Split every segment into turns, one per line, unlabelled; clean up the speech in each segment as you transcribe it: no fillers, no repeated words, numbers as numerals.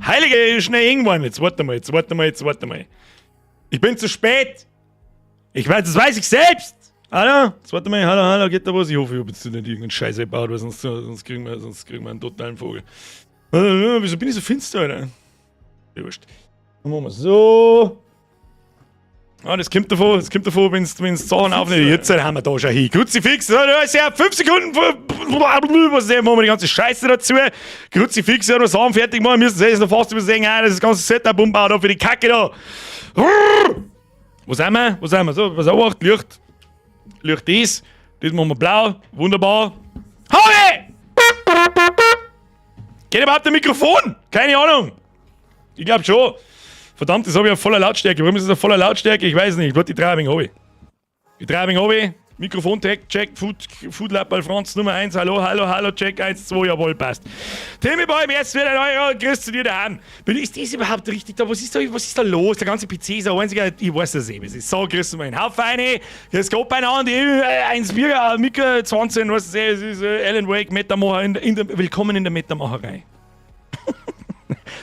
Heilige schnell irgendwann. Jetzt warte mal, jetzt warte mal, jetzt warte mal. Ich bin zu spät. Ich weiß, das weiß ich selbst. Hallo? Jetzt warte mal, hallo, hallo, geht da was? Ich hoffe, ich habe jetzt nicht irgendeinen Scheiße gebaut, weil sonst kriegen wir einen totalen Vogel. Wieso bin ich so finster, Alter? Ja, wurscht. Dann machen wir so. Ah, das kommt davon, wenn du Sachen aufnimmst. Jetzt haben wir da schon hin. Kruzifix, da ist ja 5 Sekunden vor. Was ist machen wir die ganze Scheiße dazu. Kruzifix, ja, noch Sachen fertig machen müssen. Das ist noch fast übersehen, ah, das ganze Setup umbaut da für die Kacke da. Wo sind wir? Wo sind wir? So, was auch Licht. Licht das. Das machen wir blau. Wunderbar. Harry! Geht überhaupt der Mikrofon? Keine Ahnung. Ich glaub schon. Verdammt, das habe ich auf voller Lautstärke. Warum ist das auf voller Lautstärke? Ich weiß nicht. Warte, die Drei habe ich. Die Drei habe ich. Mikrofon, Check, Check, Food Lab bei Franz Nummer 1. Hallo, hallo, hallo, Check, 1, 2, jawohl, passt. Timmy Boy, jetzt wieder neu, grüß zu dir daheim. Ist das überhaupt richtig da? Was ist da los? Der ganze PC ist ein einziger, ich weiß das eh, was ist. So, grüß mal einen Haufen rein. Es geht beieinander, 1 Bier, Mikro 20, was ist das? Es ist Alan Wake, Metamacher, willkommen in der Metamacherei.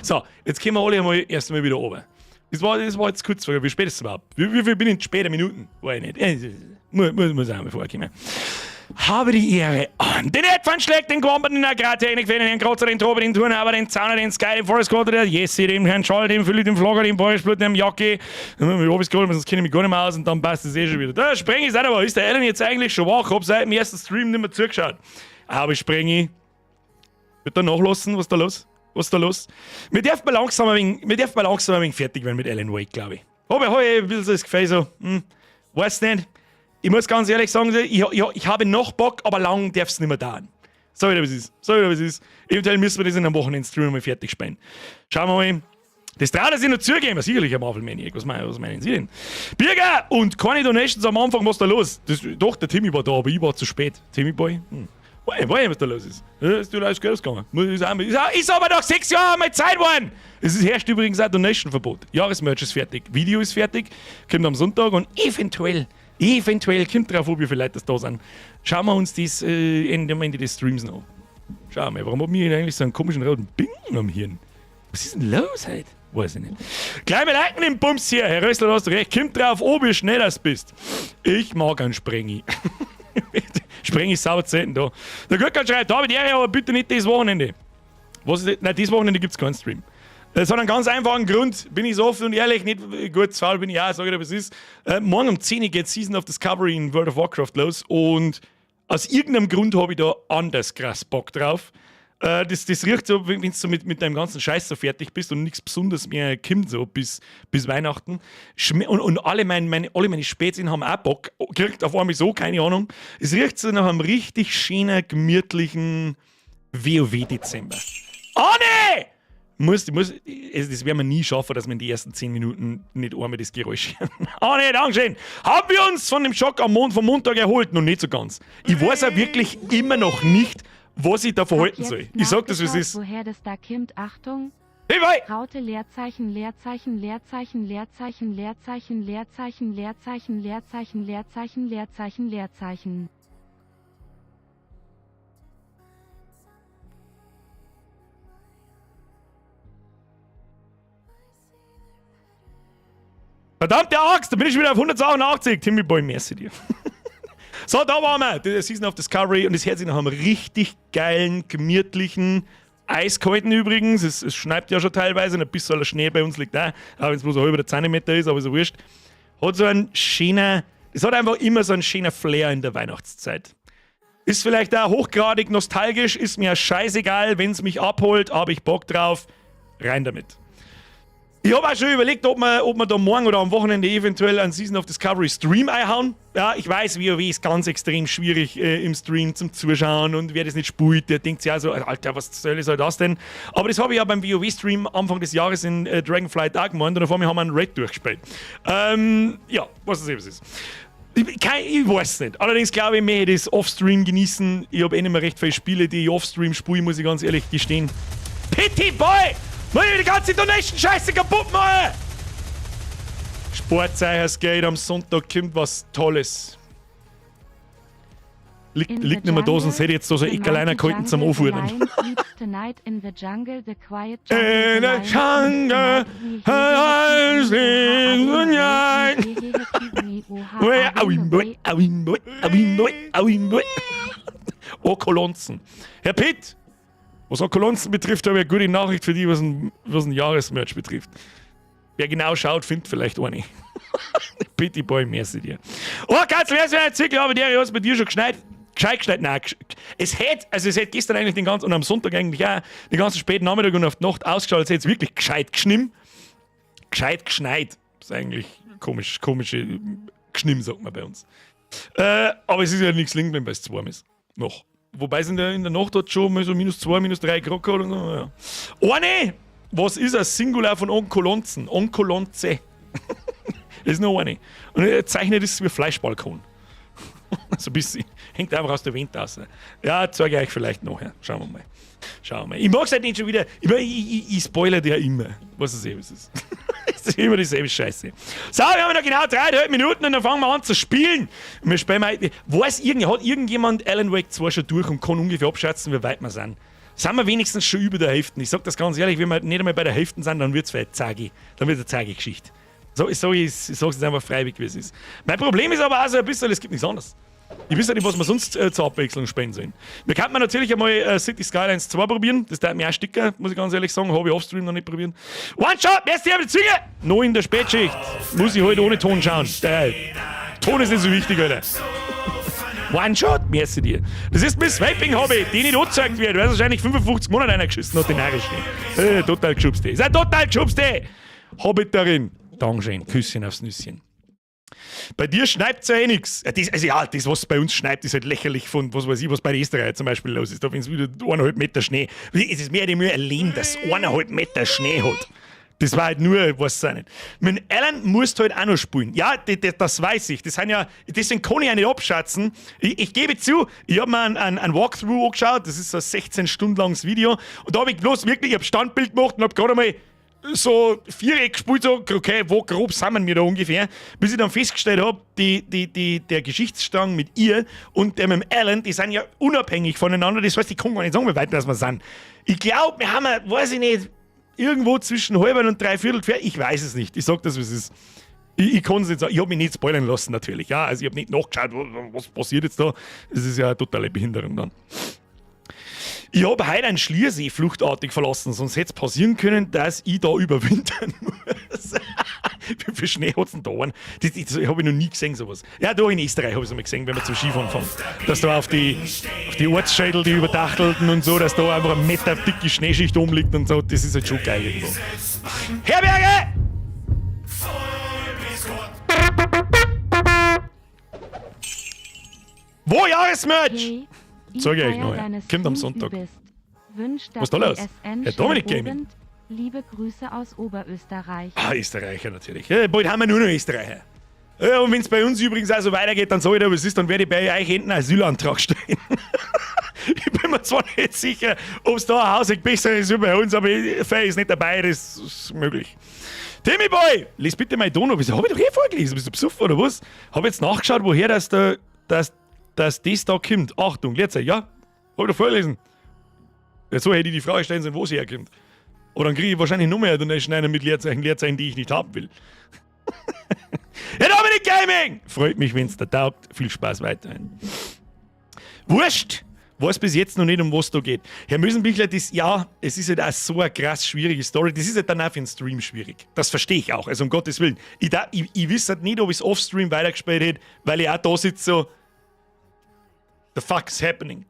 So, jetzt kommen wir alle einmal erst einmal wieder runter. Das war jetzt kurz, wie spät ist es überhaupt? Wie viel bin ich in später Minuten? Weiß ich nicht. Muss auch mal vorkommen. Habe die Ehre an den Edvan Schlägt, den Gwampen, den Agrartechnik, den Herrn Krotzer, den Tobi, den Turnhaber, den Zauner, den Sky, den Forest Quarter, der Jesse, dem Herrn Scholl, dem Philipp, dem Flogger, dem Boris Blut, dem Jacki. Ich hab es geholt, sonst kenne ich mich gar nicht mehr aus und dann passt es eh schon wieder. Da springe ich aber. Ist der Alan jetzt eigentlich schon wach? Hab seit dem ersten Stream nicht mehr zugeschaut. Aber ich springe. Wird da nachlassen? Was ist da los? Was ist da los? Wir dürfen mal langsam ein wenig, wir dürfen mal langsam ein wenig fertig werden mit Alan Wake, glaube ich. Hab ich ein bisschen so das Gefühl so, weiß nicht. Ich muss ganz ehrlich sagen, ich habe noch Bock, aber lang darf es nicht mehr dauern. Sag ich dir, was ist. Sag ich dir, was ist. Eventuell müssen wir das in einem Wochenend-Stream mal fertig spielen. Schauen wir mal. Das traut er sich noch zugeben. Sicherlich ein Marvel Maniac. Was meinen Sie denn? Birger! Und keine Donations am Anfang, was ist da los? Das, doch, der Timmy war da, aber ich war zu spät. Timmy Boy? Weiß nicht, was da los ist. Ja, ist alles gut ausgegangen. Ist aber nach 6 Jahren mal Zeit geworden. Es herrscht übrigens auch Donation-Verbot. Jahresmerch ist fertig. Video ist fertig. Kommt am Sonntag und eventuell kommt drauf, ob wie viele Leute das da sind. Schauen wir uns das am Ende des Streams noch an. Schauen wir mal, warum haben wir eigentlich so einen komischen roten Binken am Hirn? Was ist denn los heute? Weiß ich nicht. Gleich mal liken den Bums hier, Herr Rössler, hast du recht. Kommt drauf, ob wie schnell das bist. Ich mag einen Sprengi. Sprengi ist sauber selten da. Der Gürtel schreibt, David Ehre, aber bitte nicht das Wochenende. Was ist das? Nein, dieses Wochenende gibt's keinen Stream. Das hat einen ganz einfachen Grund, bin ich so offen und ehrlich, nicht gut, faul bin ich auch, sag ich dir, was ist. Morgen um 10 Uhr geht Season of Discovery in World of Warcraft los und aus irgendeinem Grund hab ich da anders krass Bock drauf. Das riecht so, wenn du so mit deinem ganzen Scheiß so fertig bist und nichts Besonderes mehr kommt, so bis Weihnachten. Und alle meine Spätzchen haben auch Bock, kriegt auf einmal so, keine Ahnung. Es riecht so nach einem richtig schönen, gemütlichen WoW-Dezember. Oh nee! Das werden wir nie schaffen, dass wir in die ersten 10 Minuten nicht einmal das Geräusch hören. Oh nee, Dankeschön. Haben wir uns von dem Schock am Mond, vom Montag erholt? Noch nicht so ganz. Ich weiß auch wirklich immer noch nicht, was ich da verhalten
Hab
soll.
jetzt
Ich sag das, wie es
nachgeschaut,
ist.
Woher das da kommt, Achtung.
Hey, wei!
Raute Leerzeichen Leerzeichen Leerzeichen Leerzeichen Leerzeichen Leerzeichen Leerzeichen Leerzeichen Leerzeichen Leerzeichen Leerzeichen.
Verdammte Axt, da bin ich wieder auf 182. Timmy Boy, merci dir. So, da waren wir. Die Season of Discovery und es hört sich nach einem richtig geilen, gemütlichen, eiskalten übrigens. Es schneit ja schon teilweise und ein bisschen Schnee bei uns liegt auch, auch wenn es bloß ein halber Zentimeter ist, aber ist ja wurscht. Hat so einen schönen, es hat einfach immer so einen schönen Flair in der Weihnachtszeit. Ist vielleicht auch hochgradig nostalgisch, ist mir scheißegal, wenn's mich abholt, hab ich Bock drauf. Rein damit. Ich hab auch schon überlegt, ob wir da morgen oder am Wochenende eventuell einen Season of Discovery Stream einhauen. Ja, ich weiß, WoW ist ganz extrem schwierig im Stream zum Zuschauen und wer das nicht spielt, der denkt sich auch so, Alter, was soll das denn? Aber das habe ich ja beim WoW-Stream Anfang des Jahres in Dragonflight auch gemacht und auf einmal haben wir einen Raid durchgespielt. Ja, was es eben ist. Ich weiß nicht. Allerdings glaube ich, ich möchte das Offstream genießen. Ich hab eh nicht mehr recht viele Spiele, die ich Offstream spiele, muss ich ganz ehrlich gestehen. Pity Boy! Muss ich die ganze Donation-Scheiße kaputt machen! Sportzeichers geht, am Sonntag kommt was Tolles. Liegt,
In the
liegt nicht mehr da,
jungle,
sonst hätte ich jetzt da so
the
ein Eckerleiner
mighty
gehalten zum
jungle, the
Anfuhren.
lion sleeps tonight in the jungle, the quiet jungle,
In
the
the
lion sleeps
jungle,
tonight. We
I sleep tonight. Okolonzen. Herr Pitt, was Okolonzen betrifft, habe ich eine gute Nachricht für die, was ein Jahresmerch betrifft. Wer genau schaut, findet vielleicht eine. Pitti Boy, merci dir. Oh, Katzel, wer ist denn aber der hat bei dir schon geschneit? Gescheit geschneit? Nein, es hätte, also es hätte gestern eigentlich den ganzen, und am Sonntag eigentlich auch, den ganzen späten Nachmittag und auf die Nacht ausgeschaut, als hätte es wirklich gescheit geschnimm. Gescheit geschneit. Das ist eigentlich komisch, komische Geschnimm, sagt man bei uns. Aber es ist ja nichts liegen geblieben, weil es zu warm ist. Noch. Wobei es in der Nacht hat schon mal so -2, -3 Grad gehabt und so. Ja. Eine! Was ist ein Singular von Onkolonzen? Onkolonze. Das ist nur eine. Und er zeichnet es wie Fleischbalkon. So ein bisschen. Hängt einfach aus der Wind raus. Ja, zeige ich euch vielleicht nachher. Schauen wir mal. Schauen wir mal. Ich mag's halt nicht schon wieder. Ich spoilere dir ja immer. Was es eh, was es ist. Es ist immer dieselbe Scheiße. So, wir haben noch genau 3,5 Minuten und dann fangen wir an zu spielen. Und wir spielen mal. Hat irgendjemand Alan Wake 2 schon durch und kann ungefähr abschätzen, wie weit wir sind? Sind wir wenigstens schon über der Hälfte? Ich sag das ganz ehrlich, wenn wir nicht einmal bei der Hälfte sind, dann wird's vielleicht zagi. Dann wird es eine zagi Geschichte. So, ich sag's jetzt einfach freiwillig, wie es ist. Mein Problem ist aber auch so ein bisschen, es gibt nichts anderes. Ich weiß ja nicht, was wir sonst zur Abwechslung spielen sollen. Wir könnten natürlich einmal City Skylines 2 probieren. Das tät mir auch sticker, muss ich ganz ehrlich sagen. Habe ich offstream noch nicht probiert. One Shot, merci, die Züge! Noch in der Spätschicht. Muss ich heute ohne Ton schauen. Der Ton ist nicht so wichtig, Alter. One Shot, merci dir. Das ist mein Swiping-Hobby, die nicht angezeigt wird, weil es wahrscheinlich 55 Monate einer geschissen hat, den narischen. Total geschubst, ey. Ist ein total geschubst, ey. Hobbiterin. Dankeschön. Küsschen aufs Nüsschen. Bei dir schneit's ja eh nix. Ja, das, also ja, das, was bei uns schneit, ist halt lächerlich von, was weiß ich, was bei Österreich zum Beispiel los ist. Da wenn es wieder 1,5 Meter Schnee. Es ist mehr oder weniger ein Leben, das 1,5 Meter Schnee hat. Das war halt nur, was auch nicht. Mit Alan musst du halt auch noch spielen. Ja, das weiß ich. Das sind ja, deswegen kann ich auch nicht abschätzen. Ich gebe zu, ich habe mir ein Walkthrough angeschaut, das ist so ein 16 Stunden langes Video. Und da habe ich bloß wirklich, ich habe Standbild gemacht und habe gerade einmal so Viereck gespielt, so, okay, wo grob sind wir da ungefähr, bis ich dann festgestellt habe, der Geschichtsstrang mit ihr und der mit dem Alan, die sind ja unabhängig voneinander, das heißt, ich kann gar nicht sagen, wie weit das wir sind. Ich glaube, wir haben, weiß ich nicht, irgendwo zwischen halben und dreiviertel fertig, ich weiß es nicht, ich sag das, wie es ist. Ich kann es nicht sagen, ich habe mich nicht spoilern lassen natürlich, ja, also ich habe nicht nachgeschaut, was passiert jetzt da, das ist ja eine totale Behinderung dann. Ich habe heute einen Schliersee fluchtartig verlassen, sonst hätte es passieren können, dass ich da überwintern muss. Wie viel Schnee hat es denn da? Das habe ich noch nie gesehen, sowas. Ja, da in Österreich habe ich es einmal gesehen, wenn wir zum Skifahren fahren. Dass da auf die Ortsschädel, die überdachtelten und so, dass da einfach ein Meter dicke Schneeschicht umliegt und so. Das ist halt schon geil irgendwo. Herberge!
Voll bis Gott.
Wo Jahresmerch?
Hey, ich
Zeig ich euch
feier
noch, ja.
deine
Kommt am
Streams
Sonntag.
übelst. Wünsch
Was ist da los?
PSN
Herr Dominik
schönen
Gaming.
Abend. Liebe Grüße aus Oberösterreich.
Ah, Österreicher natürlich. Ja, bald haben wir nur noch Österreicher. Ja, und wenn es bei uns übrigens auch so weitergeht, dann sag ich dir, was ist, dann werde ich bei euch hinten einen Asylantrag stellen. Ich bin mir zwar nicht sicher, ob es da ein Haus besser ist wie bei uns, aber Fei ist nicht dabei, das ist möglich. Timmy Boy, lies bitte mein Dono. Wieso hab ich doch eh vorgelesen? Bist du besoffen oder was? Hab jetzt nachgeschaut, woher das da kommt. Achtung, Leerzeichen, ja? Hab ich doch vorgelesen. Ja, so hätte ich die Frage stellen sollen, wo sie herkommt. Oder dann kriege ich wahrscheinlich noch mehr Donation einer mit Leerzeichen, Leerzeichen, die ich nicht haben will. Herr Dominik Gaming! Freut mich, wenn's dir taugt. Viel Spaß weiterhin. Wurscht! Weiß bis jetzt noch nicht, um was da geht. Herr Mösenbichler, das, ja, es ist halt auch so eine krass schwierige Story. Das ist halt dann auch für den Stream schwierig. Das verstehe ich auch, also um Gottes Willen. Ich weiß halt nicht, ob ich es offstream weitergespielt hätte, weil ich auch da sitze so, the fuck is happening?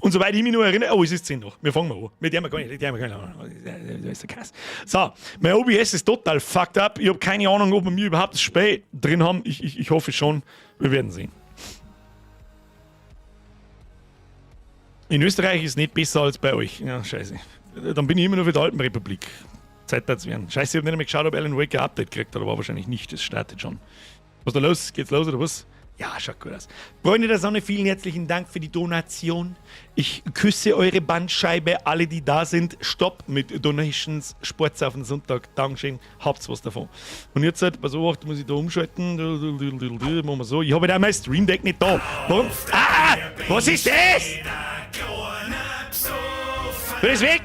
Und soweit ich mich noch erinnere, oh, es ist 10 noch. Wir fangen mal an. Mit dem wir gar nicht, mit dem wir gar nicht. Das ist ja krass. So, mein OBS ist total fucked up. Ich habe keine Ahnung, ob wir mir überhaupt das Spiel drin haben. Ich hoffe schon. Wir werden sehen. In Österreich ist es nicht besser als bei euch. Ja, scheiße. Dann bin ich immer noch für die Alpenrepublik. Zeit wird's werden. Scheiße, ich habe nicht einmal geschaut, ob Alan Wake ein Update kriegt hat, aber wahrscheinlich nicht. Das startet schon. Was ist da los? Geht's los oder was? Ja, schaut gut aus. Freunde der Sonne, vielen herzlichen Dank für die Donation. Ich küsse eure Bandscheibe, alle, die da sind. Stopp mit Donations. Sports auf den Sonntag. Dankeschön. Habt's was davon. Und jetzt, halt, pass auf, muss ich da umschalten. Machen wir so. Ich habe da mein Stream Deck nicht da. Warum? Ah! Was ist das? Bin ist weg!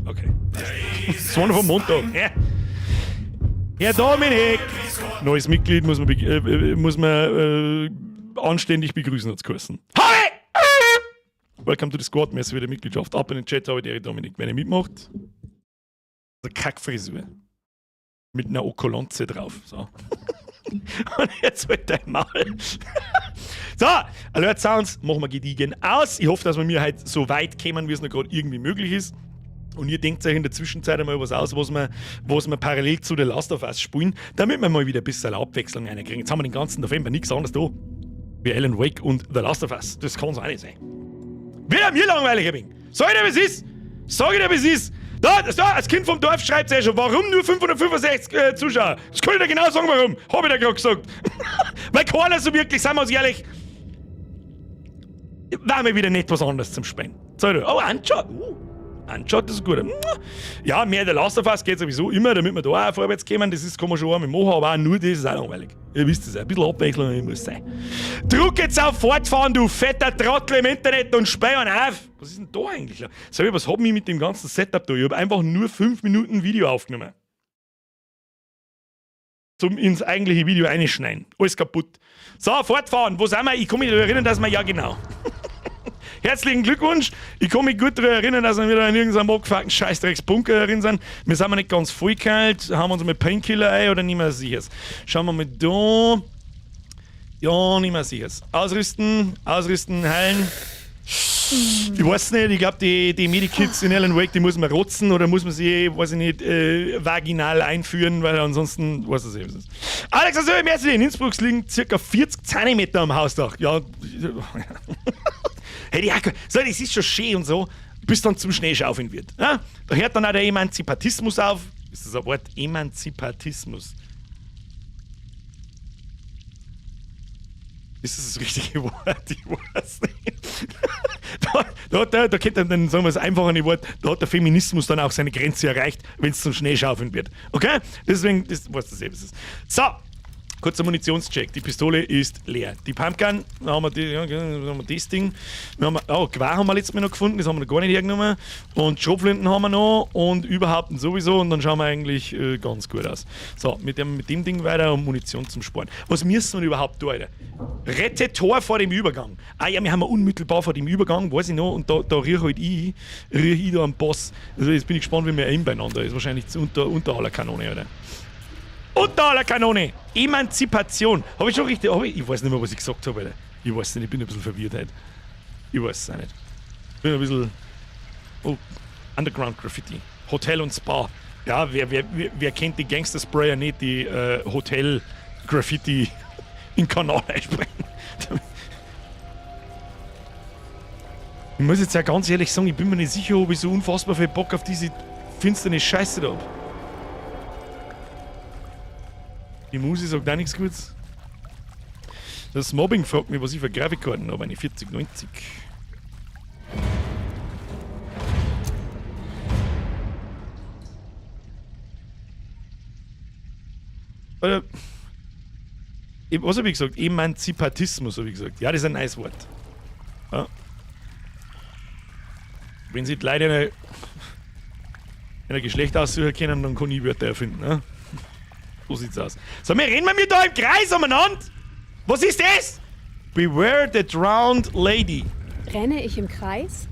Okay. Das war noch vom Montag. Ja. Herr Dominik! Neues Mitglied muss man anständig begrüßen, hat's geheißen. Hi! Welcome to the squad, merci für die Mitgliedschaft. Ab in den Chat, habe ich Dominik. Wenn ihr mitmacht, eine Kackfrisur. Mit einer Okolanze drauf. So. Und jetzt halt dein Maul. So, Alert Sounds machen wir gediegen aus. Ich hoffe, dass wir mir heute so weit kommen, wie es noch gerade irgendwie möglich ist. Und ihr denkt euch in der Zwischenzeit einmal was aus, was wir parallel zu The Last of Us spielen, damit wir mal wieder ein bisschen Abwechslung reinkriegen. Jetzt haben wir den ganzen November nichts anderes da wie Alan Wake und The Last of Us. Das kann's auch nicht sein. Wieder mir langweilig ein wenig. Sag ich dir, wie es ist? Sag ich dir, wie es ist? Da, das Kind vom Dorf schreibt ja schon, warum nur 565 Zuschauer? Das kann ich dir genau sagen, warum. Hab ich dir gerade gesagt. Weil keiner so wirklich, seien wir uns ehrlich, war mir wieder nicht was anderes zum Spielen. So, oh, Uncharted. Uncharted ist gut. Ja, mehr The Last of Us geht sowieso immer, damit wir da auch vorwärts kommen. Das ist, kann man schon einmal machen, aber auch nur das ist auch langweilig. Ihr wisst es, ein bisschen Abwechslung muss sein. Druck jetzt auf Fortfahren, du fetter Trottel im Internet und speiern auf! Was ist denn da eigentlich? Sag ich, was hab ich mit dem ganzen Setup da? Ich hab einfach nur 5 Minuten Video aufgenommen. Zum ins eigentliche Video einschneiden. Alles kaputt. So, fortfahren. Wo sind wir? Ich kann mich daran erinnern, dass wir. Ja, genau. Herzlichen Glückwunsch. Ich kann mich gut daran erinnern, dass wir wieder in irgendeinem abgefuckten Scheißdrecksbunker drin sind. Wir sind nicht ganz voll kalt. Haben uns mit Painkiller ein oder nicht mehr sicher? Schauen wir mal da. Ja, nicht mehr sicher. Ausrüsten, ausrüsten, heilen. Ich weiß nicht, ich glaube, die Medikits in Alan Wake, die muss man rotzen oder muss man sie, weiß ich nicht, vaginal einführen, weil ansonsten, weiß ich nicht, was ist. Alex, also merci, in Innsbruck liegen ca. 40 cm am Hausdach. Ja, hey, die, so, das ist schon schön und so, bis dann zum Schneeschaufeln wird. Ja? Da hört dann auch der Emanzipatismus auf. Ist das ein Wort? Emanzipatismus. Ist das das richtige Wort? Ich weiß nicht. Da kennt dann, sagen wir das einfache Wort, da hat der Feminismus dann auch seine Grenze erreicht, wenn es zum Schneeschaufeln wird. Okay? Deswegen, das weiß das eben. So, kurzer Munitionscheck. Die Pistole ist leer. Die Pumpgun, da haben wir, die, ja, haben wir das Ding. Wir haben, oh, Gewehr haben wir letztes Mal noch gefunden, das haben wir noch gar nicht hergenommen. Und Schrotflinten haben wir noch und überhaupt und sowieso. Und dann schauen wir eigentlich ganz gut aus. So, mit dem Ding weiter und Munition zum Sparen. Was müssen wir überhaupt tun, Alter? Rette Tor vor dem Übergang. Ah ja, wir haben unmittelbar vor dem Übergang, weiß ich noch. Und da riech halt ich, da am Boss. Also jetzt bin ich gespannt, wie wir aim beieinander. Ist wahrscheinlich unter aller Kanone, oder? Unter aller Kanone! Emanzipation! Habe ich schon richtig. Ich weiß nicht mehr, was ich gesagt habe, Alter. Ich weiß nicht, ich bin ein bisschen verwirrt heute. Ich weiß es auch nicht. Ich bin ein bisschen. Oh, Underground Graffiti. Hotel und Spa. Ja, wer kennt die Gangster-Sprayer nicht, die Hotel Graffiti in den Kanal einsprechen? Ich muss jetzt ja ganz ehrlich sagen, ich bin mir nicht sicher, ob ich so unfassbar viel Bock auf diese finsterne Scheiße da hab. Die Musi sagt auch nichts Gutes. Das Mobbing fragt mich, was ich für Grafikkarten habe. Eine 4090. Oder, was habe ich gesagt? Emanzipatismus, habe ich gesagt. Ja, das ist ein nice Wort. Ja. Wenn sie die Leute eine Geschlecht aussuchen können, dann kann ich Wörter erfinden. Ne? So sieht's aus. So, wir rennen wir da im Kreis umeinander. Was ist das? Beware the drowned lady.
Renne ich im Kreis?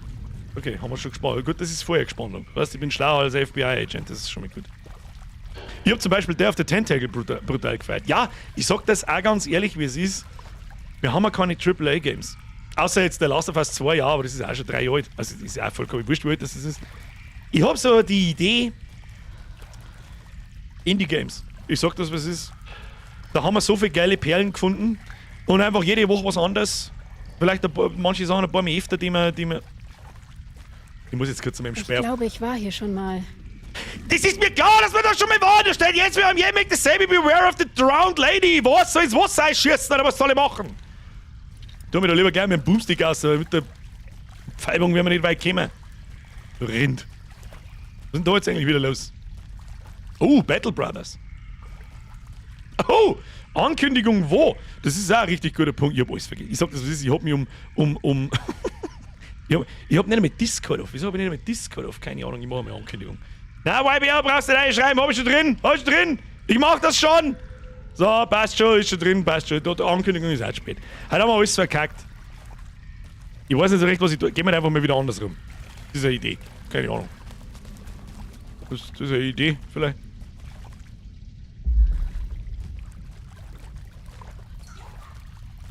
Okay, haben wir schon gespannt. Gut, das ist vorher gespannt. Weißt, ich bin schlauer als FBI-Agent, das ist schon mal gut. Ich hab zum Beispiel der auf der Tentacle brutal gefeiert. Ja, ich sag das auch ganz ehrlich, wie es ist. Wir haben ja keine AAA-Games. Außer jetzt der Last of Us 2, ja, aber das ist auch schon 3 Jahre alt. Also das ist ja auch vollkommen wurscht, wie alt das ist. Ich hab so die Idee, Indie-Games. Ich sag das, was es ist. Da haben wir so viele geile Perlen gefunden und einfach jede Woche was anderes. Vielleicht ein paar, manche Sachen ein paar mehr öfter, die wir. Ich muss jetzt kurz zu meinem Speer.
Ich glaube, ich war hier schon mal.
Das ist mir klar, dass wir da schon mal waren. Da steht jetzt, wir haben je make the same, beware of the drowned lady. Was soll ins Wasser schießen oder was soll ich machen? Tu mir da lieber gleich mit dem Boomstick aus, aber mit der Pfeibung werden wir nicht weit kommen. Du Rind. Was ist denn da jetzt eigentlich wieder los? Oh, Battle Brothers. Oh, Ankündigung wo? Das ist auch ein richtig guter Punkt. Ich hab alles vergessen. Ich sag das, was ist. Ich hab mich um ich hab nicht einmal Discord auf. Wieso hab ich nicht einmal Discord auf? Keine Ahnung, ich mache mal Ankündigung. Na, YBR brauchst du nicht reinschreiben. Hab ich schon drin? Hab ich schon drin? Ich mach das schon! So, passt schon, ist schon drin, passt schon. Die Ankündigung ist auch spät. Heute haben wir alles verkackt. Ich weiß nicht so recht, was ich tue. Gehen wir einfach mal wieder andersrum. Das ist eine Idee. Keine Ahnung. Das ist eine Idee, vielleicht.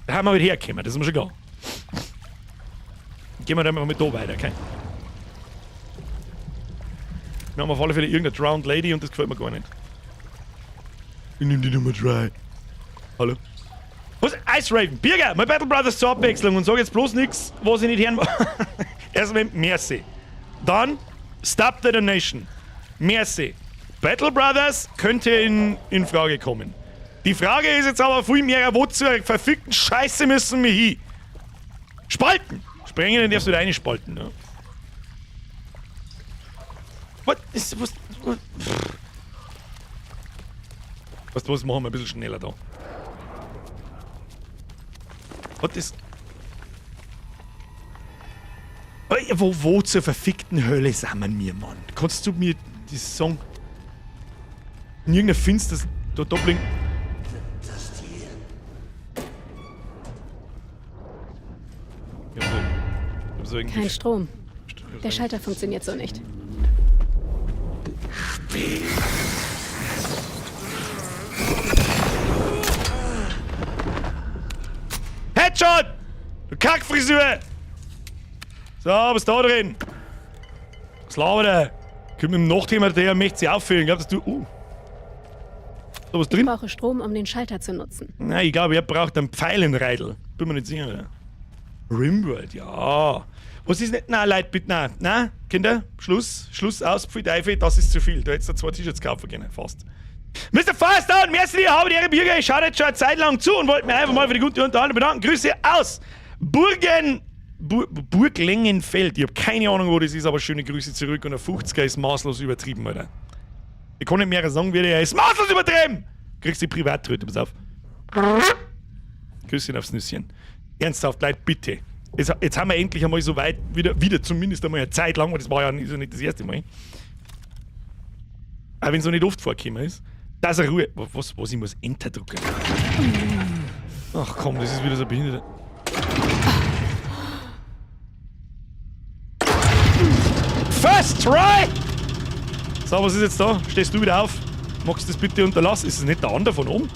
Da haben wir wieder hergekommen, das ist mir schon klar. Gehen wir dann einfach mit da weiter, okay? Wir haben auf alle Fälle irgendeine Drowned Lady und das gefällt mir gar nicht. Ich nehm die Nummer 3. Hallo? Was? Ice Raven, Birger, mein Battle Brothers zur Abwechslung und sag jetzt bloß nix, was ich nicht hören Erstmal merci. Dann Stop the Donation. Merci. Battle Brothers könnte in Frage kommen. Die Frage ist jetzt aber viel mehr, wo zur verfickten Scheiße müssen wir hin? Spalten! Sprengen, den darfst du wieder einspalten, ne? Was ist, was, was, weißt du was, machen wir ein bisschen schneller da. Was ist... Wo zur verfickten Hölle sind wir, Mann? Kannst du mir das sagen? In irgendeiner finsters... Da blinkt... Ich hab so irgendwie
Kein Strom. Der Schalter funktioniert so nicht.
Headshot! Du Kackfrisur! So, was ist da drin? Was labert er? Kommt mit dem Nachtthema, der möchte sich auffüllen. Glaubst du. Da was drin?
Ich brauche Strom, um den Schalter zu nutzen.
Nein, ich glaube, er braucht einen Pfeilenreidel. Bin mir nicht sicher. Oder? Rimworld, ja. Was ist nicht? Nein, Leute, bitte, nein. Nein, Kinder, Schluss, Schluss, aus, Pfui Teufel, das ist zu viel. Da hättest du 2 T-Shirts kaufen können, fast. Mr. Firestone, merci dir, habe die Ehre, Bürger. Ich schaue jetzt schon eine Zeit lang zu und wollte mir einfach mal für die gute Unterhaltung bedanken. Grüße aus Burglengenfeld. Ich hab keine Ahnung, wo das ist, aber schöne Grüße zurück. Und ein 50er ist maßlos übertrieben, Alter. Ich kann nicht mehr sagen, wie der ist. Maßlos übertrieben! Kriegst die Privattröte, pass auf. Küsschen aufs Nüsschen. Ernsthaft, Leute, bitte. Jetzt haben wir endlich einmal so weit, wieder zumindest einmal eine Zeit lang, weil das war ja nicht das erste Mal. Auch wenn es noch nicht oft vorgekommen ist. Das ist eine Ruhe. Was, ich muss Enter drücken. Ach komm, das ist wieder so behindert. First try! So, was ist jetzt da? Stehst du wieder auf? Magst du das bitte unterlassen? Ist es nicht der andere von oben?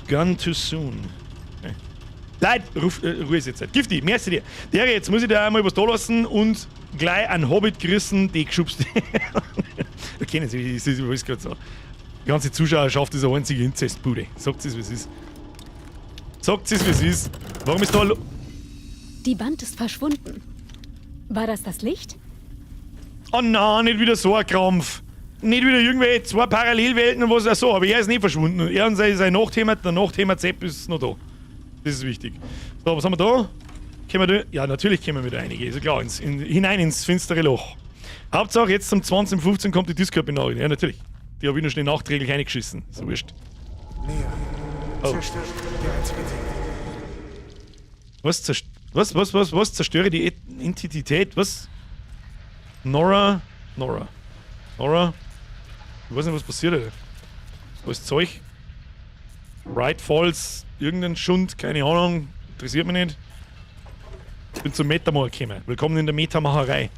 Gone too soon. Okay. Leute, Ruhe ist jetzt Zeit. Gifty, merci dir. Der, jetzt muss ich dir einmal was da lassen und gleich einen Hobbit grüßen, die geschubst. Da kennen Sie, ich weiß gerade so. Die ganze Zuschauerschaft ist eine einzige Inzestbude. Sagt es, wie es ist. Sagt es, wie es ist. Warum ist da
Die Wand ist verschwunden. War das das Licht?
Oh nein, nicht wieder so ein Krampf. Nicht wieder irgendwelche 2 Parallelwelten und was auch so. Aber er ist nicht verschwunden. Er und sein Nachthema, der Nachthema Zepp ist noch da. Das ist wichtig. So, was haben wir da? Können wir da? Ja, natürlich können wir wieder reingehen. Ist ja klar, hinein ins finstere Loch. Hauptsache, jetzt um 20:15 kommt die Discord-Benachrichtigung. Ja, natürlich. Die hab ich noch schnell nachträglich reingeschissen. So wurscht. Oh. Was was? Zerstöre die Entität? Was? Nora? Nora. Nora? Ich weiß nicht, was passiert, Alter. Wo ist Zeug? Bright Falls, irgendein Schund, keine Ahnung. Interessiert mich nicht. Ich bin zum Metamor gekommen. Willkommen in der Metamacherei.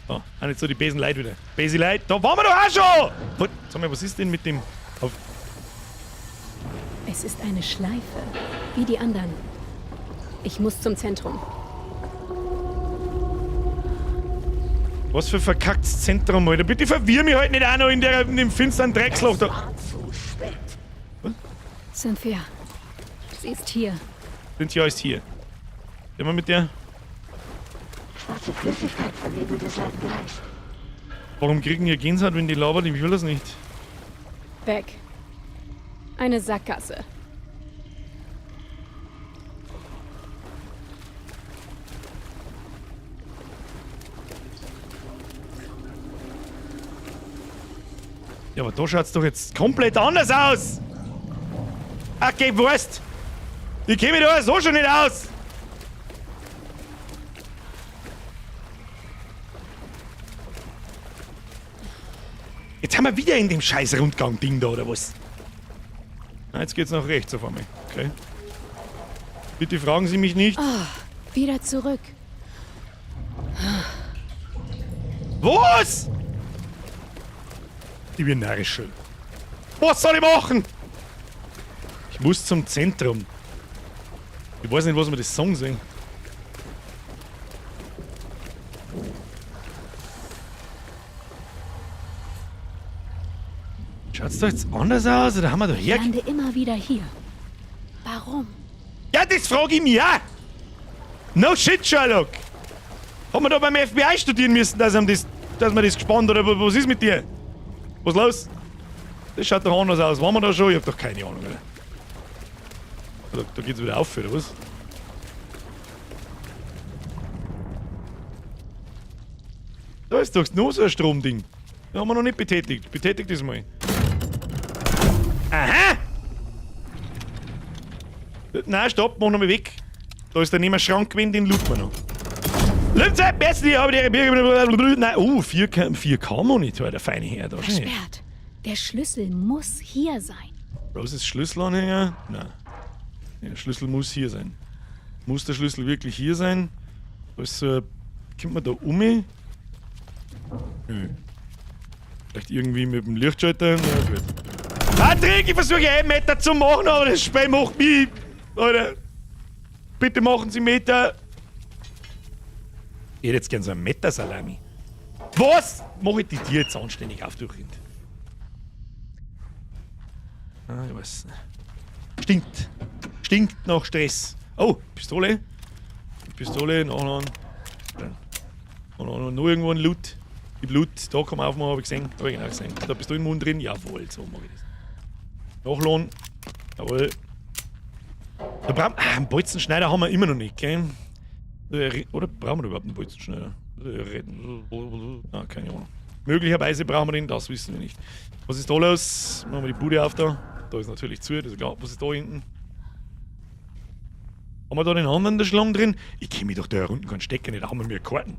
So, auch nicht so die besen Leute wieder. Bese Leute, da waren wir doch auch schon! Was, sag mal, was ist denn mit dem... Auf
Es ist eine Schleife, wie die anderen. Ich muss zum Zentrum.
Was für verkacktes Zentrum, Alter. Bitte verwirr mich halt nicht auch noch in dem finsteren Drecksloch da.
Was? Cynthia. Sie ist hier.
Cynthia ist hier. Immer mit der.
Schwarze Flüssigkeit vernebelt das Leibgleis.
Warum kriegen wir Gänsehaut, wenn die labert? Ich will das nicht.
Weg. Eine Sackgasse.
Ja, aber da schaut's doch jetzt komplett anders aus. Ach, geh Wurst. Ich kenn mich da so schon nicht aus. Jetzt haben wir wieder in dem scheiß Rundgang-Ding da, oder was? Na, jetzt geht's nach rechts auf einmal. Okay. Bitte fragen Sie mich nicht.
Oh, wieder zurück.
Was? Ich bin narrisch schön. Was soll ich machen? Ich muss zum Zentrum. Ich weiß nicht, was wir das sagen sollen. Schaut's da jetzt anders aus? Oder haben wir da her?
Ich lande immer wieder hier. Warum?
Ja, das frage ich mich auch. No shit, Sherlock. Haben wir da beim FBI studieren müssen, dass wir das gespannt oder was ist mit dir? Was ist los? Das schaut doch anders aus. Waren wir da schon? Ich hab doch keine Ahnung, oder? Da geht's wieder auf, oder was? Da ist doch noch so ein Stromding. Das haben wir noch nicht betätigt. Betätigt das mal. Aha! Nein, stopp, mach nochmal weg. Da ist der neben Schrank gewesen, den looten wir noch. Lebzeit, besten, ich habe die Nein, oh, 4K-Monitor, der feine Herr da.
Versperrt. Der Schlüssel muss hier sein.
Roses Schlüsselanhänger? Nein. Der Schlüssel muss hier sein. Muss der Schlüssel wirklich hier sein? Da ist so ein, kommt man da um? Nö. Vielleicht irgendwie mit dem Lichtschalter? Na gut. Patrick, ich versuche 1 Meter zu machen, aber das Spiel macht mich. Alter. Bitte machen Sie Meter. Ich hätte jetzt gern so einen Meter-Salami. Was? Mach ich die Tür jetzt anständig auf, du Rind? Ah, ich weiß nicht. Stinkt. Stinkt nach Stress. Oh, Pistole. Pistole, nachladen. Und noch irgendwo ein Loot. Die Blut, da kann man aufmachen, hab ich gesehen. Hab ich genau gesehen. Da bist du im Mund drin. Jawohl, so mach ich das. Nachladen. Jawohl. Da brauchen wir, einen Bolzenschneider haben wir immer noch nicht, gell? Oder brauchen wir überhaupt einen Bolzenschneider? Ah, keine Ahnung. Möglicherweise brauchen wir den, das wissen wir nicht. Was ist da los? Machen wir die Bude auf da. Da ist natürlich zu, das ist klar. Was ist da hinten? Haben wir da den anderen der Schlange drin? Ich kenn mich doch da unten keinen Stecker nicht, da haben wir mir Karten.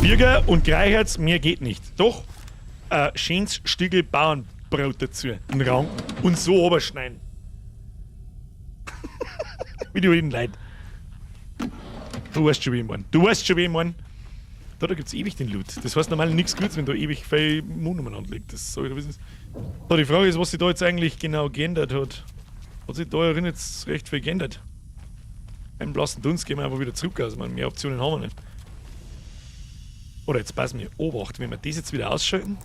Birger und Greichertz, mehr geht nicht. Doch, schönes Stückel Bauernbrot dazu. Ein Ranken. Und so oberschneiden. Wie die alten Leute. Du weißt schon, wie ich mein. Du weißt schon, wie ich mein. Da gibt's ewig den Loot. Das heißt normal nichts Gutes, wenn da ewig viel Mund umeinander liegt. Das soll ich doch wissen. So, die Frage ist, was sich da jetzt eigentlich genau geändert hat. Hat sich da darin jetzt recht viel geändert? Einen blassen Dunst gehen wir einfach wieder zurück. Also, mehr Optionen haben wir nicht. Oder jetzt passen wir Obacht, wenn wir das jetzt wieder ausschalten.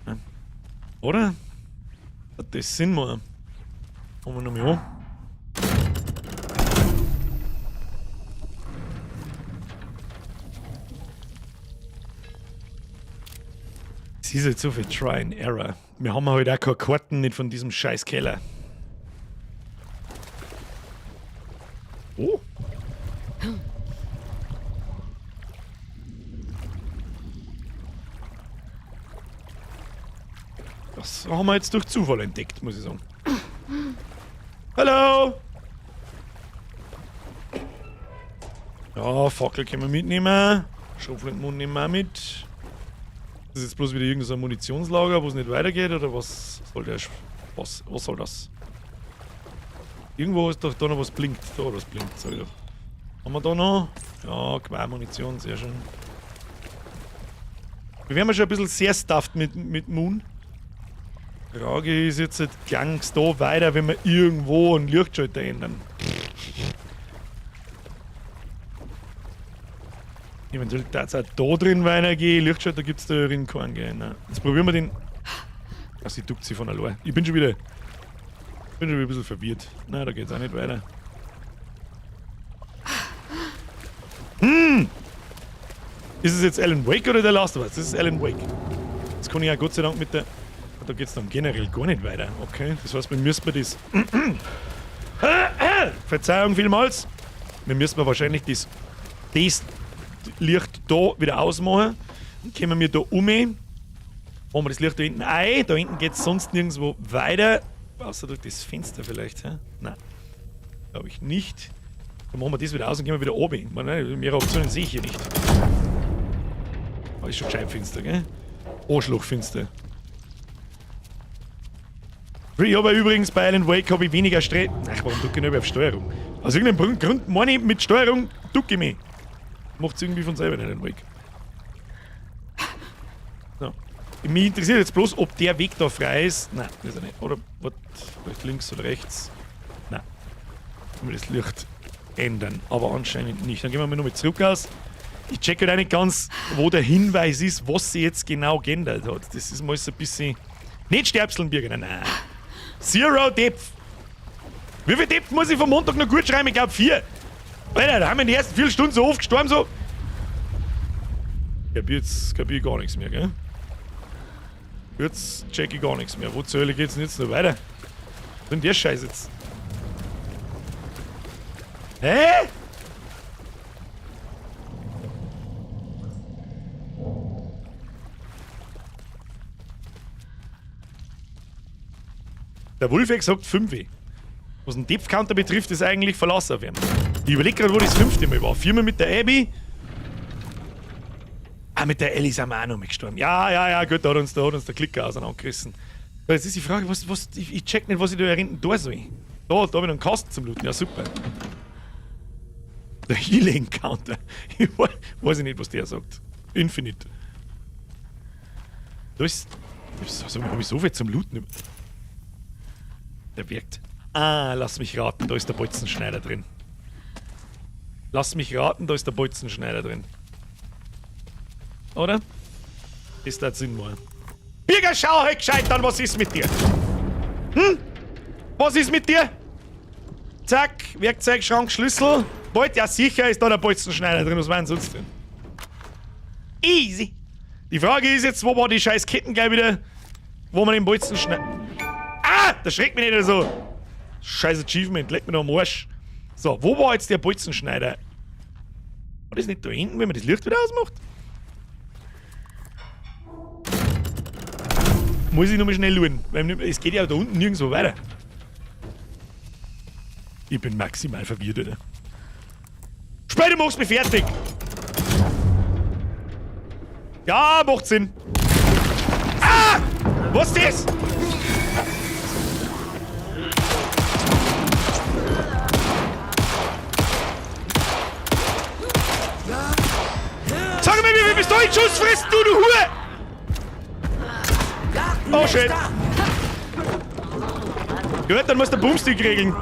Ja. Oder? Hat das Sinn machen? Machen wir nochmal an. Es ist halt so viel Try and Error. Wir haben halt auch keine Karten nicht von diesem scheiß Keller. Oh. Das haben wir jetzt durch Zufall entdeckt, muss ich sagen. Hallo! Ja, Fackel können wir mitnehmen. Schrotflintenmund nehmen wir auch mit. Das ist jetzt bloß wieder irgendein so ein Munitionslager, wo es nicht weitergeht, oder was soll der Sch-, was, was soll das? Irgendwo ist doch da noch was blinkt. Da was blinkt, sag ich doch. Haben wir da noch? Ja, Quer-Munition, sehr schön. Wir werden schon ein bisschen sehr stuffed mit Moon. Frage ist jetzt, gang's da weiter, wenn wir irgendwo einen Lichtschalter ändern? Eventuell darf's auch da drin weitergehen. Lichtschalter gibt's da drin keinen, gell? Nein. Jetzt probieren wir den. Ach, sie duckt sich von allein. Ich bin schon wieder. Bin schon ein bisschen verwirrt. Na, da geht's auch nicht weiter. Ist es jetzt Alan Wake oder der Last of Us? Das ist Alan Wake. Jetzt kann ich ja Gott sei Dank mit der... Da geht's dann generell gar nicht weiter. Okay, das heißt, wir müssen das... Verzeihung vielmals. Wir müssen wahrscheinlich das Licht da wieder ausmachen. Dann kommen wir da um. Machen wir das Licht da hinten ein. Da hinten geht's sonst nirgendwo weiter. Außer durch das Fenster vielleicht. Hä? Nein. Glaube ich nicht. Dann machen wir das wieder aus und gehen wir wieder oben. Ich meine, mehrere Optionen sehe ich hier nicht. Aber ist schon gescheit finster, gell? Arschlochfinster. Ich habe übrigens bei Alan Wake hab ich weniger Stress. Ach, warum drücke ich nicht auf Steuerung? Aus irgendeinem Grund meine ich, mit Steuerung ducke ich mich. Macht's irgendwie von selber in Alan Wake. So. Mich interessiert jetzt bloß, ob der Weg da frei ist. Nein, ist er nicht. Oder was? Vielleicht links oder rechts? Nein. Können wir das Licht ändern. Aber anscheinend nicht. Dann gehen wir mal nochmal zurück aus. Ich checke halt auch nicht ganz, wo der Hinweis ist, was sie jetzt genau geändert hat. Das ist mal so ein bisschen... Nicht Sterbseln, Birger, nein, nein. Zero Depth. Wie viel Depth muss ich vom Montag noch gut schreiben? Ich glaub 4. Alter, da haben wir in den ersten 4 Stunden so oft gestorben, so. Kapier jetzt, kapier gar nichts mehr, gell? Jetzt check ich gar nichts mehr. Wo zur Hölle geht's denn jetzt noch weiter? Was ist denn der Scheiß jetzt? Hä? Der Wolfeck sagt 5. Was den Depth-Counter betrifft, ist eigentlich Verlass auf ihn. Ich überleg grad, wo das 5. Mal war. 4-mal mit der Abby. Ah, mit der Ellie sind wir auch noch mal gestorben. Ja, ja, ja, gut, da hat uns der Klicker auseinandergerissen. So, jetzt ist die Frage, ich check nicht, was ich da hinten tun soll. Da hab ich noch einen Kasten zum Looten. Ja, super. Der Healing Counter. Ich weiß nicht, was der sagt. Infinite. Da ist... So, hab ich so viel zum Looten. Der wirkt. Ah, lass mich raten, da ist der Bolzenschneider drin. Lass mich raten, da ist der Bolzenschneider drin. Oder? Ist das Sinn mal. Birger, schau halt gescheit an, was ist mit dir? Hm? Was ist mit dir? Zack, Werkzeugschrank, Schlüssel. Bald, ja sicher ist da der Bolzenschneider drin, was war denn sonst drin? Easy. Die Frage ist jetzt, wo war die scheiß Ketten gleich wieder, wo man den Bolzenschneider... Ah, das schreckt mich nicht so. Scheiß Achievement, leck mich doch am Arsch. So, wo war jetzt der Bolzenschneider? War das nicht da hinten, wenn man das Licht wieder ausmacht? Muss ich nochmal schnell schauen, weil es geht ja da unten nirgendwo weiter. Ich bin maximal verwirrt, oder? Später machst du mich fertig! Ja, macht Sinn! Ah! Was ist das? Sag mir, wie viel bist du in Schuss fressen, du Hure! Oh shit! Gut, dann muss der Boomstick regeln.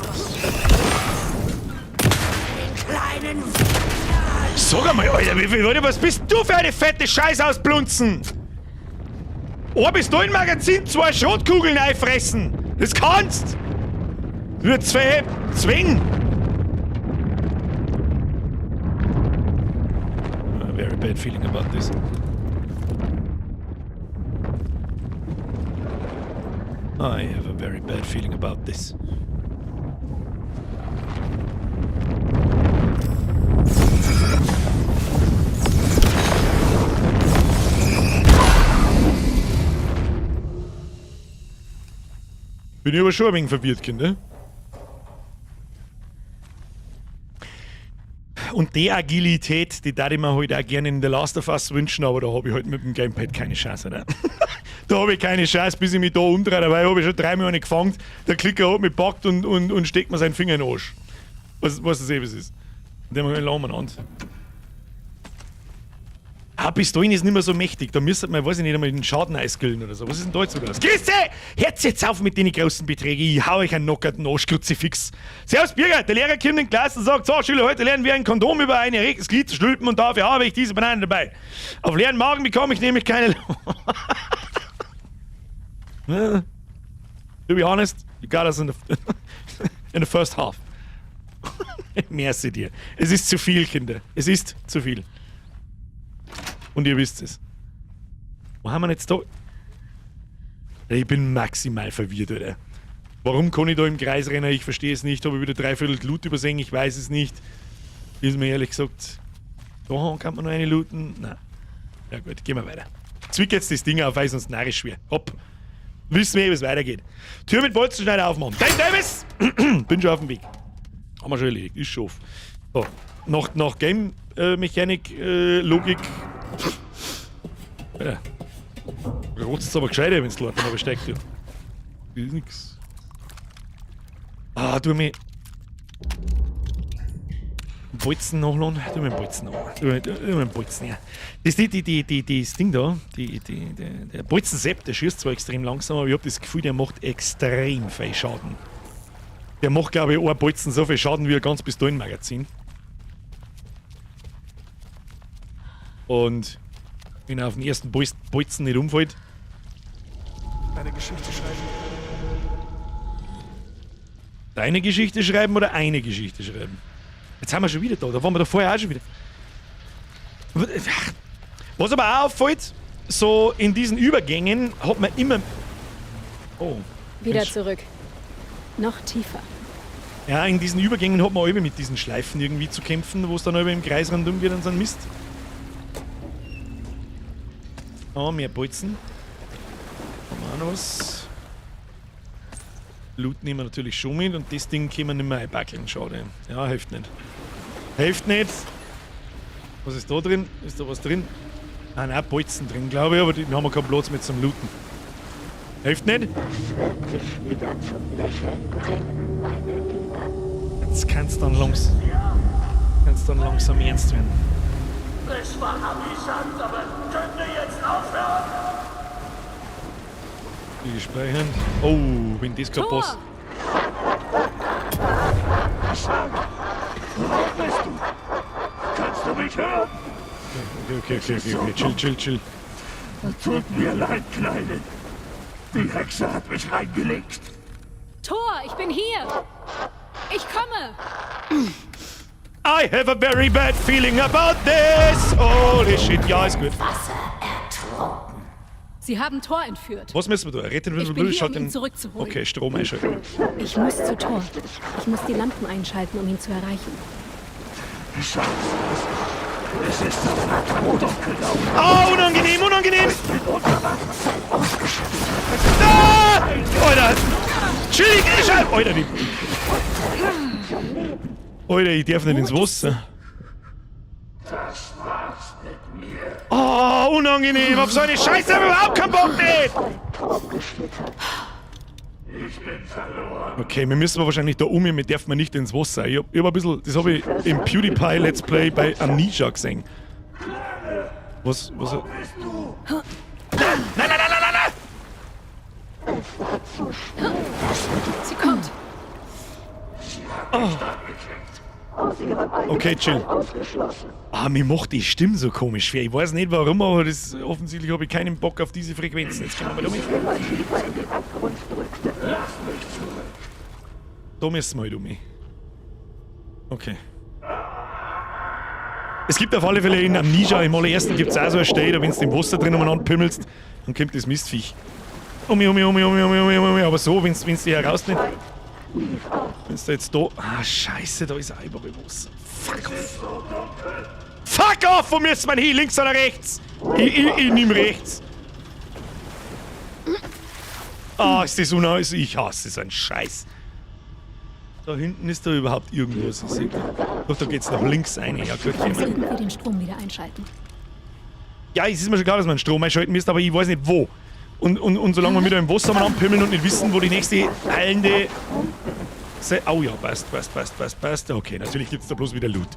Sag einmal, Alter, wie viel, was bist du für eine fette Scheiße ausblunzen? Oh, bist du im Magazin 2 Schrotkugeln einfressen? Das kannst! Nur 2 zwingen! Very bad feeling about this. I have a very bad feeling about this. Bin ich aber schon ein wenig verwirrt, Kinder. Und die Agilität, die darf ich mir halt auch gerne in The Last of Us wünschen, aber da hab ich halt mit dem Gamepad keine Chance, oder? Da hab ich keine Chance, bis ich mich da umdrehe, dabei hab ich schon dreimal einen gefangen. Der Klicker hat mich gepackt und steckt mir seinen Finger in den Arsch. Was das eben ist. Und den haben wir umeinander. Ah, Pistolen ist nicht mehr so mächtig. Da müsste man, weiß ich nicht, einmal den Schaden eiskillen oder so. Was ist denn da jetzt wieder los? Grüße! Hört jetzt auf mit den großen Beträgen. Ich hau euch einen knockerten Arsch-Kruzifix. Servus, Birger. Der Lehrer kommt in die Klasse und sagt: So, Schüler, heute lernen wir ein Kondom über ein erregtes Glied zu stülpen und dafür habe ich diese Banane dabei. Auf leeren Magen bekomme ich nämlich keine. To be honest, You got us in the first half. Merci dir. Es ist zu viel, Kinder. Es ist zu viel. Und ihr wisst es. Wo haben wir jetzt da? Ich bin maximal verwirrt, oder? Warum kann ich da im Kreis rennen? Ich verstehe es nicht. Habe ich wieder dreiviertel Loot übersehen? Ich weiß es nicht. Ist mir ehrlich gesagt. Da kann man noch eine looten? Nein. Ja gut, gehen wir weiter. Zwick jetzt das Ding auf, weil sonst narrisch schwer. Hopp. Wissen wir, wie es weitergeht. Tür mit Bolzenschneider aufmachen. Dave Davis! Bin schon auf dem Weg. Haben wir schon erledigt. Ist schon auf. So. Nach Game Mechanik Logik. Alter. Rotzt aber gescheit, wenn es Leute aber steigt. Ja. Ist nix. Ah, tu mir Bolzen nachladen. Tu mir Bolzen nach. Tu mir Bolzen her. Das, die, die, die, die, das Ding da, der Bolzensepp, der schießt zwar extrem langsam, aber ich hab das Gefühl, der macht extrem viel Schaden. Der macht, glaube ich, ein Bolzen so viel Schaden wie ein ganz Pistolenmagazin. Und wenn er auf den ersten Bolzen nicht umfällt.
Deine Geschichte schreiben.
Deine Geschichte schreiben oder eine Geschichte schreiben? Jetzt sind wir schon wieder da, da waren wir da vorher auch schon wieder. Was aber auch auffällt, so in diesen Übergängen hat man immer... Oh.
Wieder
Mensch.
zurück. Noch tiefer.
Ja, in diesen Übergängen hat man immer mit diesen Schleifen irgendwie zu kämpfen, wo es dann immer im Kreis rundum geht und so ein Mist. Oh, mehr Bolzen. Haben wir auch noch was. Loot nehmen wir natürlich schon mit und das Ding können wir nicht mehr einpackeln, schade. Ja, hilft nicht. Hilft nicht! Was ist da drin? Ist da was drin? Ah, nein, Bolzen drin, glaube ich, aber die haben wir keinen Platz mehr zum Looten. Hilft nicht? Jetzt kann's dann langsam ernst werden.
Es war amüsant, aber können wir jetzt aufhören?
Die speichern. Oh, wenn das kein Boss.
Hassan, wo bist du? Kannst du mich hören?
Okay. Chill, chill, chill.
Tut mir leid, Kleine. Die Hexe hat mich reingelegt.
Tor, ich bin hier! Ich komme!
I have a very bad feeling about this. Holy shit, ja, ist gut.
Wasser ertrunken.
Sie haben Tor entführt.
Was müssen wir da? Retten
Ich bin hier, um ihn zurückzuholen.
Okay, Strom einschalten.
Ich muss zu Tor. Ich muss die Lampen einschalten, um ihn zu erreichen.
Scheiße. Es ist so dunkel.
Oh, unangenehm, unangenehm! Ah! Alter! Chillig, Scheiße! Alter, die... Alter, ich darf nicht ins Wasser.
Das war's mit mir.
Oh, unangenehm! Auf so eine Scheiße hab ich überhaupt keinen Bock nicht!
Ich bin verloren.
Okay, wir müssen aber wahrscheinlich da um, wir dürfen nicht ins Wasser. Ich hab ein bisschen, das habe ich im PewDiePie Let's Play bei Amnesia gesehen. Was?
Wo bist du?
Nein, nein, nein, nein, nein, nein!
Sie kommt.
Oh. Okay, chill. Ah, mir macht die Stimme so komisch schwer. Ich weiß nicht warum, aber das, offensichtlich habe ich keinen Bock auf diese Frequenzen. Jetzt gehen wir mal um. Da müssen wir halt um. Okay. Es gibt auf alle Fälle in Amnesia, im allerersten gibt es auch so eine Stelle, da wenn du im Wasser drin umeinander pümmelst, dann kommt das Mistviech. Um. Aber so, wenn du dich herausnimmst. Wenn du jetzt da. Ah, scheiße, da ist auch überall Wasser. Fuck off! Fuck off! Wo müssen wir hin? Links oder rechts? Ich nehm rechts. Ah, ist das unheimlich. Ich hasse so einen Scheiß. Da hinten ist da überhaupt irgendwas. Ich seh da. Doch, da geht's nach links rein. Ja, gut,
Ich muss
gehen wir.
irgendwie den Strom wieder einschalten.
Ja, es ist mir schon klar, dass man den Strom einschalten müsste, aber ich weiß nicht wo. Und solange wir mit einem Wasser anpimmeln und nicht wissen, wo die nächste eilende... Oh ja, passt. Okay, natürlich gibt's da bloß wieder Loot.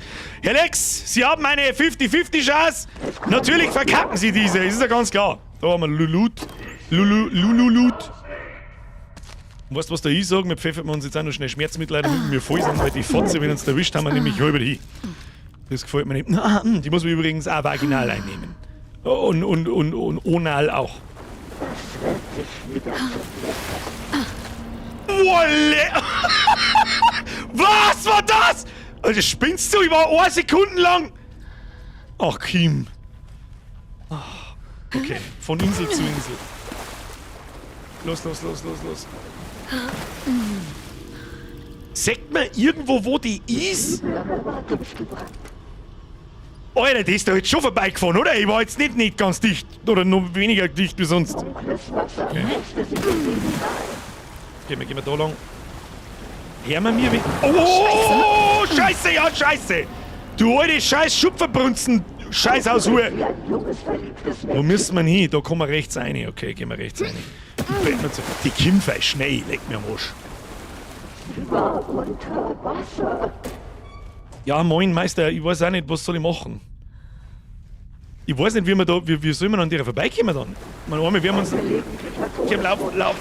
Herr Lex, Sie haben eine 50-50 Chance. Natürlich verkacken Sie diese, ist ja ganz klar. Da haben wir Lulut. Lulululut. Und weißt du, was da ich sage? Wir pfeffern uns jetzt auch noch schnell Schmerzmittel ein, damit wir voll sind, weil die Fotze, wenn uns erwischt, haben wir nämlich halber hin. Das gefällt mir nicht. Die muss man übrigens auch vaginal einnehmen. Und onal auch. Wolle! Was war das? Alter, spinnst du? Ich war eine Sekunde lang. Ach, Kim. Okay, von Insel zu Insel. Los, los, los, los, los. Sagt man irgendwo, wo die ist? Alter, die ist doch jetzt schon vorbeigefahren, oder? Ich war jetzt nicht ganz dicht. Oder noch weniger dicht wie sonst. Okay. Gehen wir da lang. Hören wir mir... Oh, Scheiße, ja, Scheiße! Du alte scheiß Schupferbrunzen! Scheiß Haushuhe! Wo müssen wir hin? Da kommen wir rechts rein. Okay, gehen wir rechts rein. Die Kimpfe ist schnell, leck mir am Arsch. Ja, moin Meister, ich weiß auch nicht, was soll ich machen? Ich weiß nicht, wie wir da, wie soll man an der vorbeikommen dann? Ich meine, einmal werden wir uns... Okay, lauf, lauf.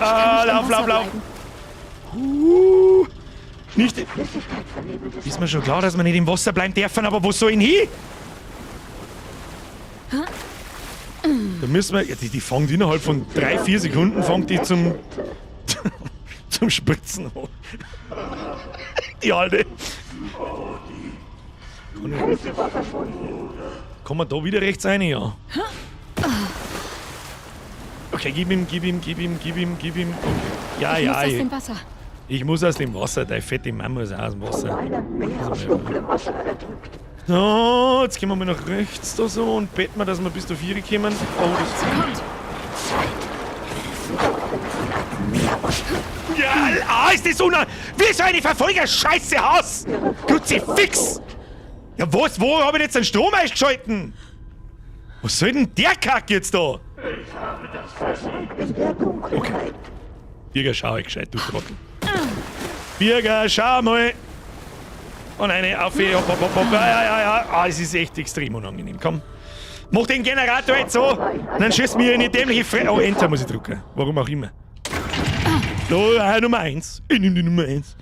Ah, lauf, lauf, lauf. Nicht... Ist mir schon klar, dass wir nicht im Wasser bleiben dürfen, aber wo soll ich hin? Da müssen wir... Ja, die fängt innerhalb von 3-4 Sekunden fängt die zum... zum Spritzen an. Die alte. Kann man da wieder rechts rein? Ja. Okay, gib ihm, gib ihm, gib ihm, gib ihm, gib ihm. Okay. Ja,
Ich
ja.
muss aus dem Wasser.
Ich muss aus dem Wasser. Deine fette Mama muss auch aus dem Wasser. So, jetzt gehen wir mal nach rechts da so und beten wir, dass wir bis zu 4 kommen. Oh, das
Kommt!
Ja, ah, ist das unang... Wie so eine Verfolger-Scheiße Haus! Kruzifix! Ja, was? Wo hab ich jetzt den Strom eingeschalten? Was soll denn der Kack jetzt da?
Ich habe das Versuch in der Dunkelheit.
Birger, schau gescheit, du Trottel. Birger, schau mal! Und eine, auf, hopp, hopp, hopp, hopp. Ja, ja, ja, ja. Ah, es ist echt extrem unangenehm. Komm. Mach den Generator jetzt so. Dann schießt mir in die dämliche Fre... Oh, Enter muss ich drücken. Warum auch immer. Da, Nummer 1. Ich nehm die Nummer 1.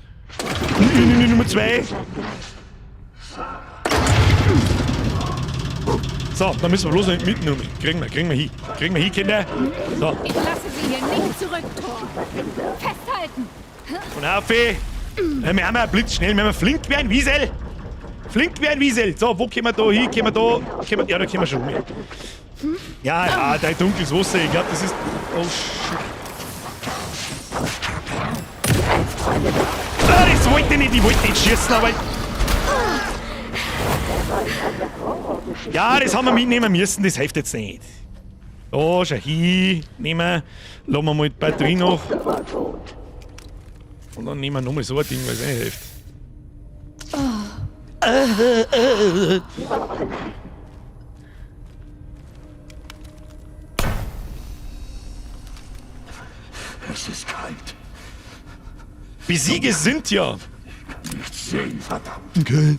Ich nehm die Nummer 2. So, dann müssen wir bloß noch mitnehmen. Kriegen wir hin. Kriegen wir hin, Kinder. So.
Ich lasse Sie hier nicht zurück, Tor. Festhalten!
Und auf! Wir haben ja blitzschnell, wir haben flink wie ein Wiesel. Flink wie ein Wiesel. So, wo können wir da hin? Können wir da? Können wir, ja, da können wir schon mehr. Ja, ja, dein dunkles Wasser. Ich glaube, das ist... Oh, shit. Ah, das wollte ich nicht. Ich wollte nicht schießen, aber... Ja, das haben wir mitnehmen müssen. Das hilft jetzt nicht. Da, schau hin. Nehmen wir. Lassen wir mal die Batterie noch. Und dann nehmen wir nochmal so ein Ding, weil es eh nicht hilft.
Es ist kalt.
Besiege Cynthia!
Ich kann nichts sehen, verdammt.
Okay.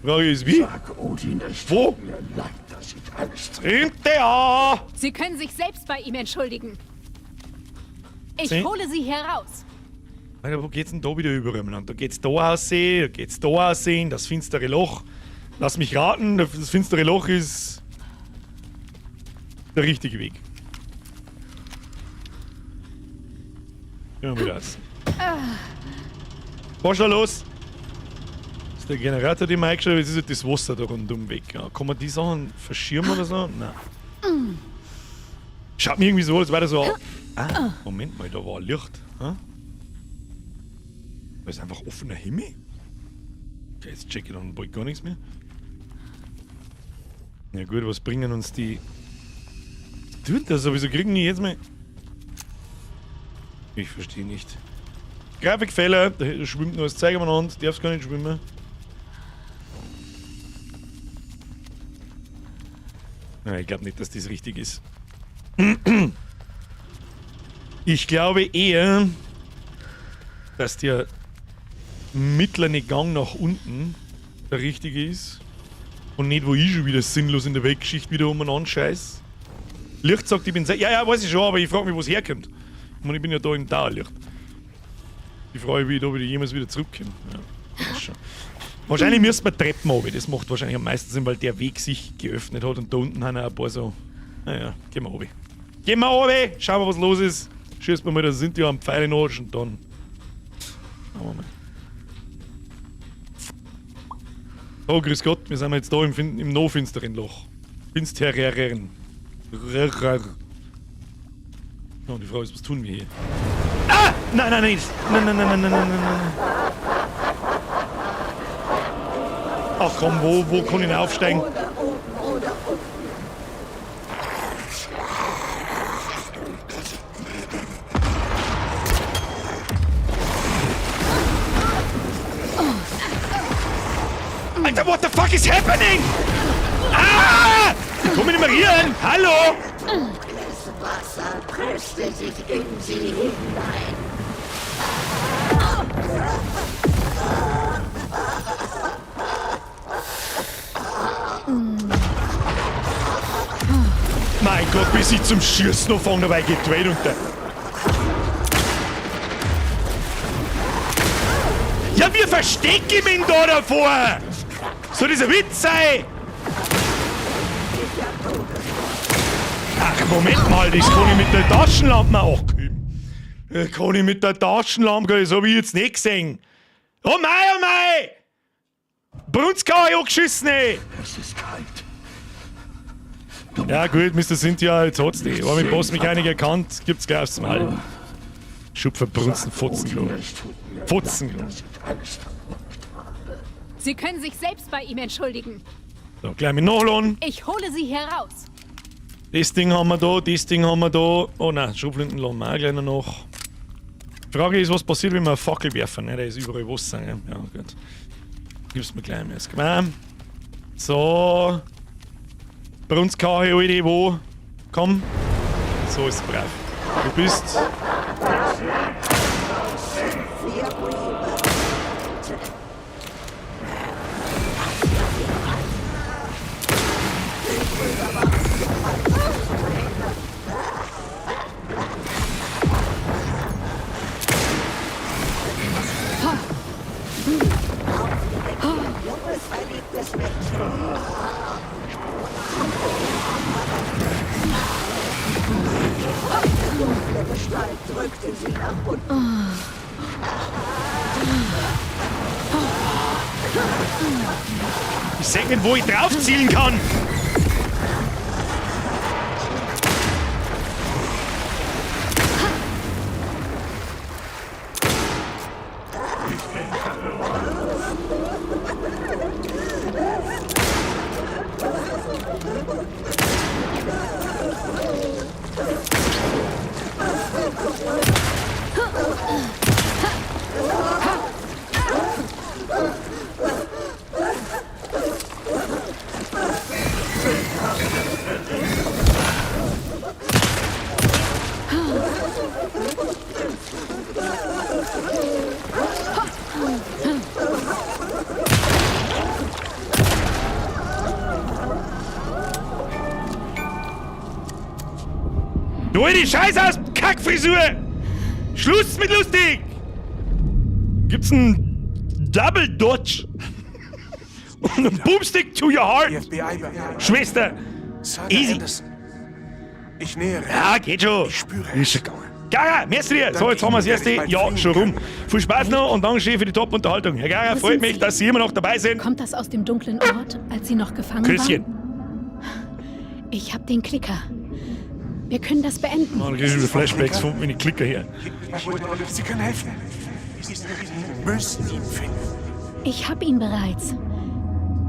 Frage ist wie?
Sag Odin, es
Wo?
tut mir leid, dass ich alles
Cynthia!
Sie können sich selbst bei ihm entschuldigen. Ich hole Sie hier raus.
Alter, wo geht's denn da wieder über umeinander? Da geht's da aussehen, da geht's da aussehen, das finstere Loch. Lass mich raten, das finstere Loch ist der richtige Weg. Gehen wir wieder aus. Was ist da los? Das ist der Generator, den wir eingestellt haben. Jetzt ist halt das Wasser da rundum weg. Ja. Kann man die Sachen verschirmen oder so? Nein. Schaut mir irgendwie so, als wäre das so. Ah, Moment mal, da war Licht. Hm? Da ist einfach offener Himmel. Okay, jetzt check ich dann bald gar nichts mehr. Na gut, was bringen uns die... Was tut das? Wieso kriegen die jetzt mal... Ich verstehe nicht. Grafikfehler, da schwimmt nur das Zeiger umeinander, darf's gar nicht schwimmen. Na, ich glaub nicht, dass das richtig ist. Ich glaube eher, dass der mittlere Gang nach unten der richtige ist. Und nicht, wo ich schon wieder sinnlos in der Weltgeschichte wieder umeinander scheiß. Licht sagt, ich bin sehr. Ja, ja, weiß ich schon, aber ich frag mich, wo's herkommt. Ich meine, ich bin ja da im Dauerlicht. Die Frage, wie ich da wieder jemals wieder zurückkomme. Ja, das schon. Wahrscheinlich müsste man Treppen runter. Das macht wahrscheinlich am meisten Sinn, weil der Weg sich geöffnet hat und da unten haben auch ein paar so. Naja, gehen wir runter. Gehen wir runter, schauen wir, was los ist. Schießt mir mal, das sind ja am Pfeil in den Arsch und dann. Schauen wir mal. Oh, grüß Gott, wir sind jetzt da im noch finsteren Loch. Finstereren. Ja, die Frage ist, was tun wir hier? Ah! Nein, nein, nein! Nein, nein, nein, nein, nein, nein, nein, nein. Ach komm, wo kann ich denn aufsteigen? Alter, what the fuck is happening? Ah! Ich komm nicht mehr hier hin! Hallo!
Dunkles Wasser presste sich in sie hinein.
Mein Gott, bis ich zum Schießen anfange, dabei geht die Welt unter. Ja, wie verstecke ich mich denn da davor? Soll das ein Witz sein? Ach, Moment mal, das kann ich mit der Taschenlampe auch kühlen. Das kann ich mit der Taschenlampe, das hab ich jetzt nicht gesehen. Oh mei, oh mei! Brunskau, ich angeschissen, ey!
Es ist kalt.
Ja gut, Mr. Cynthia, jetzt hat's die. Aber mit Bossmechanik erkannt, gibt's gleich aufs Mal. Schupferbrunzen, Fotzen, glaub ich. Fotzen, glaub ich.
Sie können sich selbst bei ihm entschuldigen.
So, gleich mit nachladen.
Ich hole Sie hier raus.
Das Ding haben wir da, das Ding haben wir da. Oh nein, Schrotflinten laden wir auch gleich noch. Die Frage ist, was passiert, wenn wir eine Fackel werfen? Ne? Da ist überall Wasser. Ne? Ja, gut. Gib's mir gleich mal. So. Brunskache, Alte, wo? Komm. So ist es brav. Du bist. Ich seh nicht, wo ich drauf zielen kann. Du hol die Scheiße aus, Kackfrisur! Schluss mit lustig! Gibt's einen Double Dodge? Und einen Boomstick to your heart! Schwester! Easy!
Anderson. Ich nähere.
Ja, geht schon.
Ich spüre
Ist schon gegangen. Gaga, merci dir. So, jetzt haben wir das erste Jahr schon rum. Viel Spaß noch und Dankeschön für die Top-Unterhaltung. Herr Gaga,
Wo
freut
sind
mich,
Sie?
dass Sie immer noch dabei sind.
Kommt das aus dem dunklen Ort, als Sie noch gefangen
Küsschen.
waren? Ich hab den Klicker. Wir können das beenden.
Oh, da krieg ich schon Flashbacks von wenn ich Klicker her.
Sie können helfen. Sie müssen ihn finden.
Ich hab ihn bereits.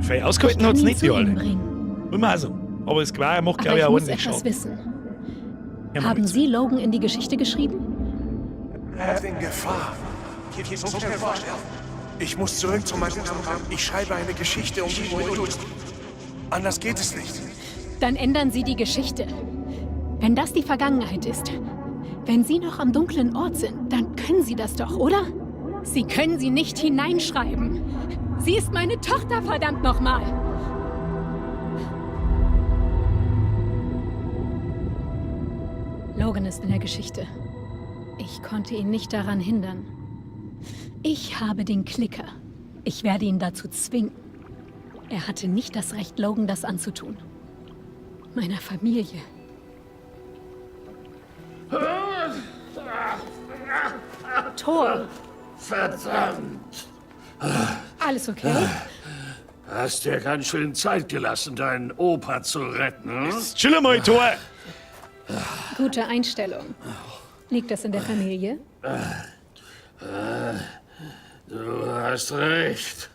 Fein ausgehalten
Ich kann
hat's
ihn
nicht,
zu
die
Ihnen
Alte.
bringen.
Immer so. Aber das Gewehr macht,
Aber
glaub ich,
ich
auch
muss
ordentlich
etwas
Schaden.
wissen.
Hör mal
Haben
mit.
Sie Logan in die Geschichte geschrieben?
Er ist in Gefahr. Ich muss zurück zu meinem. Ich schreibe eine Geschichte um die. Anders geht es nicht.
Dann ändern Sie die Geschichte. Wenn das die Vergangenheit ist, wenn Sie noch am dunklen Ort sind, dann können Sie das doch, oder? Sie können sie nicht hineinschreiben. Sie ist meine Tochter, verdammt nochmal! Logan ist in der Geschichte. Ich konnte ihn nicht daran hindern. Ich habe den Klicker. Ich werde ihn dazu zwingen. Er hatte nicht das Recht, Logan das anzutun. Meiner Familie. Thor.
Verdammt!
Alles okay?
Hast dir ganz schön Zeit gelassen, deinen Opa zu retten, hm?
Chill mal, Thor.
Gute Einstellung. Liegt das in der Familie?
Du hast recht.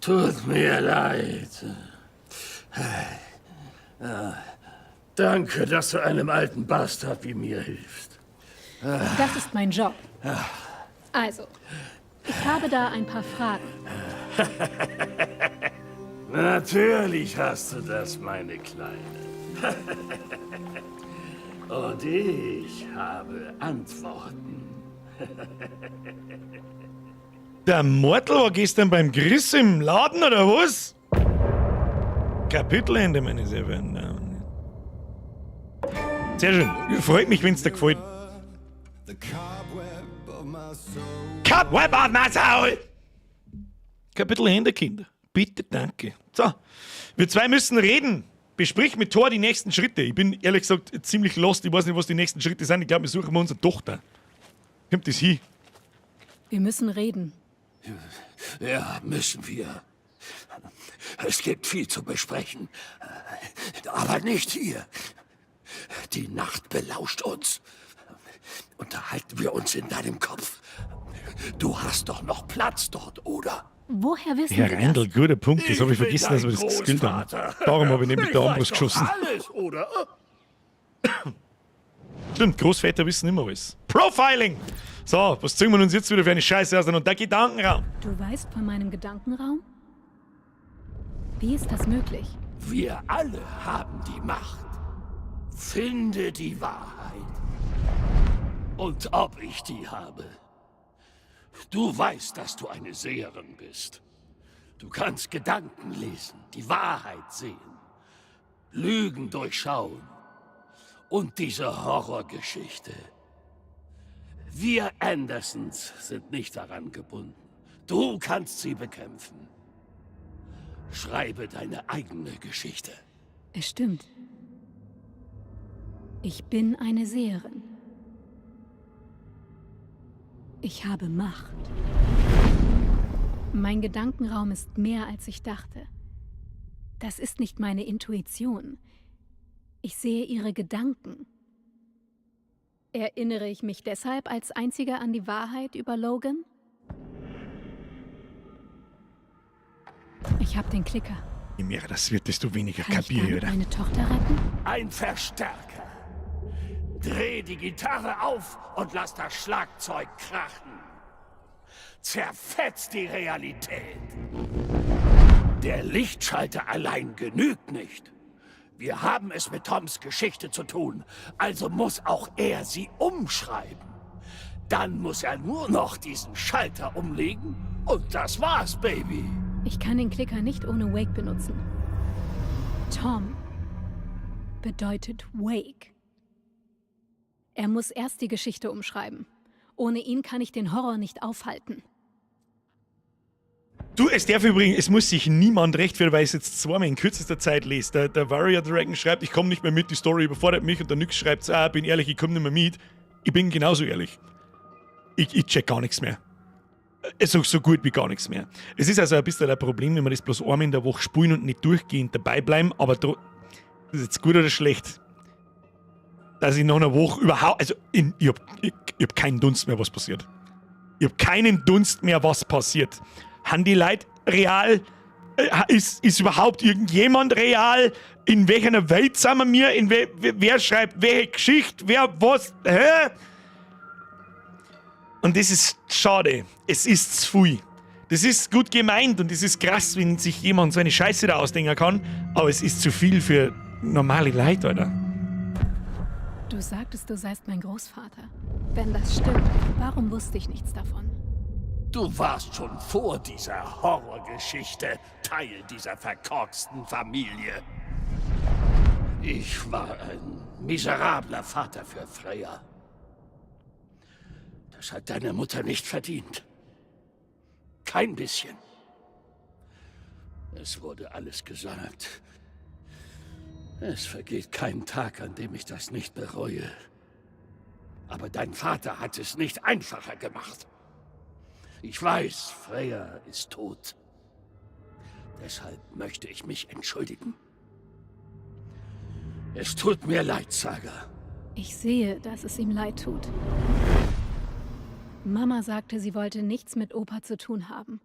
Tut mir leid. Danke, dass du einem alten Bastard wie mir hilfst.
Das ist mein Job. Also, ich habe da ein paar Fragen.
Natürlich hast du das, meine Kleine. Und ich habe Antworten.
Der Mortel war gestern beim Chris im Laden, oder was? Kapitelende, meine sehr verehrten Damen. Sehr schön. Freut mich, wenn's dir gefällt. Cobweb of my soul! Kapitelende, Kinder. Bitte, danke. So, wir zwei müssen reden. Besprich mit Thor die nächsten Schritte. Ich bin ehrlich gesagt ziemlich lost. Ich weiß nicht, was die nächsten Schritte sind. Ich glaube, wir suchen mal unsere Tochter. Kommt das hin?
Wir müssen reden.
Ja, müssen wir. Es gibt viel zu besprechen. Aber nicht hier. Die Nacht belauscht uns. Unterhalten wir uns in deinem Kopf. Du hast doch noch Platz dort, oder?
Woher wissen
Herr
Sie
Reindl,
das?
guter Punkt. Das habe ich
bin
vergessen, dass wir
dein
das geskillt haben.
Großvater.
Darum habe ich nicht mit der
Ich
Armbrust
weiß doch
geschossen.
Alles, oder?
Stimmt, Großväter wissen immer alles. Profiling! So, was ziehen wir uns jetzt wieder für eine Scheiße aus? Und der Gedankenraum.
Du weißt von meinem Gedankenraum? Wie ist das möglich?
Wir alle haben die Macht. Finde die Wahrheit. Und ob ich die habe. Du weißt, dass du eine Seherin bist. Du kannst Gedanken lesen, die Wahrheit sehen, Lügen durchschauen. Und diese Horrorgeschichte. Wir Andersons sind nicht daran gebunden. Du kannst sie bekämpfen. Schreibe deine eigene Geschichte.
Es stimmt. Ich bin eine Seherin. Ich habe Macht. Mein Gedankenraum ist mehr, als ich dachte. Das ist nicht meine Intuition. Ich sehe ihre Gedanken. Erinnere ich mich deshalb als einziger an die Wahrheit über Logan? Ich habe den Klicker.
Je mehr das wird, desto weniger
Kann ich
kapiere ich,
damit
oder?
meine Tochter retten?
Ein Verstärker. Dreh die Gitarre auf und lass das Schlagzeug krachen. Zerfetzt die Realität. Der Lichtschalter allein genügt nicht. Wir haben es mit Toms Geschichte zu tun, also muss auch er sie umschreiben. Dann muss er nur noch diesen Schalter umlegen und das war's, Baby.
Ich kann den Klicker nicht ohne Wake benutzen. Tom bedeutet Wake. Er muss erst die Geschichte umschreiben. Ohne ihn kann ich den Horror nicht aufhalten.
Du, es darf übrigens, es muss sich niemand rechtfertigen, weil ich es jetzt zweimal in kürzester Zeit lese. Der Warrior Dragon schreibt, ich komme nicht mehr mit, die Story überfordert mich, und der Nyx schreibt, ah, bin ehrlich, ich komme nicht mehr mit. Ich bin genauso ehrlich. Ich check gar nichts mehr. So gut wie gar nichts mehr. Es ist also ein bisschen ein Problem, wenn wir das bloß einmal in der Woche spielen und nicht durchgehend dabei bleiben, aber das ist jetzt gut oder schlecht, dass ich nach einer Woche überhaupt, also in, ich hab, ich, ich hab keinen Dunst mehr, was passiert. Ich hab keinen Dunst mehr, was passiert. Haben die Leute real? Ist überhaupt irgendjemand real? In welcher Welt sind wir mir? Wer schreibt welche Geschichte? Wer was? Hä? Und das ist schade. Es ist zu viel. Das ist gut gemeint und es ist krass, wenn sich jemand so eine Scheiße da ausdenken kann, aber es ist zu viel für normale Leute, Alter.
Du sagtest, du seist mein Großvater. Wenn das stimmt, warum wusste ich nichts davon?
Du warst schon vor dieser Horrorgeschichte Teil dieser verkorksten Familie. Ich war ein miserabler Vater für Freya. Das hat deine Mutter nicht verdient. Kein bisschen. Es wurde alles gesagt. Es vergeht kein Tag, an dem ich das nicht bereue. Aber dein Vater hat es nicht einfacher gemacht. Ich weiß, Freya ist tot. Deshalb möchte ich mich entschuldigen. Es tut mir leid, Saga.
Ich sehe, dass es ihm leid tut. Mama sagte, sie wollte nichts mit Opa zu tun haben.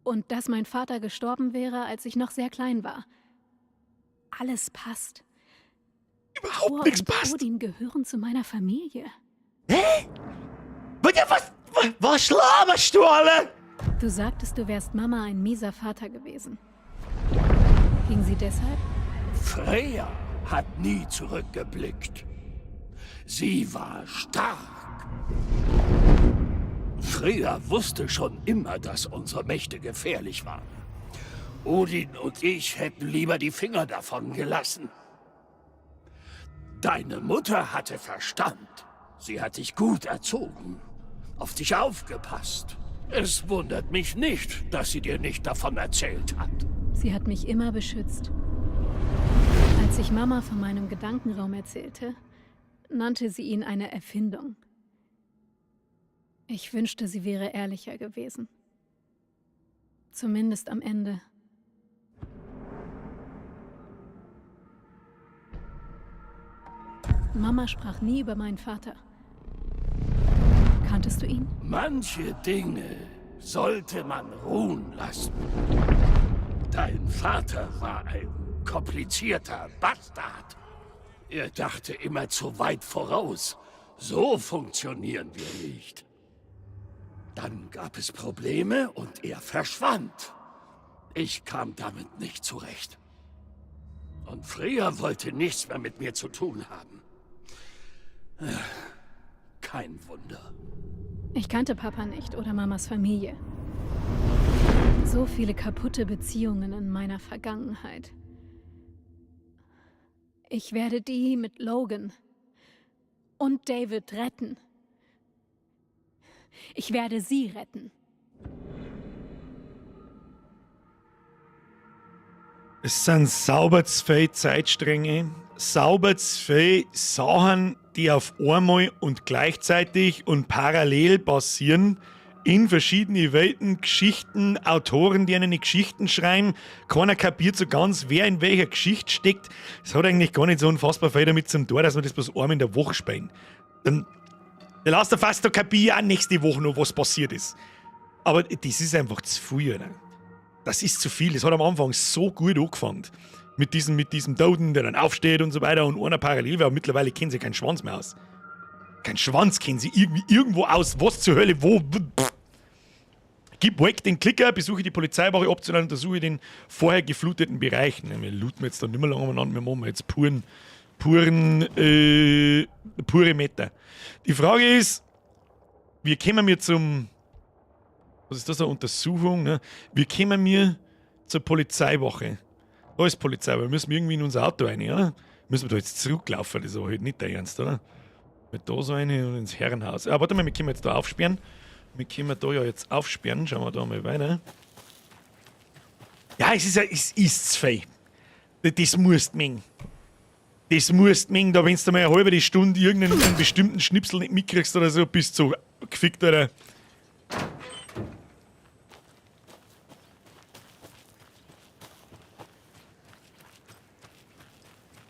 Und dass mein Vater gestorben wäre, als ich noch sehr klein war. Alles passt.
Überhaupt
Thor
nichts
und
passt.
Odin gehören zu meiner Familie.
Was, was, was laberst du alle?
Du sagtest, du wärst Mama ein mieser Vater gewesen. Ging sie deshalb?
Freya hat nie zurückgeblickt. Sie war stark. Freya wusste schon immer, dass unsere Mächte gefährlich waren. Odin und ich hätten lieber die Finger davon gelassen. Deine Mutter hatte Verstand. Sie hat dich gut erzogen, auf dich aufgepasst. Es wundert mich nicht, dass sie dir nicht davon erzählt hat.
Sie hat mich immer beschützt. Als ich Mama von meinem Gedankenraum erzählte, nannte sie ihn eine Erfindung. Ich wünschte, sie wäre ehrlicher gewesen. Zumindest am Ende. Mama sprach nie über meinen Vater. Kanntest du ihn?
Manche Dinge sollte man ruhen lassen. Dein Vater war ein komplizierter Bastard. Er dachte immer zu weit voraus. So funktionieren wir nicht. Dann gab es Probleme und er verschwand. Ich kam damit nicht zurecht. Und Freya wollte nichts mehr mit mir zu tun haben. Kein Wunder.
Ich kannte Papa nicht oder Mamas Familie. So viele kaputte Beziehungen in meiner Vergangenheit. Ich werde die mit Logan und David retten. Ich werde sie retten.
Es sind sauber zu viele Zeitstränge, sauber zu viele Sachen, die auf einmal und gleichzeitig und parallel passieren. In verschiedene Welten, Geschichten, Autoren, die eine Geschichten schreiben. Keiner kapiert so ganz, wer in welcher Geschichte steckt. Es hat eigentlich gar nicht so unfassbar viel damit zum tun, dass wir das bloß einmal in der Woche spielen. Dann, der Last of Us, da kapiere ich auch nächste Woche noch, was passiert ist. Aber das ist einfach zu viel, oder? Das ist zu viel. Das hat am Anfang so gut angefangen. Mit diesem Toten, der dann aufsteht und so weiter und einer parallel, aber mittlerweile kennen sie keinen Schwanz mehr aus. Kein Schwanz kennen sie irgendwie irgendwo aus. Was zur Hölle, wo? Pff. Gib Wake den Klicker, besuche die Polizeiwache optional, untersuche den vorher gefluteten Bereich. Ne, wir looten jetzt da nicht mehr lange umeinander, wir machen jetzt pure Meta. Die Frage ist, wie kommen wir zum, was ist das, eine Untersuchung? Ne? Wie kommen wir zur Polizeiwache? Da ist Polizei, wir müssen irgendwie in unser Auto rein, oder? Müssen wir da jetzt zurücklaufen, das ist aber halt nicht der Ernst, oder? Mit da so rein und ins Herrenhaus. Ah, warte mal, wir können jetzt da aufsperren. Wir können da ja jetzt aufsperren. Schauen wir da mal weiter. Ja, es ist zu viel. Das musst mengen. Das musst mengen, da wenn du mal eine halbe Stunde irgendeinen bestimmten Schnipsel nicht mitkriegst oder so, bist du so gefickt, oder?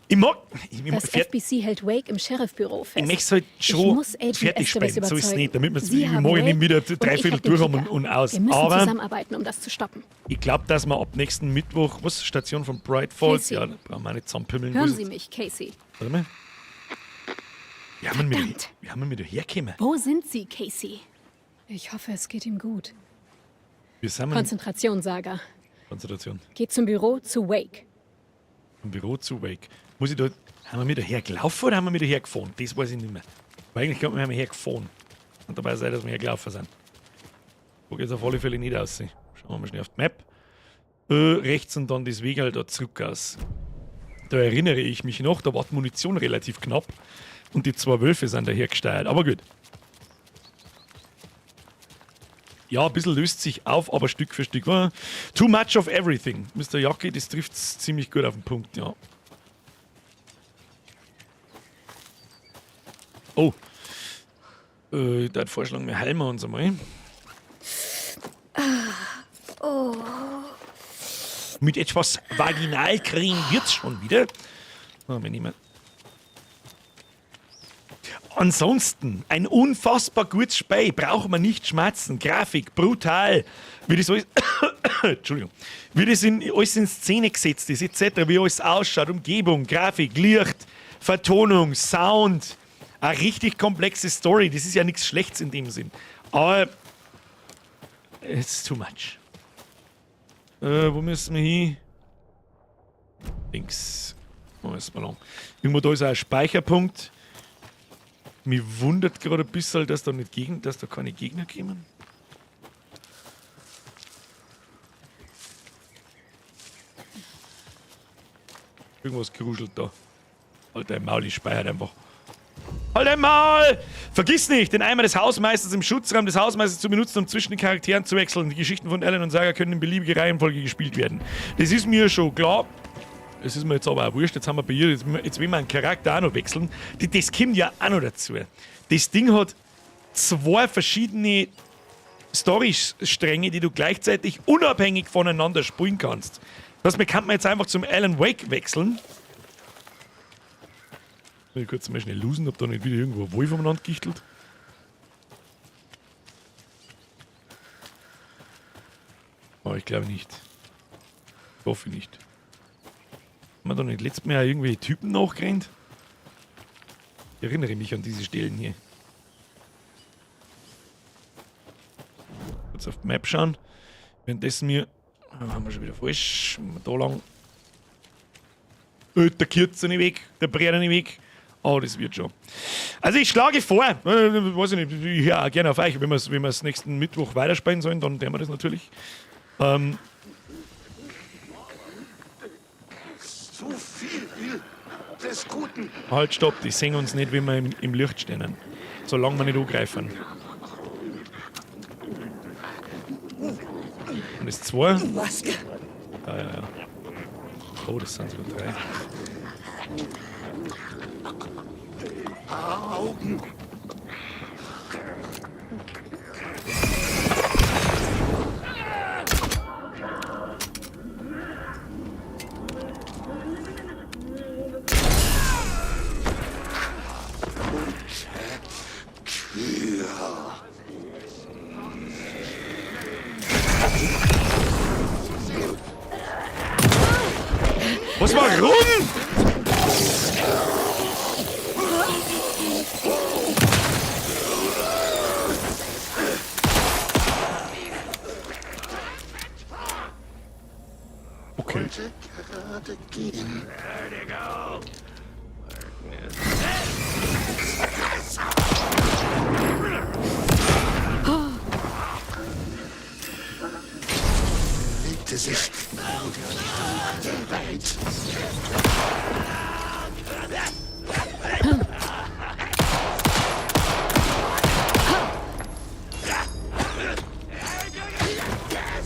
Ich mag. Ich
Das FBC hält Wake im Sheriffbüro fest.
Ich möchte es halt schon
Ich muss Agent
fertig
Estevez
spielen, so ist es
überzeugen.
nicht. Damit wir
Sie
ich
haben
mag ich nicht
Wake
wieder
und ich
dreiviertel
hab den
durch haben
Klicker.
und aus.
Wir müssen
Aber
zusammenarbeiten, um das zu stoppen.
Ich glaube, dass wir ab nächsten Mittwoch, was, Station von Bright Falls,
Casey.
ja, da brauchen wir auch nicht zusammenpimmeln. Wo
Hören
ist
Sie
jetzt-
mich, Casey.
Warte mal. Wie haben wir,
Verdammt.
wie haben wir da hergekommen?
Wo sind Sie, Casey? Ich hoffe, es geht ihm gut.
Wir sind in
Konzentration, Saga.
Konzentration.
Geht zum Büro zu Wake.
Vom Büro zu Wake. Muss ich da, haben wir da hergelaufen oder haben wir da hergefahren? Das weiß ich nicht mehr. Weil eigentlich kommt man hergefahren. Und dabei sei, dass wir hergelaufen sind. Wo geht's auf alle Fälle nicht aus? Schauen wir mal schnell auf die Map. Rechts und dann das Weg halt da zurück aus. Da erinnere ich mich noch, da war die Munition relativ knapp. Und die zwei Wölfe sind daher gesteuert. Aber gut. Ja, ein bisschen löst sich auf, aber Stück für Stück. Too much of everything. Mr. Jacki, das trifft ziemlich gut auf den Punkt, ja. Oh, Ich würde vorschlagen, wir heilen wir uns einmal. Mit etwas Vaginalcreme wird's schon wieder. Ah, wir nehmen. Ansonsten, ein unfassbar gutes Spiel, braucht man nicht schmerzen. Grafik, brutal. Wie das alles, Entschuldigung, wie das alles in Szene gesetzt ist, etc., wie alles ausschaut, Umgebung, Grafik, Licht, Vertonung, Sound. Eine richtig komplexe Story, das ist ja nichts Schlechtes in dem Sinn. Aber it's too much. Wo müssen wir hin? Links. Wo müssen wir lang? Irgendwo da ist auch ein Speicherpunkt. Mich wundert gerade ein bisschen, dass da nicht gegen, dass da keine Gegner kommen. Irgendwas kruschelt da. Halt dein Maul, ich speichere einfach. Halt dein Maul! Vergiss nicht, den Eimer des Hausmeisters im Schutzraum des Hausmeisters zu benutzen, um zwischen den Charakteren zu wechseln. Die Geschichten von Alan und Saga können in beliebiger Reihenfolge gespielt werden. Das ist mir schon klar. Das ist mir jetzt aber auch wurscht. Jetzt haben wir bei ihr, jetzt will wir einen Charakter auch noch wechseln. Das kommt ja auch noch dazu. Das Ding hat zwei verschiedene Storystränge, die du gleichzeitig unabhängig voneinander spielen kannst. Das heißt, man kann jetzt einfach zum Alan Wake wechseln. Ich will kurz mal schnell losen, ob da nicht wieder irgendwo ein Wolf umeinander gichtelt. Aber ich glaube nicht. Ich hoffe nicht. Haben wir da nicht letztes Mal auch irgendwelche Typen nachgerannt? Ich erinnere mich an diese Stellen hier. Kurz auf die Map schauen. Währenddessen wir. Ah, haben wir schon wieder falsch. Da lang. Der Kürzer nicht weg, der Brenner nicht weg. Oh, das wird schon. Also ich schlage vor, weiß ich nicht, ich höre auch gerne auf euch, wenn wir's nächsten Mittwoch weiterspielen sollen, dann tun wir das natürlich.
Zu viel des Guten.
Halt, stopp, die sehen uns nicht, wenn wir im Licht stehen. Solange wir nicht angreifen. Und das 2.
Maske.
Ja, ja, ja. Oh, das sind sogar 3.
Augen.
Was, warum? Okay.
Wollte gerade gehen. Legte sich bereit.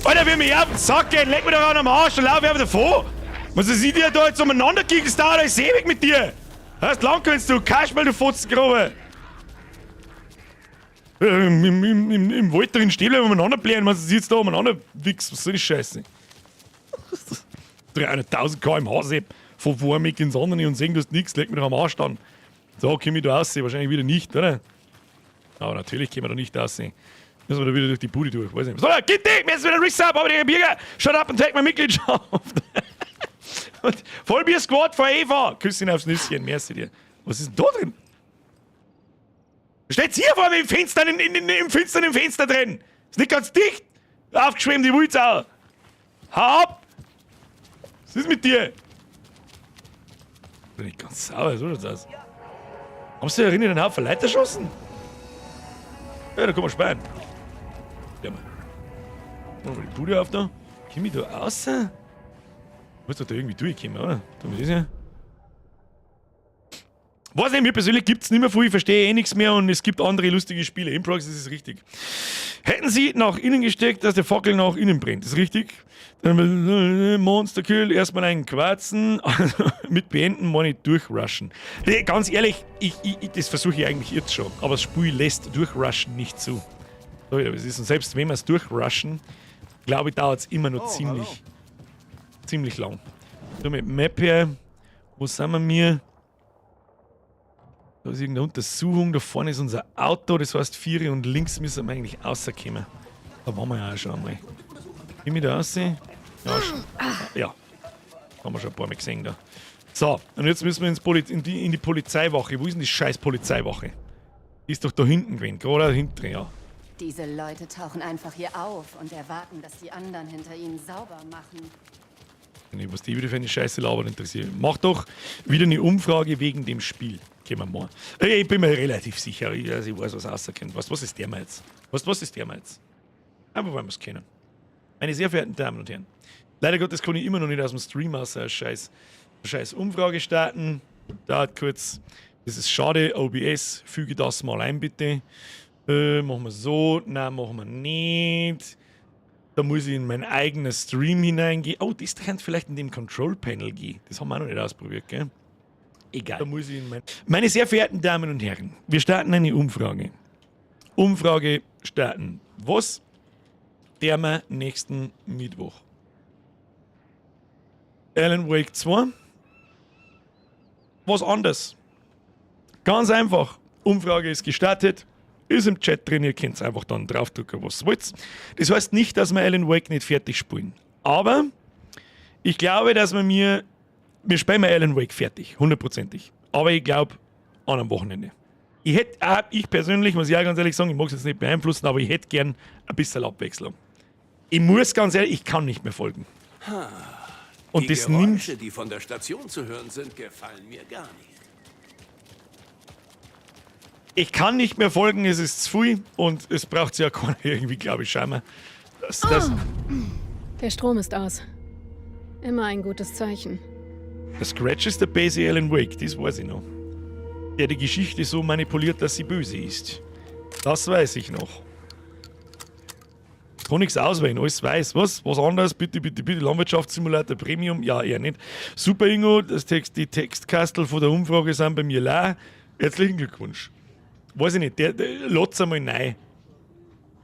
Alter, will mich auf den Sack gehen, leck mir doch an am Arsch und lauf einfach davon. Was ist dir da jetzt umeinander gegen? Das dauert alles ewig mit dir. Hast lang kannst du, Kasperl, du Fotzengrube. Im Wald drin stehen bleiben, umeinander blären, was ist jetzt da umeinander wichst? Was soll die Scheiße? 300.000 km/h, Sepp. Von Warmig ins andere und sehen, du hast nix, leck mir doch am Arsch dann. So, komm ich da raus, wahrscheinlich wieder nicht, oder? Aber natürlich können wir da nicht raus. Müssen wir da wieder durch die Bude durch, weiß nicht. So, geht nicht, mir ist wieder Resub, aber die Bürger, shut up and take my Mitgliedschaft. Und Vollbier Squad vor Eva. Küsschen aufs Nüsschen, merci dir. Was ist denn da drin? Steht's hier vor mir im Fenster, im Fenster, im Fenster drin? Ist nicht ganz dicht. Aufgeschwemmt, die Wulzau. Hau ab! Was ist mit dir? Bin ich ganz sauer, so schaut's aus. Haben sie erinnert einen Haufen Leute erschossen? Ja, da kann man sparen. Ja, mal. Machen wir die Bude auf da. Komm ich da raus? Muss doch da irgendwie durchkommen, oder? Tun wir das hier? Weiß nicht, mir persönlich gibt's nicht mehr viel, ich verstehe eh nichts mehr und es gibt andere lustige Spiele. Improx, das ist richtig. Hätten sie nach innen gesteckt, dass der Fackel nach innen brennt. Ist richtig? Dann Monster Kill, erstmal einen Quarzen, also mit beenden, meine ich durchrushen. Nee, ganz ehrlich, das versuche ich eigentlich jetzt schon, aber das Spiel lässt durchrushen nicht zu. So, ja, es ist, und selbst wenn wir es durchrushen, glaube ich, dauert es immer noch ziemlich, ziemlich lang. So, mit Map her, wo sind wir mir? Da ist irgendeine Untersuchung, da vorne ist unser Auto, das heißt 4 und links müssen wir eigentlich rauskommen. Da waren wir ja auch schon einmal. Geh ich da raus? Ja, schon. Ja. Haben wir schon ein paar Mal gesehen da. So, und jetzt müssen wir in die Polizeiwache. Wo ist denn die scheiß Polizeiwache? Die ist doch da hinten gewesen, gerade da hinten, ja.
Diese Leute tauchen einfach hier auf und erwarten, dass die anderen hinter ihnen sauber machen.
Nee, was die wieder für eine Scheiße labern, interessiert. Mach doch wieder eine Umfrage wegen dem Spiel. Gehen wir mal. Ich bin mir relativ sicher, ich weiß, was rauskommt. Weißt du, was ist der mal jetzt? Weißt du, was ist der mal jetzt? Einfach, weil wir es kennen. Meine sehr verehrten Damen und Herren, leider Gottes kann ich immer noch nicht aus dem Stream aus eine scheiß Umfrage starten. Dauert kurz. Das ist schade. OBS, füge das mal ein, bitte. Machen wir so. Nein, machen wir nicht. Da muss ich in mein eigenes Stream hineingehen. Oh, das könnte vielleicht in dem Control Panel gehen. Das haben wir auch noch nicht ausprobiert, gell? Egal. Da muss ich in mein Meine sehr verehrten Damen und Herren, wir starten eine Umfrage. Umfrage starten. Was? Der wir nächsten Mittwoch. Alan Wake 2. Was anderes. Ganz einfach. Umfrage ist gestartet. Ist im Chat drin, ihr könnt einfach dann draufdrücken, was ihr wollt. Das heißt nicht, dass wir Alan Wake nicht fertig spielen. Aber ich glaube, dass wir mir. Wir spielen mal Alan Wake fertig, hundertprozentig. Aber ich glaube, an einem Wochenende. Ich hätte, auch ich persönlich, muss ich auch ganz ehrlich sagen, ich mag es jetzt nicht beeinflussen, aber ich hätte gern ein bisschen Abwechslung. Ich muss ganz ehrlich, ich kann nicht mehr folgen. Und
Die
das nimmt.
Geräusche, die von der Station zu hören sind, gefallen mir gar nicht.
Ich kann nicht mehr folgen, es ist zu viel und es braucht ja keiner irgendwie, glaube ich, scheinbar. Das,
Der Strom ist aus. Immer ein gutes Zeichen.
Der Scratch ist der böse Alan Wake, das weiß ich noch. Der die Geschichte so manipuliert, dass sie böse ist. Das weiß ich noch. Kann nichts auswählen, alles weiß. Was? Was anderes? Bitte, bitte, bitte. Landwirtschaftssimulator Premium? Ja, eher nicht. Super, Ingo, die Textkastel von der Umfrage sind bei mir leer. Herzlichen Glückwunsch. Weiß ich nicht, der lasst einmal rein.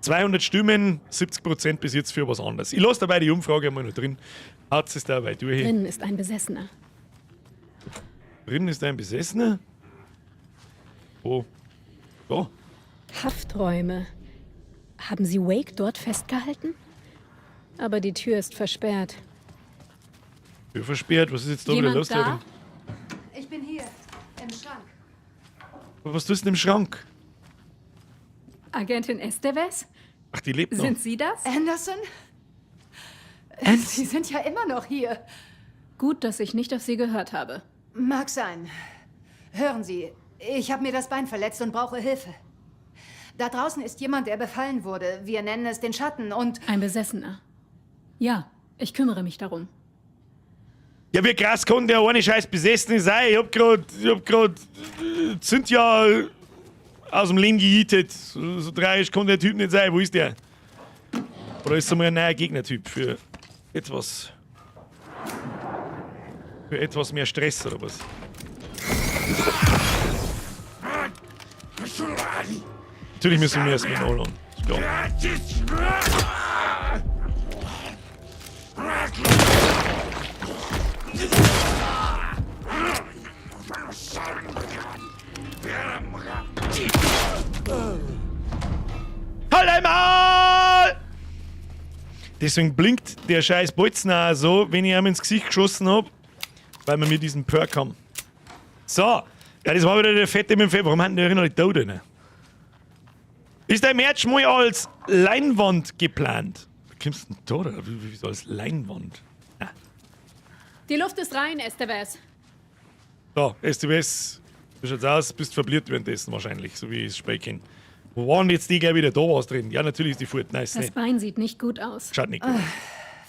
200 Stimmen, 70% bis jetzt für was anderes. Ich lasse dabei die Umfrage einmal noch drin. Haut es dabei durch.
Drin ist ein Besessener.
Drin ist ein Besessener? Oh. Da.
Hafträume. Haben Sie Wake dort festgehalten? Aber die Tür ist versperrt.
Tür versperrt? Was ist jetzt da wieder
Jemand
los?
da?
Ich bin hier, im Schrank.
Was tust du denn im Schrank?
Agentin Estevez?
Ach, die lebt noch.
Sind Sie das?
Anderson? Sie sind ja immer noch hier.
Gut, dass ich nicht auf Sie gehört habe.
Mag sein. Hören Sie, ich habe mir das Bein verletzt und brauche Hilfe. Da draußen ist jemand, der befallen wurde. Wir nennen es den Schatten und...
Ein Besessener. Ja, ich kümmere mich darum.
Ja, wie krass kann der eine scheiß Besessene sein? Ich hab grad Cynthia aus dem Leben gejietet. So tragisch kann der Typ nicht sein. Wo ist der? Oder ist es mal ein neuer Gegnertyp für etwas. Für etwas mehr Stress oder was? Natürlich müssen wir erstmal nachladen. Ist klar. Halt einmal! Deswegen blinkt der scheiß Bolzen auch so, wenn ich ihm ins Gesicht geschossen hab, weil wir mit diesem Perk haben. So, ja, das war wieder der Fette mit dem Fett. Warum haben die noch nicht da drin? Ist der Merch mal als Leinwand geplant? Wie kommst du denn da drauf? Wie so als Leinwand? Ah.
Die Luft ist rein, Estevez.
So, Estevez, du schaust aus, bist verbliert währenddessen wahrscheinlich, so wie ich es sprechen kann. Wo waren jetzt die gleich wieder? Da war's drin. Ja, natürlich ist die fort. Nice,
Das
nicht.
Bein sieht nicht gut aus.
Schaut nicht gut aus.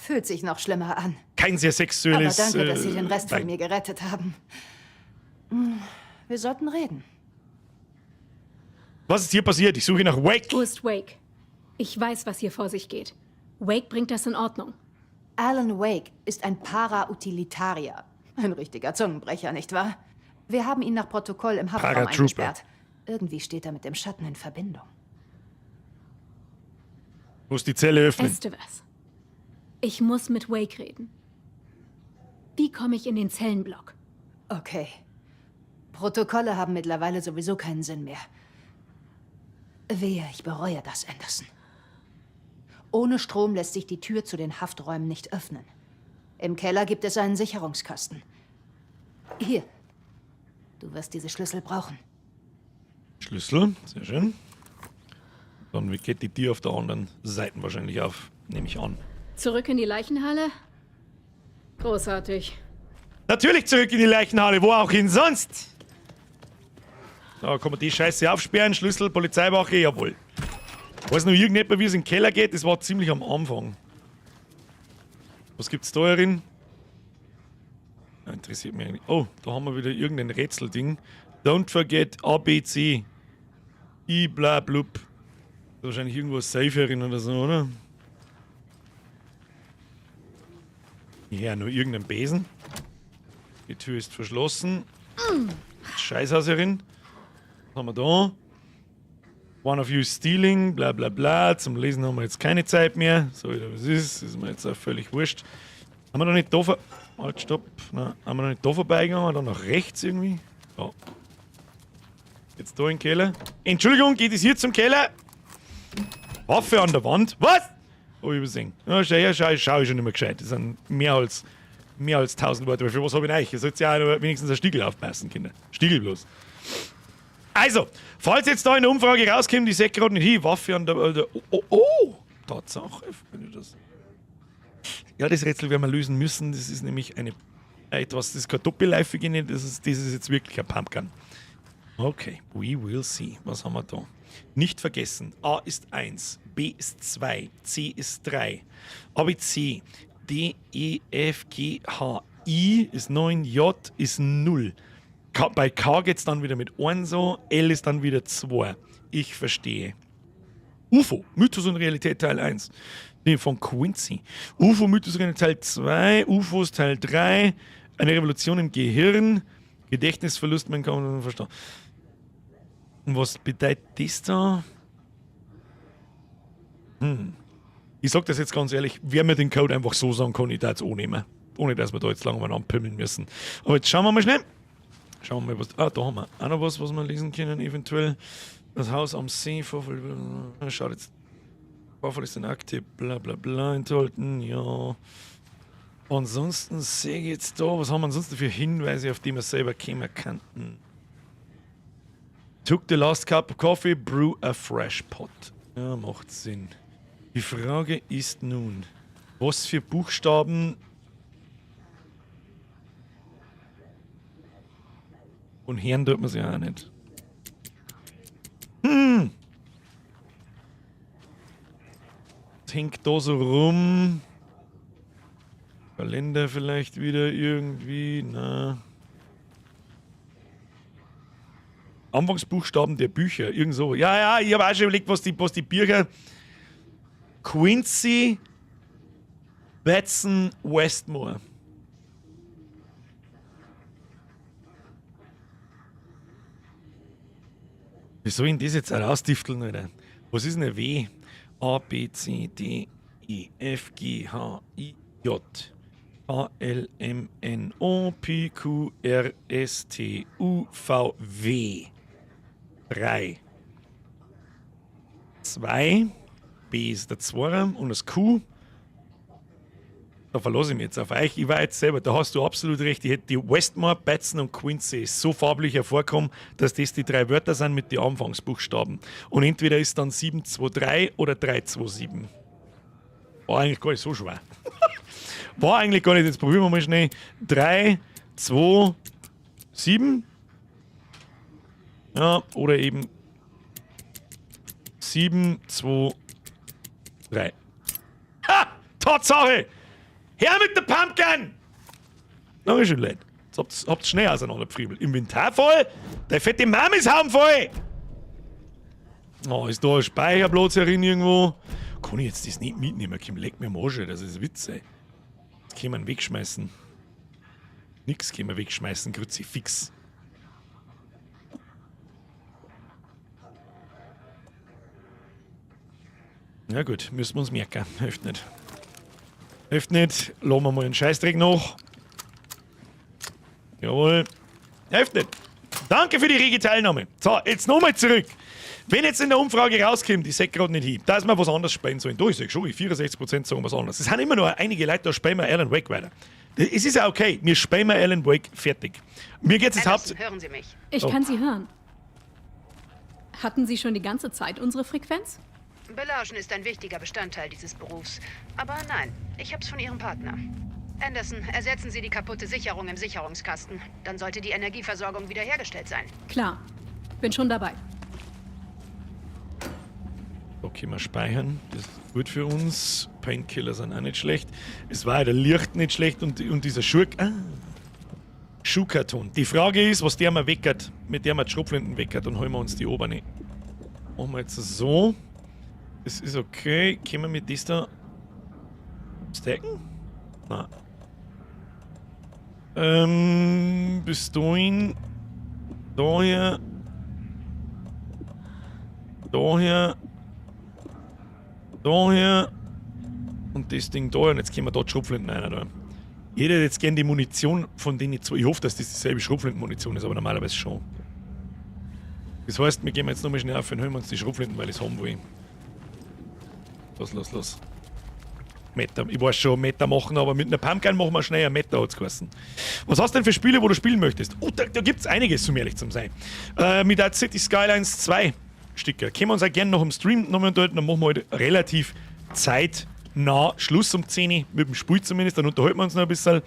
Fühlt sich noch schlimmer an.
Kein sehr
Aber
sexuelles.
danke, dass Sie den Rest von
Bein.
mir gerettet haben. Wir sollten reden.
Was ist hier passiert? Ich suche nach Wake.
Wo ist Wake? Ich weiß, was hier vor sich geht. Wake bringt das in Ordnung.
Alan Wake ist ein Parautilitarier. Ein richtiger Zungenbrecher, nicht wahr? Wir haben ihn nach Protokoll im Haftraum
Paratrooper.
eingesperrt. Irgendwie steht er mit dem Schatten in Verbindung.
Muss die Zelle öffnen.
Estevez. Ich muss mit Wake reden. Wie komme ich in den Zellenblock?
Okay. Protokolle haben mittlerweile sowieso keinen Sinn mehr. Wehe, ich bereue das, Anderson. Ohne Strom lässt sich die Tür zu den Hafträumen nicht öffnen. Im Keller gibt es einen Sicherungskasten. Hier. Du wirst diese Schlüssel brauchen.
Schlüssel, sehr schön. Dann geht die Tür auf der anderen Seite wahrscheinlich auf, nehme ich an.
Zurück in die Leichenhalle? Großartig.
Natürlich zurück in die Leichenhalle, wo auch hin sonst. Da kann man die Scheiße aufsperren, Schlüssel, Polizeiwache, jawohl. Weiß noch irgendjemand, wie es in den Keller geht? Das war ziemlich am Anfang. Was gibt's da herin? Ja, interessiert mich eigentlich. Oh, da haben wir wieder irgendein Rätselding. Don't forget A, B, C. I, bla, blub. Wahrscheinlich irgendwo ein Safe herin oder so, oder? Ja, nur irgendein Besen. Die Tür ist verschlossen. Scheißhaus herin. Was haben wir da? One of you is stealing, bla bla bla. Zum Lesen haben wir jetzt keine Zeit mehr. So wie das ist, ist mir jetzt auch völlig wurscht. Haben wir noch nicht da vor. Halt, stopp. Na, haben wir noch nicht da vorbeigegangen? Dann nach rechts irgendwie? Ja. Jetzt da in den Keller. Entschuldigung, geht es hier zum Keller? Waffe an der Wand. Was? Oh, übersehen. Ja, schau, ja, schau, schau ich schon immer gescheit. Das sind mehr als 1000 Worte. Aber für was habe ich denn euch? Ihr sollt ja auch wenigstens ein Stiegel aufpassen, Kinder. Stiegel bloß. Also, falls jetzt da in der Umfrage rauskommt, ich seh gerade nicht hin, Waffe an der. Oh, oh, oh! Tatsache, wenn ich das. Ja, das Rätsel werden wir lösen müssen. Das ist nämlich eine. Etwas, das ist keine Doppelläufige, nicht, das ist jetzt wirklich ein Pumpgun. Okay, we will see. Was haben wir da? Nicht vergessen, A ist 1, B ist 2, C ist 3, A, B, C, D, E, F, G, H, I ist 9, J ist 0. K, bei K geht es dann wieder mit 1 so, L ist dann wieder 2. Ich verstehe. UFO, Mythos und Realität Teil 1. Nee, von Quincy. UFO, Mythos und Realität Teil 2, UFOs Teil 3, eine Revolution im Gehirn, Gedächtnisverlust, man kann verstehen. Und was bedeutet das da? Ich sag das jetzt ganz ehrlich, wer mir den Code einfach so sagen kann, ich darf es auch nehmen. Ohne dass wir da jetzt lange umeinander pimmeln müssen. Aber jetzt schauen wir mal schnell. Schauen wir mal, was. Ah, da haben wir auch noch was, was wir lesen können, eventuell. Das Haus am See, Vorfall. Schaut jetzt. Vorfall ist eine Akte, bla bla bla enthalten, ja. Ansonsten sehe ich jetzt da, was haben wir ansonsten für Hinweise, auf die wir selber kommen könnten? Took the last cup of coffee, brew a fresh pot. Ja, macht Sinn. Die Frage ist nun, was für Buchstaben und Herren tut man sich auch nicht. Was hängt da so rum? Kalender vielleicht wieder irgendwie? Na. Anfangsbuchstaben der Bücher, irgend so. Ja, ja, ich habe auch schon überlegt, was die Bücher. Quincy, Batson, Westmore. Wie soll ich denn das jetzt rausdifteln, Alter? Was ist denn ein W? A, B, C, D, E, F, G, H, I, J. A, L, M, N, O, P, Q, R, S, T, U, V, W. 3. 2. B ist der 2 und das Q. Da verlasse ich mich jetzt auf euch. Ich war jetzt selber, da hast du absolut recht. Ich hätte die Westmore, Batson und Quincy so farblich hervorkommen, dass das die drei Wörter sind mit den Anfangsbuchstaben. Und entweder ist dann 7, 2, 3 oder 3, 2, 7. War eigentlich gar nicht so schwer. War eigentlich gar nicht. Jetzt probieren wir mal schnell. 3, 2, 7. Ja, oder eben 7, 2, 3. Ha! Tatsache! Her mit der Pumpkin! Na, ist schon leid. Jetzt habt's schnell auseinandergefriemelt. Inventar voll? Der fette Mom ist voll! Oh, ist da ein Speicherplatz herin irgendwo? Kann ich jetzt das nicht mitnehmen? Komm, leck mir am Arsch, das ist Witz, ey. Das kann man wegschmeißen. Nix können wir wegschmeißen, Kruzifix. Na gut, müssen wir uns merken. Hilft nicht. Hilft nicht. Lassen wir mal einen Scheißdreck noch. Jawohl. Hilft nicht. Danke für die rege Teilnahme. So, jetzt nochmal zurück. Wenn jetzt in der Umfrage rauskommt, ich seh grad nicht hin, dass wir was anderes spielen sollen. Da, ich seh schon, 64% sagen was anderes. Es sind immer noch einige Leute, da spielen wir Alan Wake weiter. Es ist ja okay, wir spielen Alan Wake fertig. Mir geht's jetzt hauptsächlich.
hören Sie mich.
Ich
Oh.
kann Sie hören. Hatten Sie schon die ganze Zeit unsere Frequenz?
Belauschen ist ein wichtiger Bestandteil dieses Berufs. Aber nein, ich hab's von Ihrem Partner. Anderson, ersetzen Sie die kaputte Sicherung im Sicherungskasten. Dann sollte die Energieversorgung wiederhergestellt sein.
Klar. Bin schon dabei.
Okay, mal speichern. Das ist gut für uns. Painkiller sind auch nicht schlecht. Es war ja der Licht nicht schlecht und dieser Schurk. Ah. Schuhkarton. Die Frage ist, was der mal weckert. Mit der wir die Schrotflinten weckert, dann holen wir uns die oberne. Machen wir jetzt so. Das ist okay. Können wir mit das da stacken? Nein. Bis dahin. Daher. Daher. Daher. Und das Ding da. Und jetzt können wir da die Schrotflinten rein. Da. Ich hätte jetzt gern die Munition von denen zwei. Ich hoffe, dass das dieselbe Schrotflintenmunition ist, aber normalerweise schon. Das heißt, wir gehen jetzt nochmal schnell auf und holen uns die Schrotflinten, weil ich es haben will. Los, los, los. Meta, ich weiß schon, Meta machen, aber mit einer Pumpgun machen wir schnell ein Meta, hat's geheißen. Was hast du denn für Spiele, wo du spielen möchtest? Oh, da gibt's einiges, um ehrlich zu sein. Mit der City Skylines 2 Sticker. Können wir uns auch gerne noch im Stream nochmal unterhalten, dann machen wir halt relativ zeitnah Schluss um 10 Uhr, mit dem Spiel zumindest, dann unterhalten wir uns noch ein bisschen.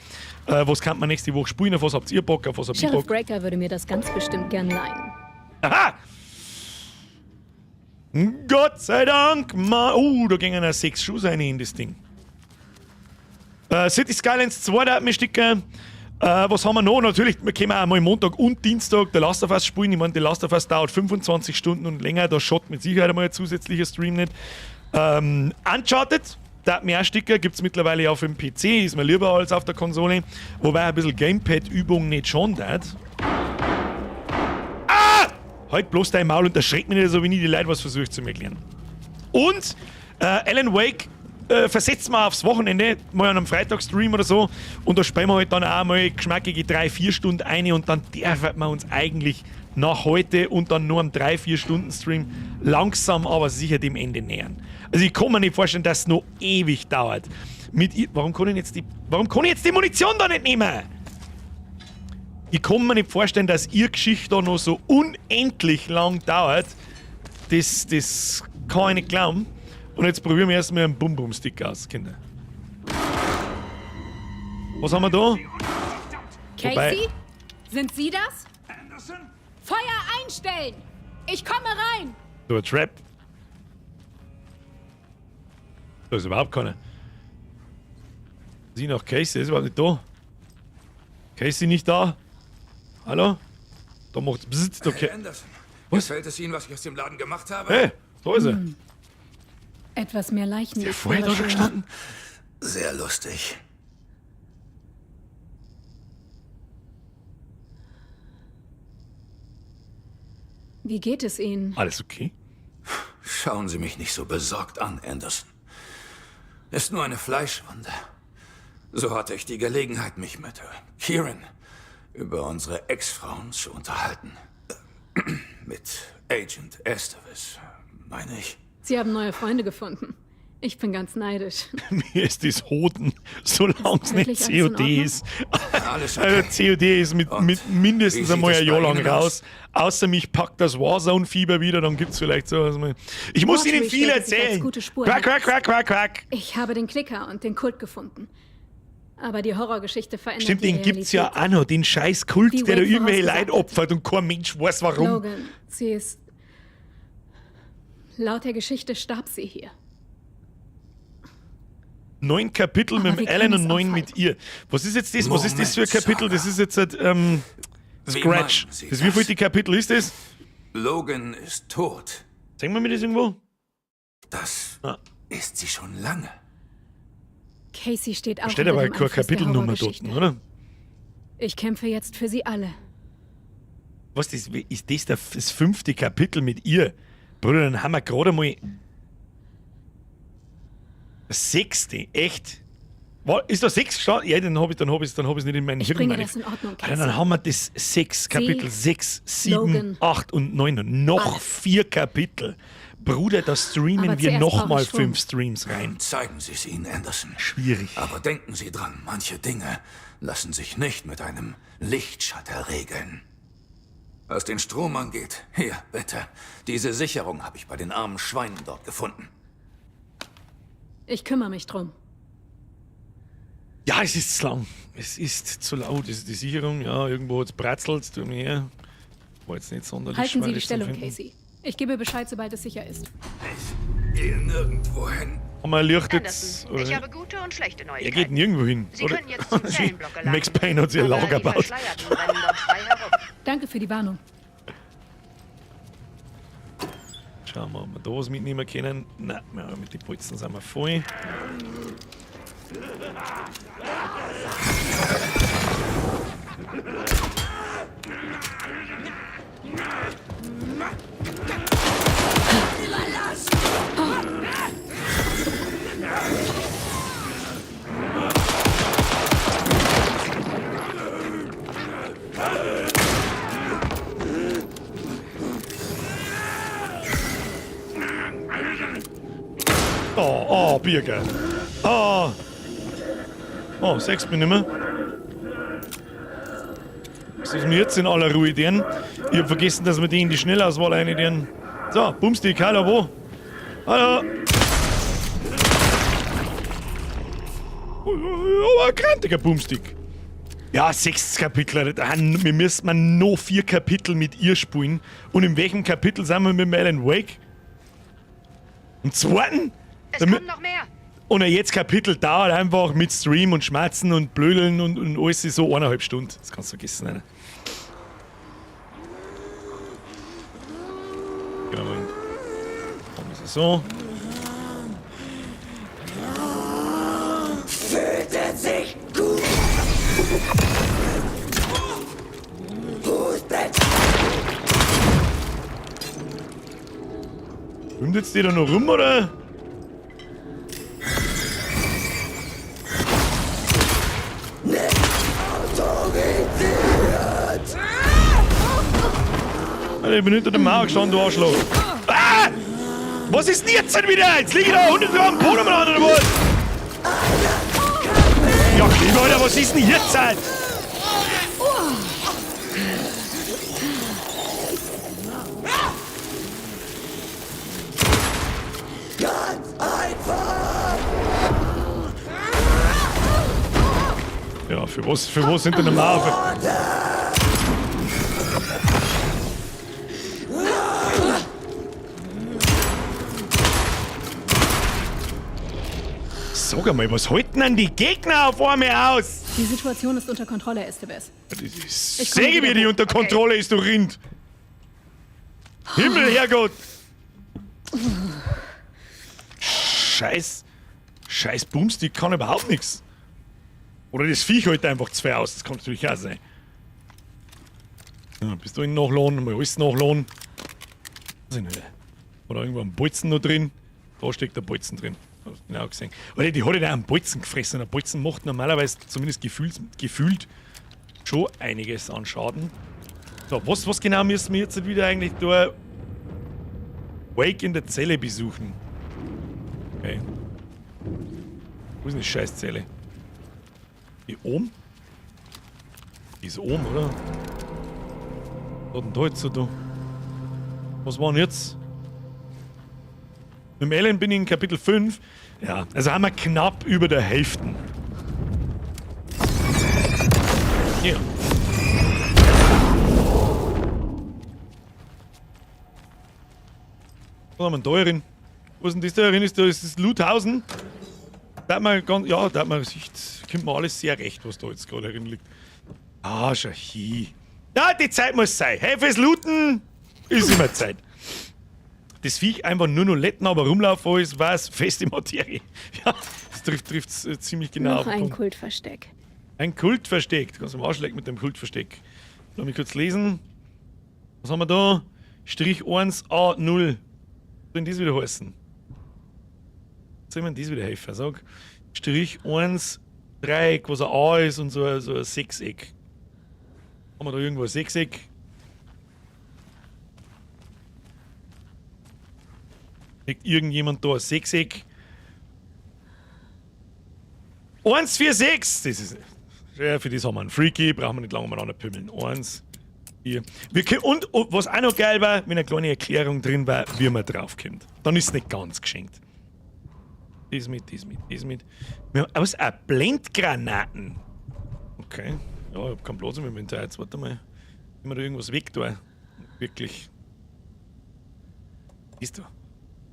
Was kann man nächste Woche spielen, auf was habt ihr Bock, auf was habt ihr
Sheriff
Bock?
Breaker würde mir das ganz bestimmt gern leihen.
Aha! Gott sei Dank! Oh, da gingen ja 6 Schuhe rein in das Ding. City Skylines 2, da hat mir Sticker. Was haben wir noch? Natürlich, wir können auch mal Montag und Dienstag The Last of Us spielen. Ich meine, The Last of Us dauert 25 Stunden und länger. Da schaut mit Sicherheit einmal ein zusätzlicher Stream nicht. Uncharted, da hat mir auch Sticker, gibt's mittlerweile auf dem PC, ist mir lieber als auf der Konsole. Wobei ein bisschen Gamepad-Übung nicht schon hat. Ah! Halt bloß dein Maul und erschreckt mich nicht so, wenn ich die Leute was versuche zu erklären. Und Alan Wake versetzt mal aufs Wochenende, mal an einem Freitag-Stream oder so, und da spielen wir halt dann auch mal geschmackige 3-4 Stunden eine und dann dürfen wir uns eigentlich nach heute und dann nur am 3-4 Stunden Stream langsam aber sicher dem Ende nähern. Also ich kann mir nicht vorstellen, dass es noch ewig dauert. Warum kann ich jetzt die, warum kann ich jetzt die Munition da nicht nehmen? Ich kann mir nicht vorstellen, dass ihr Geschichte da noch so unendlich lang dauert. Das kann ich nicht glauben. Und jetzt probieren wir erstmal einen Bum-Bum-Stick aus, Kinder. Was haben wir da?
Casey?
Wobei-
Sind Sie das? Feuer einstellen! Ich komme rein!
So ein Trap. Da ist überhaupt keiner. Sieh nach Casey, ist überhaupt nicht da. Casey nicht da? Hallo? Da macht's bzzzt, okay.
Herr Anderson,
Was?
gefällt es Ihnen, was ich aus dem Laden gemacht habe?
Hey, da ist er.
Etwas mehr Leichen.
Ist der vorher da schon gestanden?
Sehr lustig.
Wie geht es Ihnen?
Alles okay?
Schauen Sie mich nicht so besorgt an, Anderson. Ist nur eine Fleischwunde. So hatte ich die Gelegenheit, mich mit Kieran über unsere Ex-Frauen zu unterhalten. Mit Agent Estevez, meine ich.
Sie haben neue Freunde gefunden. Ich bin ganz neidisch.
Mir ist das Hoden, solange es nicht
Wirklich alles in
COD
Ordnung?
ist.
Alles okay.
Also COD ist
Und
mit mindestens
wie sieht
einmal
es
ein Jahr
bei
lang
Ihnen
raus. Außer mich packt das Warzone-Fieber wieder, dann gibt's vielleicht so was. Ich muss
Watery
Ihnen viel
stellte sich als
erzählen.
gute Spur
Quack, quack,
heraus.
quack, quack, quack.
Ich habe den Klicker und den Kult gefunden. Aber die Horrorgeschichte verändert
Stimmt,
die
den gibt's ja
Realität.
auch noch, den scheiß Kult,
Wie
der da
Wake
irgendwelche
vorausgesagt
Leute opfert und kein Mensch weiß warum.
Logan, sie ist... Laut der Geschichte starb sie hier.
9 Kapitel
Aber
mit
wir
dem Alan
können
und
es
9
aufhalten.
mit ihr. Was ist jetzt das? Was ist das für ein
Moment,
Kapitel? Das ist jetzt halt,
Wie
Scratch.
meinen Sie
Das wievielte Kapitel ist das?
Logan ist tot.
Zeigen wir mir das irgendwo?
Das
Ah.
Ist sie schon lange.
Casey steht auch
Steht
unter
aber
dem
keine
Einfluss der
Kapitelnummer dort,
Horrorgeschichte.
oder?
Ich kämpfe jetzt für sie alle.
Was ist das das fünfte Kapitel mit ihr? Bruder, dann haben wir gerade mal das sechste, echt? Ist da sechs gestanden? Ja, dann hab ich's, dann hab ich's nicht in meinen
Ich
Hirn
bringe
meine
das in Ordnung,
Alter, dann
Casey.
haben wir das sechs, Kapitel 6, 7,
Logan.
8 und 9 und noch
Alles.
4 Kapitel. Bruder, da streamen
Aber
wir
zuerst brauche
nochmal
ich Strom.
5 Streams rein.
Zeigen Sie es ihnen, Anderson.
Schwierig.
Aber denken Sie dran, manche Dinge lassen sich nicht mit einem Lichtschalter regeln. Was den Strom angeht, hier, bitte. Diese Sicherung habe ich bei den armen Schweinen dort gefunden.
Ich kümmere mich drum.
Ja, es ist zu lang. Es ist zu laut. Das ist die Sicherung. Ja, irgendwo hat's bratzelt. Tu mir her. War jetzt nicht sonderlich
Halten
schwer,
Sie die
das zu
Stellung,
finden.
Casey. Ich gebe Bescheid, sobald es sicher ist.
Ich gehe nirgendwo hin.
Haben wir ein Licht jetzt?
Anderson,
Oder
ich
nicht?
habe gute und schlechte
Er
Neuigkeiten.
geht nirgendwo hin.
Sie
oder?
können jetzt zum Zellenblock gelangen.
Max Payne hat sich ein
Aber
Lager
die
gebaut.
Verschleierten rennen dort frei herum.
Danke für die Warnung.
Schauen wir, ob wir da was mitnehmen können. Nein, mit den Bolzen sind wir voll. Oh, oh, Birger. Oh. Oh, sechs bin ich nicht mehr. Was ist mir jetzt in aller Ruhe denn? Ich hab vergessen, dass wir die in die Schnellauswahl rein. So, Bumstick, hallo, wo? Hallo. Oh, ein krantiger Boomstick. Ja, sechstes Kapitel. Alter. Wir müssen noch 4 Kapitel mit ihr spielen. Und in welchem Kapitel sind wir mit Alan Wake? Im zweiten?
Es
Damit-
kommen noch mehr.
Und jetzt Kapitel dauert einfach mit Stream und Schmerzen und Blödeln und alles so 1,5 Stunden. Das kannst du vergessen, Alter. Gehen wir mal hin. Machen wir es so.
Fühlte sich gut. Hustet.
Schwimmt jetzt die da noch rum, oder? Alter, ich bin hinter der Mauer gestanden, du Arschloch. Ah! Was ist denn jetzt denn wieder? Jetzt liege ich da 100 Gramm Boden umeinander, oder was? Ja, Kleber, Alter, was ist denn jetzt? Halt?
Ganz einfach.
Ja, für was hinter der Mauer? Sag einmal, was halten denn die Gegner auf einmal aus?
Die Situation ist unter Kontrolle, Estevez.
Das ist
Ich komme
Säge, wie
wieder
die
hoch.
unter Kontrolle ist, du Rind. Himmel, Herrgott. Scheiß. Scheiß Boomstick kann überhaupt nichts. Oder das Viech hält einfach zwei aus, das kann natürlich auch sein. Ja, bist du in nachladen, mal alles nachladen. Weiß ich nicht. Oder irgendwo ein Bolzen noch drin. Da steckt der Bolzen drin. Hab ich genau gesehen. Alter, die hat ja auch einen Bolzen gefressen. Und ein Bolzen macht normalerweise, zumindest gefühlt, schon einiges an Schaden. So, was genau müssen wir jetzt wieder eigentlich da Wake in der Zelle besuchen? Okay. Wo ist denn die Scheißzelle? Die oben? Die ist oben, oder? Was hat denn da jetzt so da? Was war denn jetzt? Mit dem Alan bin ich in Kapitel 5. Ja, also haben wir knapp über der Hälfte. Ja. Was haben wir denn da drin? Wo ist denn das da drin? Ist das Loothausen? Da hat man ganz, ja, da hat man sich, kommt mir alles sehr recht, was da jetzt gerade drin liegt. Ah, schau hier. Ja, die Zeit muss sein. Hey, fürs Looten ist immer Zeit. Das Viech einfach nur noch letten, aber rumlaufen ist, war es feste Materie. Ja, das trifft ziemlich genau
Noch
auf den
ein
Punkt.
Kultversteck.
Ein Kultversteck. Du kannst am Arsch lecken mit dem Kultversteck. Lass mich kurz lesen. Was haben wir da? Strich 1 A 0. Was soll denn das wieder heißen? Was soll mir denn das wieder helfen? Sag. Strich 1, Dreieck, was ein A ist und so ein Sechseck. Haben wir da irgendwo ein Sechseck? Liegt irgendjemand da ein Sechseck? 1, 4, 6! Das ist. Ja, für das haben wir einen Freaky, brauchen wir nicht lange umeinander pümmeln. 1, 4. Wir können, und was auch noch geil war, wenn eine kleine Erklärung drin war, wie man draufkommt. Dann ist es nicht ganz geschenkt. Das mit, das mit, das mit. Wir haben was, auch Blendgranaten. Okay. Ja, ich hab keinen Platz mehr im Inventar. Jetzt warte mal. Wenn wir da irgendwas weg tun. Wirklich. Ist da.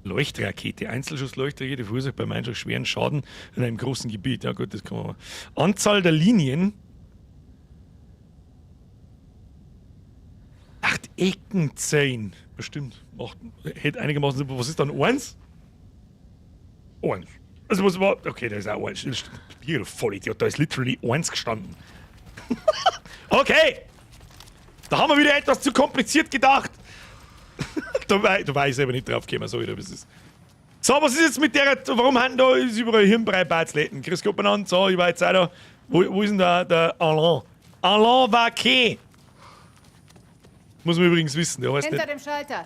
Leuchtrakete, Einzelschuss-Leuchtrakete verursacht beim Einschuss schweren Schaden in einem großen Gebiet. Ja gut, das kann man mal. Anzahl der Linien. 8 Ecken 10. Bestimmt. 8, hätte einigermaßen. Was ist dann 1? 1. Also was war. Okay, da ist auch 1. Hier, du Vollidiot, da ist literally 1 gestanden. Okay! Da haben wir wieder etwas zu kompliziert gedacht. Da war ich selber nicht drauf gekommen, sorry, was ist. So, was ist jetzt mit der. Warum haben da ist überall Hirnbrei-Batzletten? Chris Gott benannt, so, ich war jetzt auch da. Wo ist denn da der Alain? Alain Vaquet! Muss man übrigens wissen, der heißt
Hinter
nicht.
dem Schalter.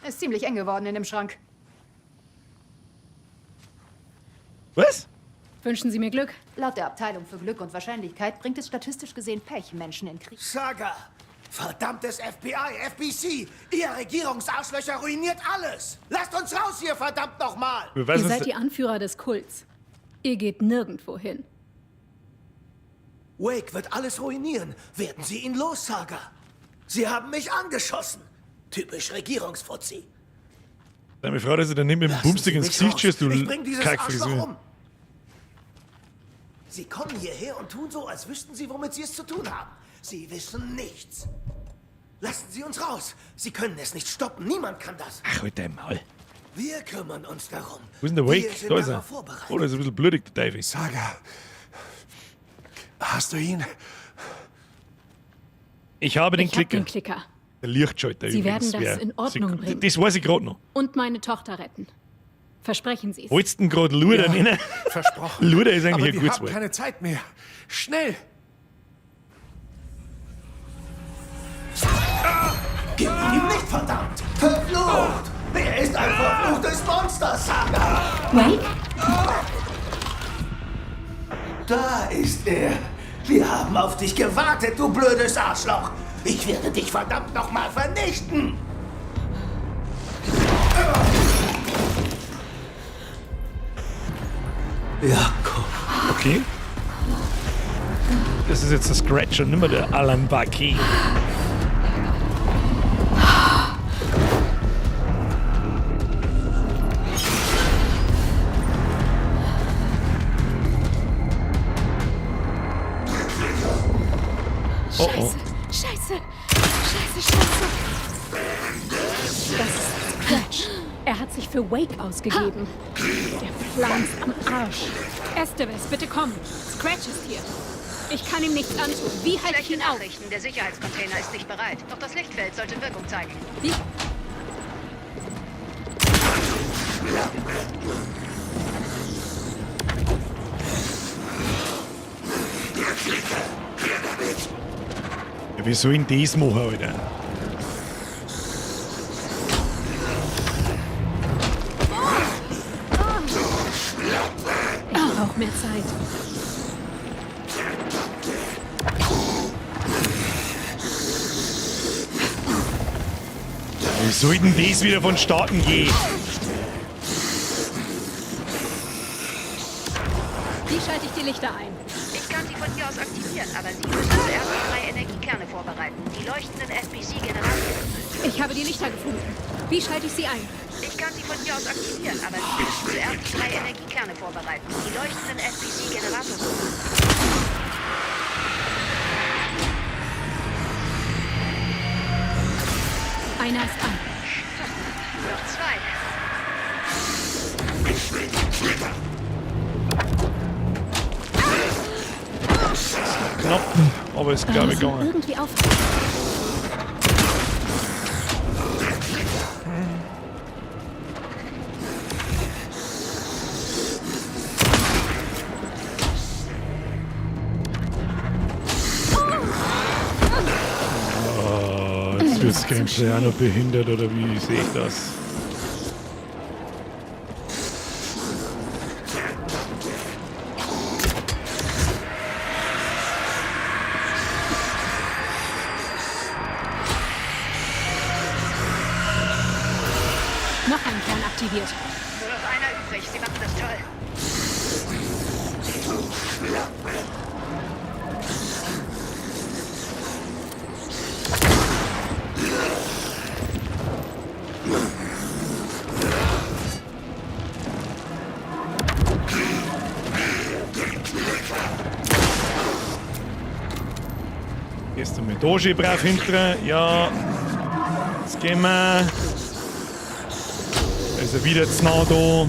Ist ziemlich eng geworden in dem Schrank.
Was?
Wünschen Sie mir Glück?
Laut der Abteilung für Glück und Wahrscheinlichkeit bringt es statistisch gesehen Pech, Menschen in Krieg.
Saga! Verdammtes FBI, FBC! Ihr Regierungsarschlöcher ruiniert alles! Lasst uns raus hier, verdammt nochmal!
Ihr seid die Anführer des Kults. Ihr geht nirgendwo hin.
Wake wird alles ruinieren. Werden Sie ihn los, Saga? Sie haben mich angeschossen. Typisch Regierungsfuzzi.
Deine Frau, dass ich dann nicht mit dem Boomstick ins Gesicht schießt, du
Ich bring dieses Arschloch
Kackfrisur.
um. Sie kommen hierher und tun so, als wüssten Sie, womit Sie es zu tun haben. Sie wissen nichts. Lassen Sie uns raus. Sie können es nicht stoppen. Niemand kann das.
Ach, halt dein Maul.
Wir kümmern uns darum.
Wo ist denn der
Wir
Wake?
sind
Da ist er.
darauf vorbereitet.
Oh, da ist ein bisschen blutig, der Teufel.
Saga. Hast du ihn?
Ich habe den
Ich hab
Klicker.
den Klicker.
Der Lichtschalter
Sie
übrigens.
werden das
wär-
in Ordnung bringen.
Das weiß ich gerade noch.
Und meine Tochter retten. Versprechen Sie es.
Wolltest du denn gerade Luder
Ja,
nennen?
Versprochen.
Luder ist eigentlich
Aber
ein
wir
gutes
haben
Wort.
keine Zeit mehr. Schnell!
Gib ihn ihm nicht, verdammt! Verflucht! Er ist ein verfluchtes Monster, Saga!
Wake?
Da ist er! Wir haben auf dich gewartet, du blödes Arschloch! Ich werde dich verdammt nochmal vernichten! Jakob.
Okay. Das ist jetzt der Scratch und nicht mehr der Alan Vaquet. Oh, oh.
Scheiße! Scheiße, Scheiße! Das ist Scratch. Er hat sich für Wake ausgegeben. Der Plan ist am Arsch. Estevez, bitte komm. Scratch ist hier. Ich kann ihm nichts antun. Wie halte ich
Schlechte
ihn auf?
Nachrichten, der Sicherheitscontainer ist nicht bereit. Doch das Lichtfeld sollte Wirkung zeigen.
Wie?
Ja, wie soll ich denn das machen, Alter?
Ich brauche mehr Zeit.
Wie soll denn das wieder vonstatten gehen?
Wie schalte ich die Lichter ein?
Ich kann sie von hier aus aktivieren, aber Sie müssen zuerst die 3 Energiekerne vorbereiten. Die leuchtenden FBC-Generatoren.
Ich habe die Lichter gefunden. Wie schalte ich sie ein?
Ich kann sie von hier aus aktivieren, aber Sie müssen zuerst die 3 Energiekerne vorbereiten. Die leuchtenden FBC-Generatoren.
Einer ist an.
Noch 2.
Knapp, aber ist
Wir
glaube ich
müssen
gegangen.
irgendwie auf.
Oh, jetzt wird das Gameplay auch noch behindert, oder wie sehe ich das?
Noch ein Kern aktiviert.
Nur noch einer übrig. Sie machen das toll.
Gehst du mit Doji brav hinter? Ja. Jetzt gehen wir. Da ist er wieder zu nah da.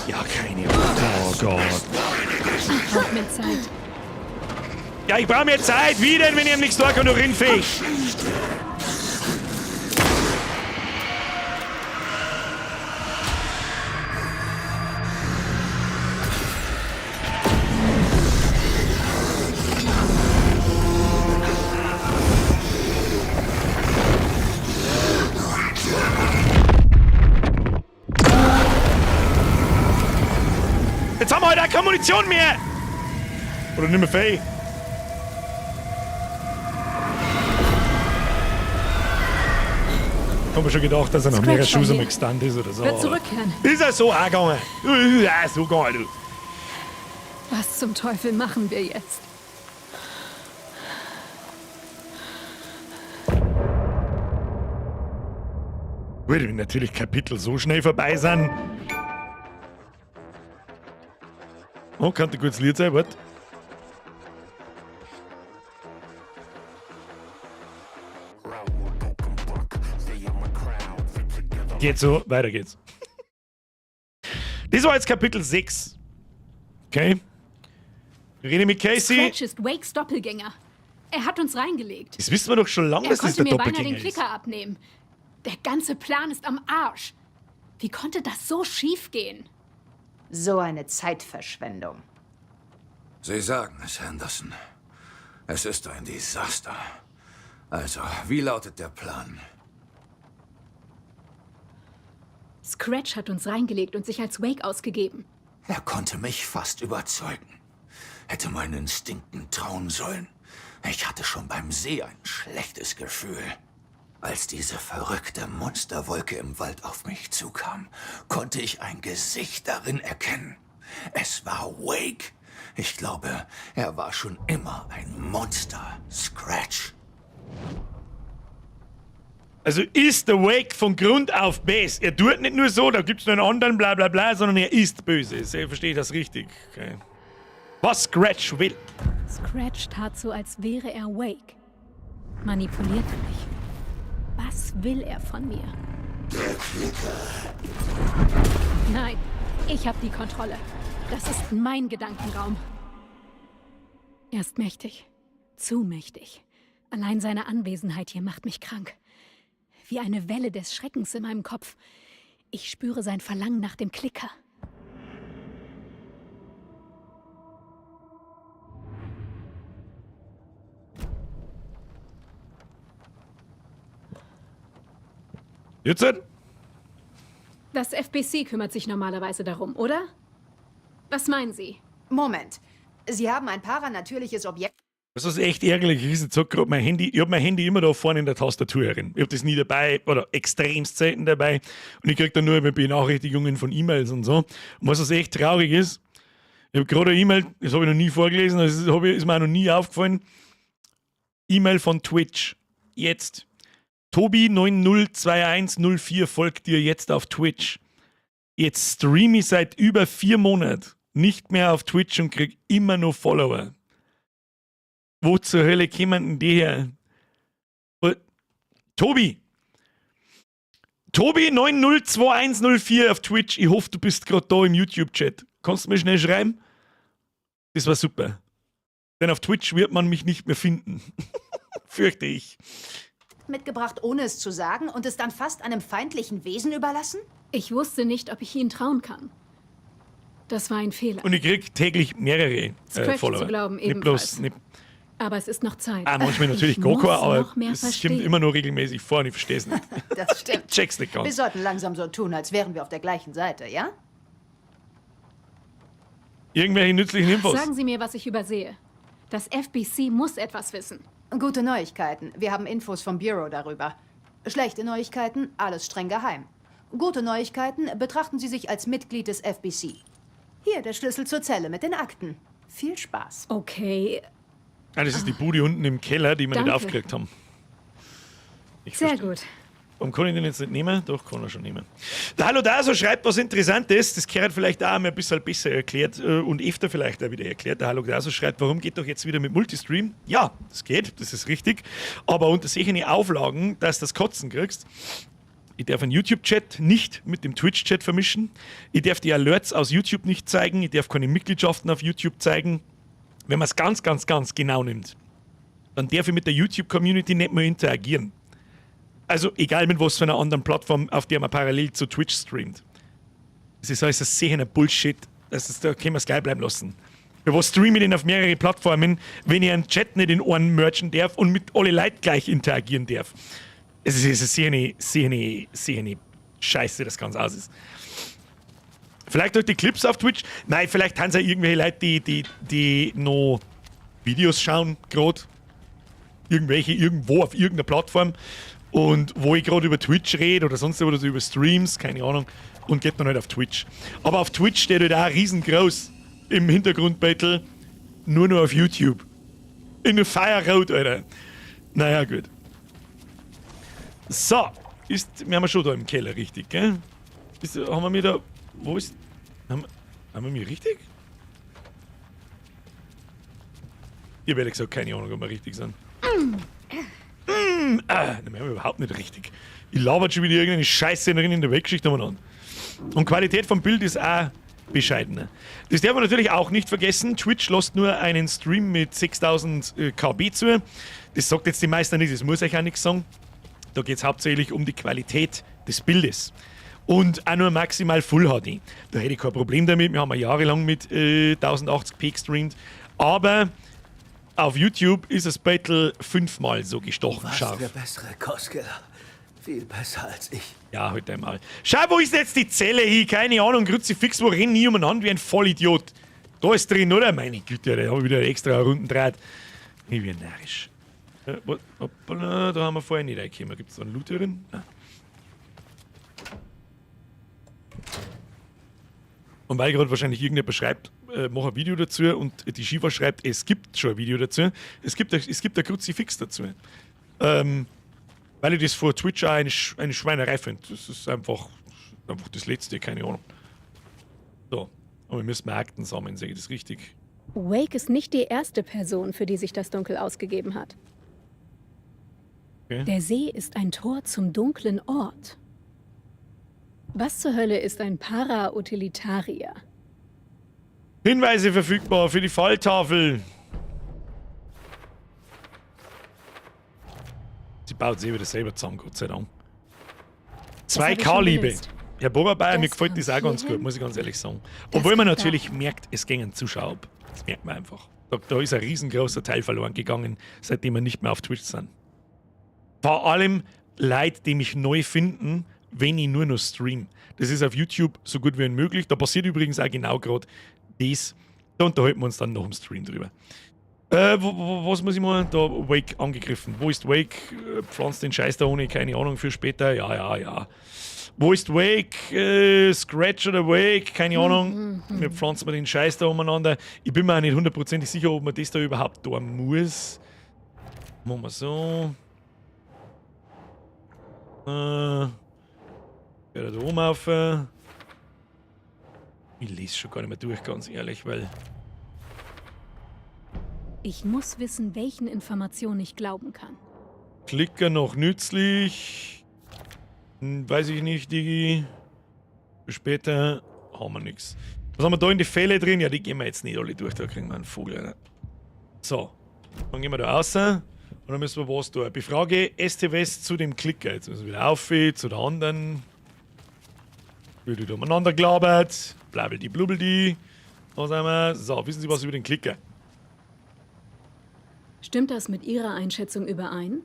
Ja, keine Ahnung. Oh Gott.
Ich brauche mehr Zeit.
Ja, ich brauche mehr Zeit. Wie denn, wenn ich am nächsten Tag noch rinfecht? Jetzt haben wir halt auch keine Munition mehr. Oder nicht mehr viel. Ich hab mir schon gedacht, dass er noch
Scratch
mehrere
war
Schuss
hier.
einmal gestunt ist oder so.
Wird zurückkehren.
Ist er so auch gegangen? Ja, so gegangen, du.
Was zum Teufel machen wir jetzt?
Gut, wenn natürlich Kapitel so schnell vorbei sind. Oh, könnte ein gutes Lied sein, warte. Geht so, weiter geht's. Das war jetzt Kapitel 6. Okay. Rede mit Casey.
Scratch ist Wakes Doppelgänger. Er hat uns reingelegt.
Das wissen wir doch schon lange,
Er
dass das
konnte
der
mir beinahe
Doppelgänger
den
ist.
Klicker abnehmen. Der ganze Plan ist am Arsch. Wie konnte das so schief gehen?
So eine Zeitverschwendung.
Sie sagen es, Anderson. Es ist ein Desaster. Also, wie lautet der Plan?
Scratch hat uns reingelegt und sich als Wake ausgegeben.
Er konnte mich fast überzeugen. Hätte meinen Instinkten trauen sollen. Ich hatte schon beim See ein schlechtes Gefühl. Als diese verrückte Monsterwolke im Wald auf mich zukam, konnte ich ein Gesicht darin erkennen. Es war Wake. Ich glaube, er war schon immer ein Monster. Scratch.
Also ist der Wake von Grund auf böse. Er tut nicht nur so, da gibt's noch einen anderen, bla bla bla, sondern er ist böse. Verstehe ich das richtig? Okay. Was Scratch will.
Scratch tat so, als wäre er Wake. Manipulierte mich. Was will er von mir? Nein, ich habe die Kontrolle. Das ist mein Gedankenraum. Er ist mächtig. Zu mächtig. Allein seine Anwesenheit hier macht mich krank. Wie eine Welle des Schreckens in meinem Kopf. Ich spüre sein Verlangen nach dem Klicker.
Jetzt?
Das FBC kümmert sich normalerweise darum, oder? Was meinen Sie?
Moment. Sie haben ein paranatürliches Objekt.
Das ist echt ärgerlich. Ich sag grad mein Handy, ich hab mein Handy immer da vorne in der Tastatur herin. Ich hab das nie dabei oder extremst selten dabei. Und ich krieg dann nur Benachrichtigungen von E-Mails und so. Und was das echt traurig ist, ich hab gerade eine E-Mail, das habe ich noch nie vorgelesen, das ist, ist mir auch noch nie aufgefallen. E-Mail von Twitch. Jetzt. Tobi902104 folgt dir jetzt auf Twitch. Jetzt streame ich seit über 4 Monaten nicht mehr auf Twitch und krieg immer noch Follower. Wo zur Hölle kämen denn die her? Tobi! Tobi902104 auf Twitch. Ich hoffe, du bist gerade da im YouTube-Chat. Kannst du mir schnell schreiben? Das war super. Denn auf Twitch wird man mich nicht mehr finden. Fürchte ich.
Mitgebracht, ohne es zu sagen, und es dann fast einem feindlichen Wesen überlassen?
Ich wusste nicht, ob ich Ihnen trauen kann. Das war ein Fehler.
Und ich krieg täglich mehrere
Scratch
Follower.
zu glauben
nicht bloß,
ebenfalls.
nicht,
Aber es ist noch Zeit.
ah, manchmal natürlich
Ich
gar
muss
keiner, aber
noch mehr
es kommt
verstehen.
immer nur regelmäßig vor und ich verstehe es nicht.
Das stimmt.
Ich check's nicht
Wir
ganz.
sollten langsam so tun, als wären wir auf der gleichen Seite, ja?
Irgendwelche nützlichen Infos.
Sagen Sie mir, was ich übersehe. Das FBC muss etwas wissen.
Gute Neuigkeiten. Wir haben Infos vom Bureau darüber. Schlechte Neuigkeiten, alles streng geheim. Gute Neuigkeiten, betrachten Sie sich als Mitglied des FBC. Hier der Schlüssel zur Zelle mit den Akten. Viel Spaß.
Okay,
Ah, das ist die Bude unten im Keller, die wir nicht
Danke.
aufgekriegt haben. Ich
sehr
verstehe.
gut.
Warum kann ich den jetzt nicht nehmen? Doch, kann er schon nehmen. Der Hallo Daso schreibt was Interessantes. Das gehört vielleicht auch einmal ein bisschen besser erklärt und öfter vielleicht auch wieder erklärt. Der Hallo Daso schreibt, warum geht doch jetzt wieder mit Multistream? Ja, das geht, das ist richtig. Aber unter solchen Auflagen, dass du das Kotzen kriegst. Ich darf einen YouTube-Chat nicht mit dem Twitch-Chat vermischen. Ich darf die Alerts aus YouTube nicht zeigen. Ich darf keine Mitgliedschaften auf YouTube zeigen. Wenn man es ganz, ganz, ganz genau nimmt, dann darf ich mit der YouTube-Community nicht mehr interagieren. Also egal mit was für einer anderen Plattform, auf der man parallel zu Twitch streamt. Das ist alles ein sehr Bullshit. Das ist, da können wir es gleich bleiben lassen. Für was streame ich denn auf mehrere Plattformen, wenn ich einen Chat nicht in einen mergen darf und mit alle Leuten gleich interagieren darf? Es ist sehr eine, sehr eine, sehr eine Scheiße, das ganz aus ist. Vielleicht durch die Clips auf Twitch? Nein, vielleicht haben es ja irgendwelche Leute, die noch Videos schauen, gerade. Irgendwelche, irgendwo auf irgendeiner Plattform. Und wo ich gerade über Twitch rede oder sonst was, oder so über Streams, keine Ahnung, und geht dann halt auf Twitch. Aber auf Twitch steht halt auch riesengroß im Hintergrundbattle, nur noch auf YouTube. In der Fire Road, Alter. Naja, gut. So, wir haben ja schon da im Keller richtig, gell? Haben wir mir da. Wo ist. Haben wir mir richtig? Ich habe ehrlich gesagt keine Ahnung, ob wir richtig sind. Nein, wir haben überhaupt nicht richtig. Ich labert schon wieder irgendeine Scheiße drin in der Weltgeschichte umeinander. Und Qualität vom Bild ist auch bescheidener. Das darf man natürlich auch nicht vergessen. Twitch lässt nur einen Stream mit 6000 KB zu. Das sagt jetzt die meisten nicht, das muss euch auch nichts sagen. Da geht's hauptsächlich um die Qualität des Bildes. Und auch nur maximal Full HD. Da hätte ich kein Problem damit. Wir haben ja jahrelang mit 1080p gestreamt. Aber auf YouTube ist das Battle 5-mal so gestochen
Warst
scharf.
der bessere Koskela. Viel besser als ich.
Ja, heute einmal. Schau, wo ist jetzt die Zelle hier? Keine Ahnung, Kruzifix, wo renn ich umeinander wie ein Vollidiot? Da ist drin, oder? Meine Güte, da haben wir wieder extra Runden draht. Ich bin narrisch. Hoppala, da haben wir vorher nicht reingekommen. Gibt's da einen Loot drin? Nein. Und weil gerade wahrscheinlich irgendjemand schreibt, mach ein Video dazu und die Shiva schreibt, es gibt schon ein Video dazu. Es gibt ein Kruzifix dazu. Weil ich das vor Twitch auch eine Schweinerei finde. Das ist einfach das Letzte, keine Ahnung. So, aber wir müssen Akten sammeln, sehe ich das richtig?
Wake ist nicht die erste Person, für die sich das Dunkel ausgegeben hat.
Okay.
Der See ist ein Tor zum dunklen Ort. Was zur Hölle ist ein Parautilitarier?
Hinweise verfügbar für die Falltafel. Sie baut sich wieder selber zusammen, Gott sei Dank.
Das hab ich
2K
schon
Liebe.
gelöst.
Herr Boberbeier, mir
Das
gefällt das auch
kommt
ganz
hierhin.
gut, muss ich ganz ehrlich sagen.
Das
Obwohl man
kommt da
natürlich
hin.
merkt, es gingen Zuschauer ab. Das merkt man einfach. Da ist ein riesengroßer Teil verloren gegangen, seitdem wir nicht mehr auf Twitch sind. Vor allem Leute, die mich neu finden, wenn ich nur noch stream. Das ist auf YouTube so gut wie unmöglich. Da passiert übrigens auch genau gerade das. Da unterhalten wir uns dann noch im Stream drüber. Was muss ich mal? Da Wake angegriffen. Wo ist Wake? Pflanzt den Scheiß da ohne, keine Ahnung, für später. Ja, ja, ja. Wo ist Wake? Scratch oder Wake? Keine Ahnung. Wir pflanzen mal den Scheiß da umeinander. Ich bin mir auch nicht hundertprozentig sicher, ob man das da überhaupt da muss. Machen wir so. Geht da oben auf. Ich lese schon gar nicht mehr durch, ganz ehrlich, weil.
Ich muss wissen, welchen Informationen ich glauben kann.
Klicker noch nützlich. Weiß ich nicht, Digi. Für später haben wir nix. Was haben wir da in die Fälle drin? Ja, die gehen wir jetzt nicht alle durch, da kriegen wir einen Vogel. Alter. So. Dann gehen wir da raus und dann müssen wir was tun. Befrage STWS zu dem Klicker. Jetzt müssen wir wieder auf, zu der anderen. Wird wieder umeinander gelabert. Blabbeldi blubbeldi. Da sind wir. So, wissen Sie was über den Klicker?
Stimmt das mit Ihrer Einschätzung überein?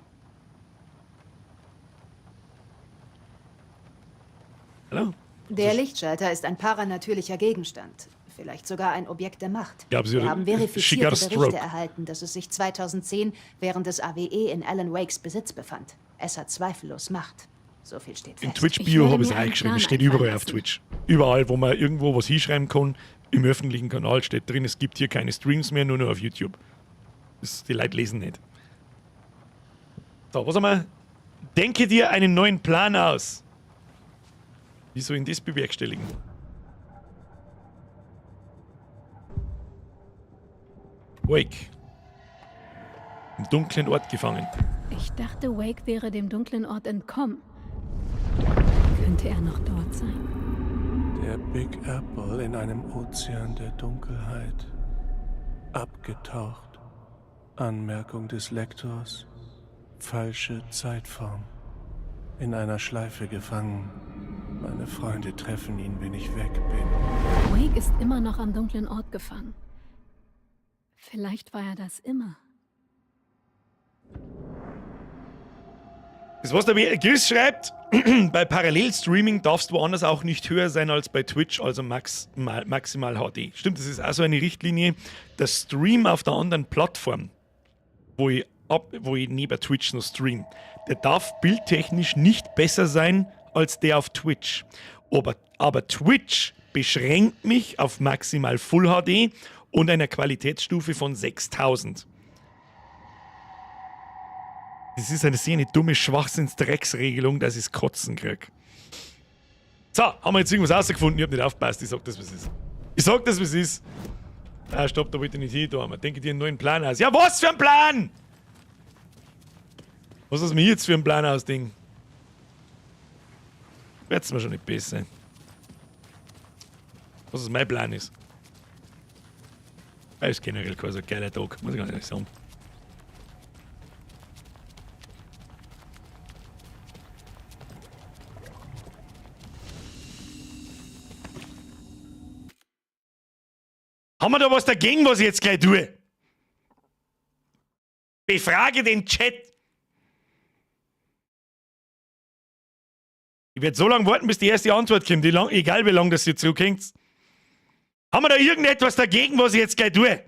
Hallo?
Der Lichtschalter ist ein paranatürlicher Gegenstand. Vielleicht sogar ein Objekt der Macht.
Glaub, sie
Wir
hat-
haben
she got
verifizierte
a
Berichte
stroke.
erhalten, dass es sich 2010 während des AWE in Alan Wakes Besitz befand. Es hat zweifellos Macht. So viel steht
In
fest.
Twitch-Bio habe ich es reingeschrieben. Es steht überall auf Twitch. Überall, wo man irgendwo was hinschreiben kann, im öffentlichen Kanal steht drin, es gibt hier keine Streams mehr, nur noch auf YouTube. Das, die Leute lesen nicht. So, was haben wir? Denke dir einen neuen Plan aus. Wie soll ich das bewerkstelligen? Wake. Im dunklen Ort gefangen.
Ich dachte, Wake wäre dem dunklen Ort entkommen. Könnte er noch dort sein?
Der Big Apple in einem Ozean der Dunkelheit. Abgetaucht. Anmerkung des Lektors. Falsche Zeitform. In einer Schleife gefangen. Meine Freunde treffen ihn, wenn ich weg bin.
Wake ist immer noch am dunklen Ort gefangen. Vielleicht war er das immer.
Das, was der Chris schreibt, bei Parallelstreaming darfst du woanders auch nicht höher sein als bei Twitch, also maximal HD. Stimmt, das ist auch so eine Richtlinie. Der Stream auf der anderen Plattform, wo ich, wo ich neben Twitch noch stream, der darf bildtechnisch nicht besser sein als der auf Twitch. Aber Twitch beschränkt mich auf maximal Full HD und einer Qualitätsstufe von 6000. Das ist eine sehr eine dumme Schwachsinns-Drecksregelung, dass ich Kotzen krieg. So, haben wir jetzt irgendwas rausgefunden? Ich hab nicht aufgepasst, ich sag das, was ist. Ich sag das, was ist. Ah, stopp, da wollte ich nicht hin, da haben wir. Denke dir einen neuen Plan aus. Ja, was für ein Plan? Was ist mir jetzt für ein Plan aus, Ding? Wird's mir schon nicht besser. Was es mein Plan ist. Das ist generell kein so geiler Tag, muss ich ganz ehrlich sagen. Haben wir da was dagegen, was ich jetzt gleich tue? Befrage den Chat. Ich werde so lange warten, bis die erste Antwort kommt, egal wie lange das hier zurückhängt. Haben wir da irgendetwas dagegen, was ich jetzt gleich tue?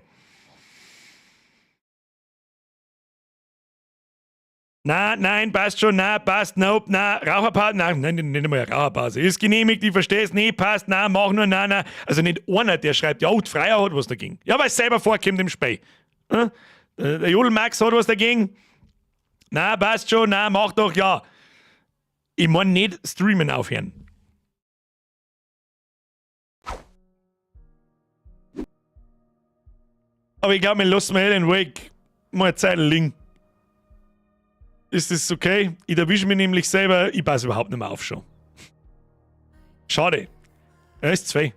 Na, nein, passt schon, na, passt, nope, na, Raucherpause, nein, nein, nicht einmal Raucherpause. Ist genehmigt, ich verstehe es, nee, passt, na, mach nur, na, na. Also nicht einer, der schreibt, ja, und Freier hat was dagegen. Ja, weil es selber vorkommt im Spiel. Hm? Der Jodel Max hat was dagegen. Na, passt schon, na, mach doch, ja. Ich mein nicht streamen aufhören. Aber ich glaub, wir lassen mal Alan Wake mal eine Zeit liegen. Ist das okay? Ich erwische mich nämlich selber, ich passe überhaupt nicht mehr auf schon. Schade. Ja, ist 2.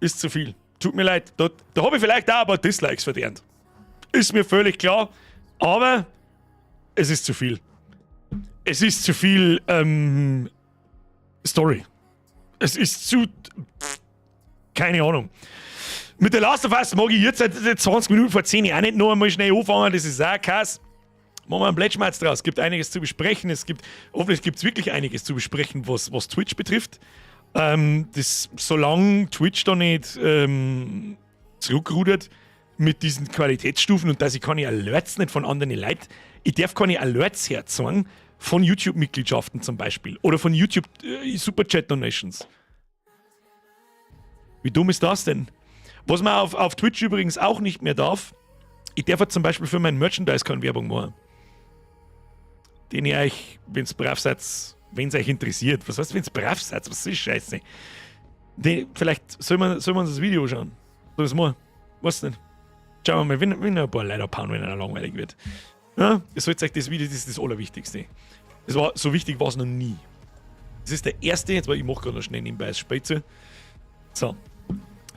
Ist zu viel. Tut mir leid. Da habe ich vielleicht auch ein paar Dislikes verdient. Ist mir völlig klar. Aber es ist zu viel. Es ist zu viel Story. Es ist zu... Keine Ahnung. Mit der Last of Us mag ich jetzt seit 20 Minuten vor 10 auch nicht noch einmal schnell anfangen. Das ist auch krass. Machen wir einen Plätschmatz draus. Es gibt einiges zu besprechen. Hoffentlich gibt's wirklich einiges zu besprechen, was Twitch betrifft. Solange Twitch da nicht zurückrudert mit diesen Qualitätsstufen und dass ich keine Alerts nicht von anderen Leuten, ich darf keine Alerts herzeigen von YouTube-Mitgliedschaften zum Beispiel oder von YouTube Superchat-Donations. Wie dumm ist das denn? Was man auf Twitch übrigens auch nicht mehr darf, ich darf jetzt zum Beispiel für mein Merchandise keine Werbung machen. Den ich euch, wenn's brav seid, wenn's euch interessiert. Was heißt, wenn's brav seid? Was ist Scheiße? Den, vielleicht soll man uns das Video schauen. Soll das mal? Was denn? Schauen wir mal, wenn ein paar Leute abhauen, wenn einer langweilig wird. Ja, ihr sollt euch das Video, das ist das Allerwichtigste. Das war, so wichtig war's noch nie. Das ist der erste, jetzt, weil ich mach grad noch schnell nebenbei das Spiel zu. So.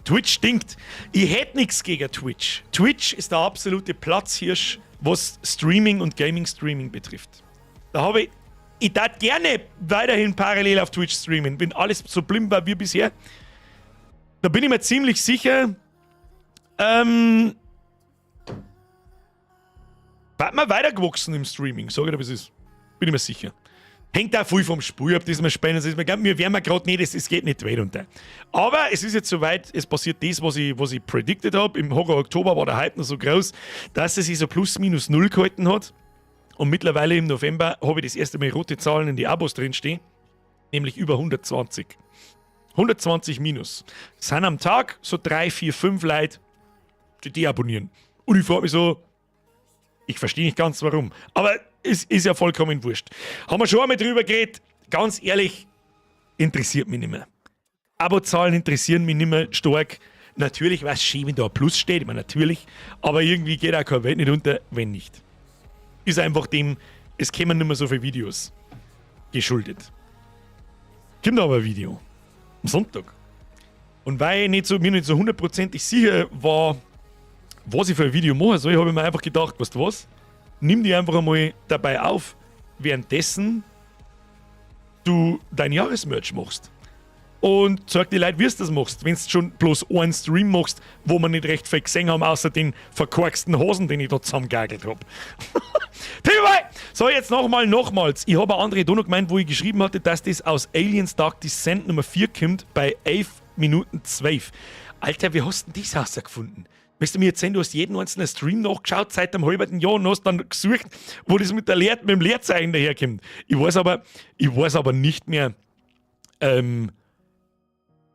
Twitch stinkt. Ich hätte nichts gegen Twitch. Twitch ist der absolute Platzhirsch, was Streaming und Gaming-Streaming betrifft. Da habe ich. Ich tät gerne weiterhin parallel auf Twitch streamen, wenn alles so blieben war wie bisher. Da bin ich mir ziemlich sicher, wird man weitergewachsen im Streaming, sage ich dir, wie es ist. Bin ich mir sicher. Hängt auch viel vom Spiel ab, das wir spielen. Das ist mir, glaub, wir werden wir gerade nicht, es geht nicht weit unter. Aber es ist jetzt soweit, es passiert das, was ich predicted habe. Im Horror Oktober war der Hype noch so groß, dass es sich so plus minus null gehalten hat. Und mittlerweile im November habe ich das erste Mal rote Zahlen in die Abos drinstehen, nämlich über 120. 120 minus. Das sind am Tag so drei, vier, fünf Leute, die deabonnieren. Und ich frage mich so, ich verstehe nicht ganz, warum. Aber es ist ja vollkommen wurscht. Haben wir schon einmal drüber geredet. Ganz ehrlich, interessiert mich nicht mehr. Abozahlen interessieren mich nicht mehr stark. Natürlich wäre es schön, wenn da ein Plus steht, ich meine, natürlich. Aber irgendwie geht auch keine Welt nicht unter, wenn nicht. Ist einfach dem, es kämen nicht mehr so viele Videos geschuldet. Kommt aber ein Video. Am Sonntag. Und weil ich mir nicht so hundertprozentig sicher war, was ich für ein Video machen soll, habe ich mir einfach gedacht, weißt du was? Nimm die einfach einmal dabei auf, währenddessen du dein Jahresmerch machst. Und zeig die Leute, wie du das machst. Wenn du schon bloß einen Stream machst, wo wir nicht recht viel gesehen haben, außer den verkorksten Hosen, den ich da zusammengagelt habe. So, jetzt nochmal, nochmals. Ich habe eine andere Dono gemeint, wo ich geschrieben hatte, dass das aus Aliens Dark Descent Nummer 4 kommt bei 11 Minuten 12. Alter, wie hast du denn das herausgefunden? Möchtest du mir erzählen, du hast jeden einzelnen Stream nachgeschaut seit einem halben Jahr und hast dann gesucht, wo das mit dem Leerzeichen daherkommt. Ich weiß aber nicht mehr,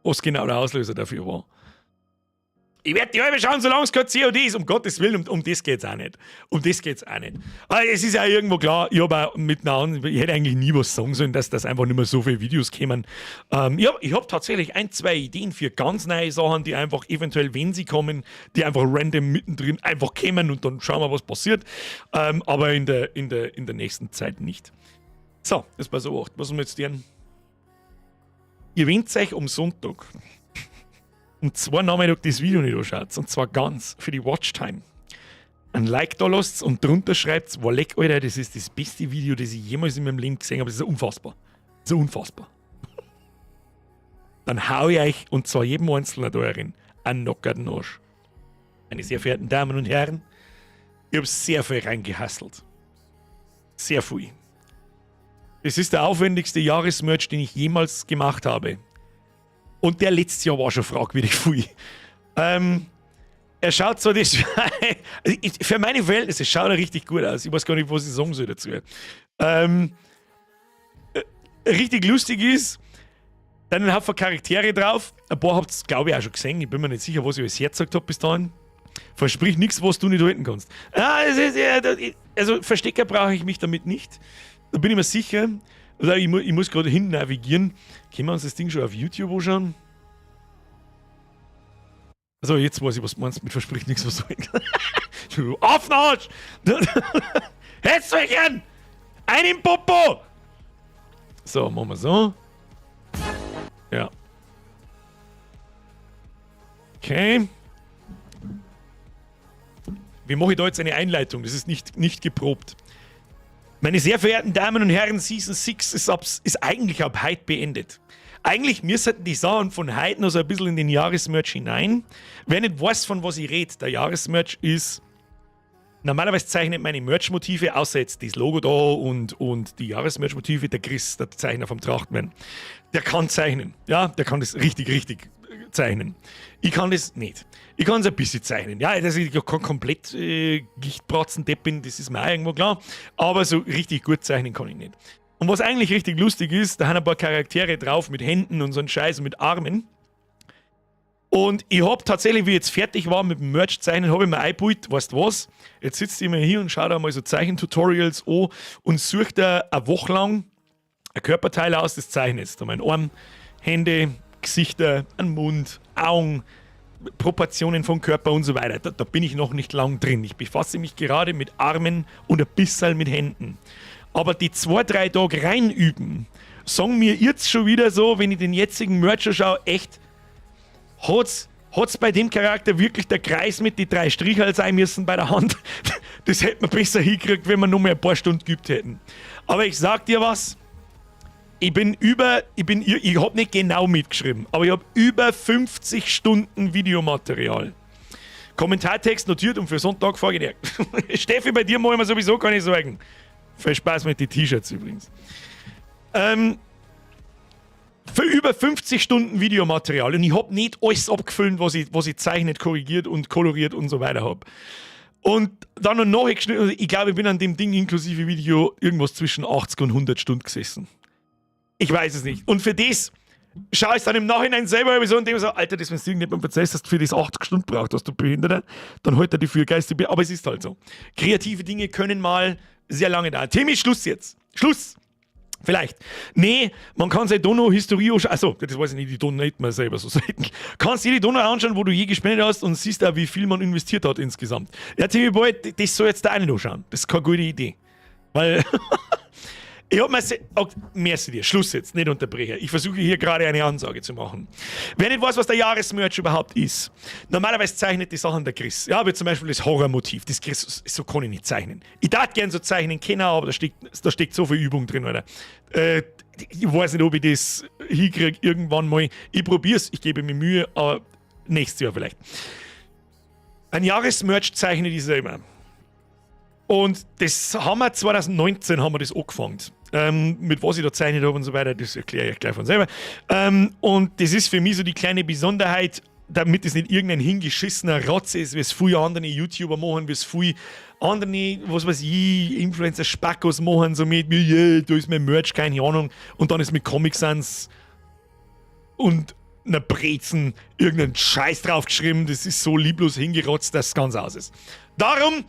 was genau der Auslöser dafür war. Ich werde die halbe schauen, solange es kein COD ist. Um Gottes Willen, um das geht's auch nicht. Um das geht's auch nicht. Aber es ist ja irgendwo klar, ich habe auch mit einer, ich hätte eigentlich nie was sagen sollen, dass das einfach nicht mehr so viele Videos kämen. Ich hab tatsächlich ein, zwei Ideen für ganz neue Sachen, die einfach eventuell, wenn sie kommen, die einfach random mittendrin einfach kämen und dann schauen wir, was passiert. Aber in der nächsten Zeit nicht. So, das war so 8. Was haben wir jetzt denn? Ihr wennt euch am Sonntag um 2 Nachmittag das Video nicht anschaut, und zwar ganz für die Watchtime, ein Like da lasst und drunter schreibt, boah, leck, Alter, das ist das beste Video, das ich jemals in meinem Leben gesehen habe. Das ist unfassbar. Das ist unfassbar. Dann hau ich euch, und zwar jedem Einzelnen da drin, einen knackerten Arsch. Meine sehr verehrten Damen und Herren, ich habe sehr viel reingehustlet. Sehr viel. Es ist der aufwendigste Jahresmerch, den ich jemals gemacht habe. Und der letztes Jahr war schon fragwürdig viel. Er schaut so das. Für meine Verhältnisse schaut er richtig gut aus. Ich weiß gar nicht, was ich sagen soll dazu. Richtig lustig ist, dann ein Haufen Charaktere drauf. Ein paar habt ihr, glaube ich, auch schon gesehen. Ich bin mir nicht sicher, was ich alles hergezeigt habe bis dahin. Versprich nichts, was du nicht halten kannst. Ah, es ist, ja, also verstecken brauche ich mich damit nicht. Da bin ich mir sicher. Also ich muss gerade hin navigieren. Können wir uns das Ding schon auf YouTube anschauen? Also jetzt weiß ich, was du meinst mit verspricht nichts, was du. Auf den Arsch! Hetzt mich an! Ein im Popo! So, machen wir so. Ja. Okay. Wie mache ich da jetzt eine Einleitung? Das ist nicht geprobt. Meine sehr verehrten Damen und Herren, Season 6 ist eigentlich ab heute beendet. Eigentlich müssten die Sachen von heute noch so ein bisschen in den Jahresmerch hinein. Wer nicht weiß, von was ich rede, der Jahresmerch ist. Normalerweise zeichnet meine Merch-Motive, außer jetzt das Logo da und die Jahresmerch-Motive, der Chris, der Zeichner vom Trachtmann, der kann zeichnen. Ja, der kann das richtig, richtig zeichnen. Ich kann das nicht. Ich kann es ein bisschen zeichnen. Ja, dass ich kann komplett Gichtbratzen-Depp bin, das ist mir auch irgendwo klar. Aber so richtig gut zeichnen kann ich nicht. Und was eigentlich richtig lustig ist, da haben ein paar Charaktere drauf mit Händen und so ein Scheiß und mit Armen. Und ich hab tatsächlich, wie ich jetzt fertig war mit dem Merch-Zeichnen, habe ich mir eingebaut, weißt du was? Jetzt sitzt ich mir hier und schaue da mal so Zeichentutorials an und suche da eine Woche lang ein Körperteil aus, das zeichnest. Da mein Arm, Hände, Gesichter, ein Mund, Augen, Proportionen vom Körper und so weiter. Da bin ich noch nicht lang drin. Ich befasse mich gerade mit Armen und ein bisschen mit Händen. Aber die 2, 3 Tage reinüben, sagen mir jetzt schon wieder so, wenn ich den jetzigen Merch schaue, echt, hat's Hat's bei dem Charakter wirklich der Kreis mit die drei Stricherl sein müssen bei der Hand? Das hätte man besser hingekriegt, wenn wir nur mehr ein paar Stunden geübt hätten. Aber ich sag dir was, ich bin über, ich bin, ich hab nicht genau mitgeschrieben, aber ich hab über 50 Stunden Videomaterial. Kommentartext notiert und für Sonntag vorgemerkt. Steffi, bei dir mache ich mir sowieso keine Sorgen. Viel Spaß mit den T-Shirts übrigens. Für über 50 Stunden Videomaterial und ich hab nicht alles abgefilmt, was ich zeichnet, korrigiert und koloriert und so weiter hab. Und dann noch nachgeschnitten, also ich glaube, ich bin an dem Ding inklusive Video irgendwas zwischen 80 und 100 Stunden gesessen. Ich weiß es nicht. Und für das schaue ich dann im Nachhinein selber so und denke so, Alter, das, wenn du irgendjemandem erzählst, dass du für das 80 Stunden braucht, hast du Behinderter, dann hält er dich für geistig. Aber es ist halt so. Kreative Dinge können mal sehr lange dauern. Timmy, Schluss jetzt. Schluss! Vielleicht. Nee, man kann seine Dono-Historie anschauen. Achso, das weiß ich nicht, die donate man selber so selten. Kannst dir die Dono anschauen, wo du je gespendet hast und siehst auch, wie viel man investiert hat insgesamt. Ja, Timmy Boy, das soll jetzt da einer anschauen. Das ist keine gute Idee. Weil ich hab mir. Oh, merci dir. Schluss jetzt, nicht unterbrechen. Ich versuche hier gerade eine Ansage zu machen. Wer nicht weiß, was der Jahresmerch überhaupt ist. Normalerweise zeichnet die Sachen der Chris. Ja, wie zum Beispiel das Horrormotiv. Das Chris, so kann ich nicht zeichnen. Ich darf gern so zeichnen können, aber da steckt so viel Übung drin, Alter. Ich weiß nicht, ob ich das hinkriege irgendwann mal. Ich probier's, ich gebe mir Mühe, aber nächstes Jahr vielleicht. Ein Jahresmerch zeichne ich selber. Und das haben wir 2019 haben wir das angefangen. Mit was ich da gezeichnet habe und so weiter, das erkläre ich euch gleich von selber. Und das ist für mich so die kleine Besonderheit, damit es nicht irgendein hingeschissener Rotz ist, wie es viele andere YouTuber machen, wie es viele andere, was weiß ich, Influencer Spackos machen, so mit, yeah, da ist mein Merch, keine Ahnung. Und dann ist mit Comic Sans und einer Brezen irgendeinen Scheiß draufgeschrieben. Das ist so lieblos hingerotzt, dass es ganz aus ist. Darum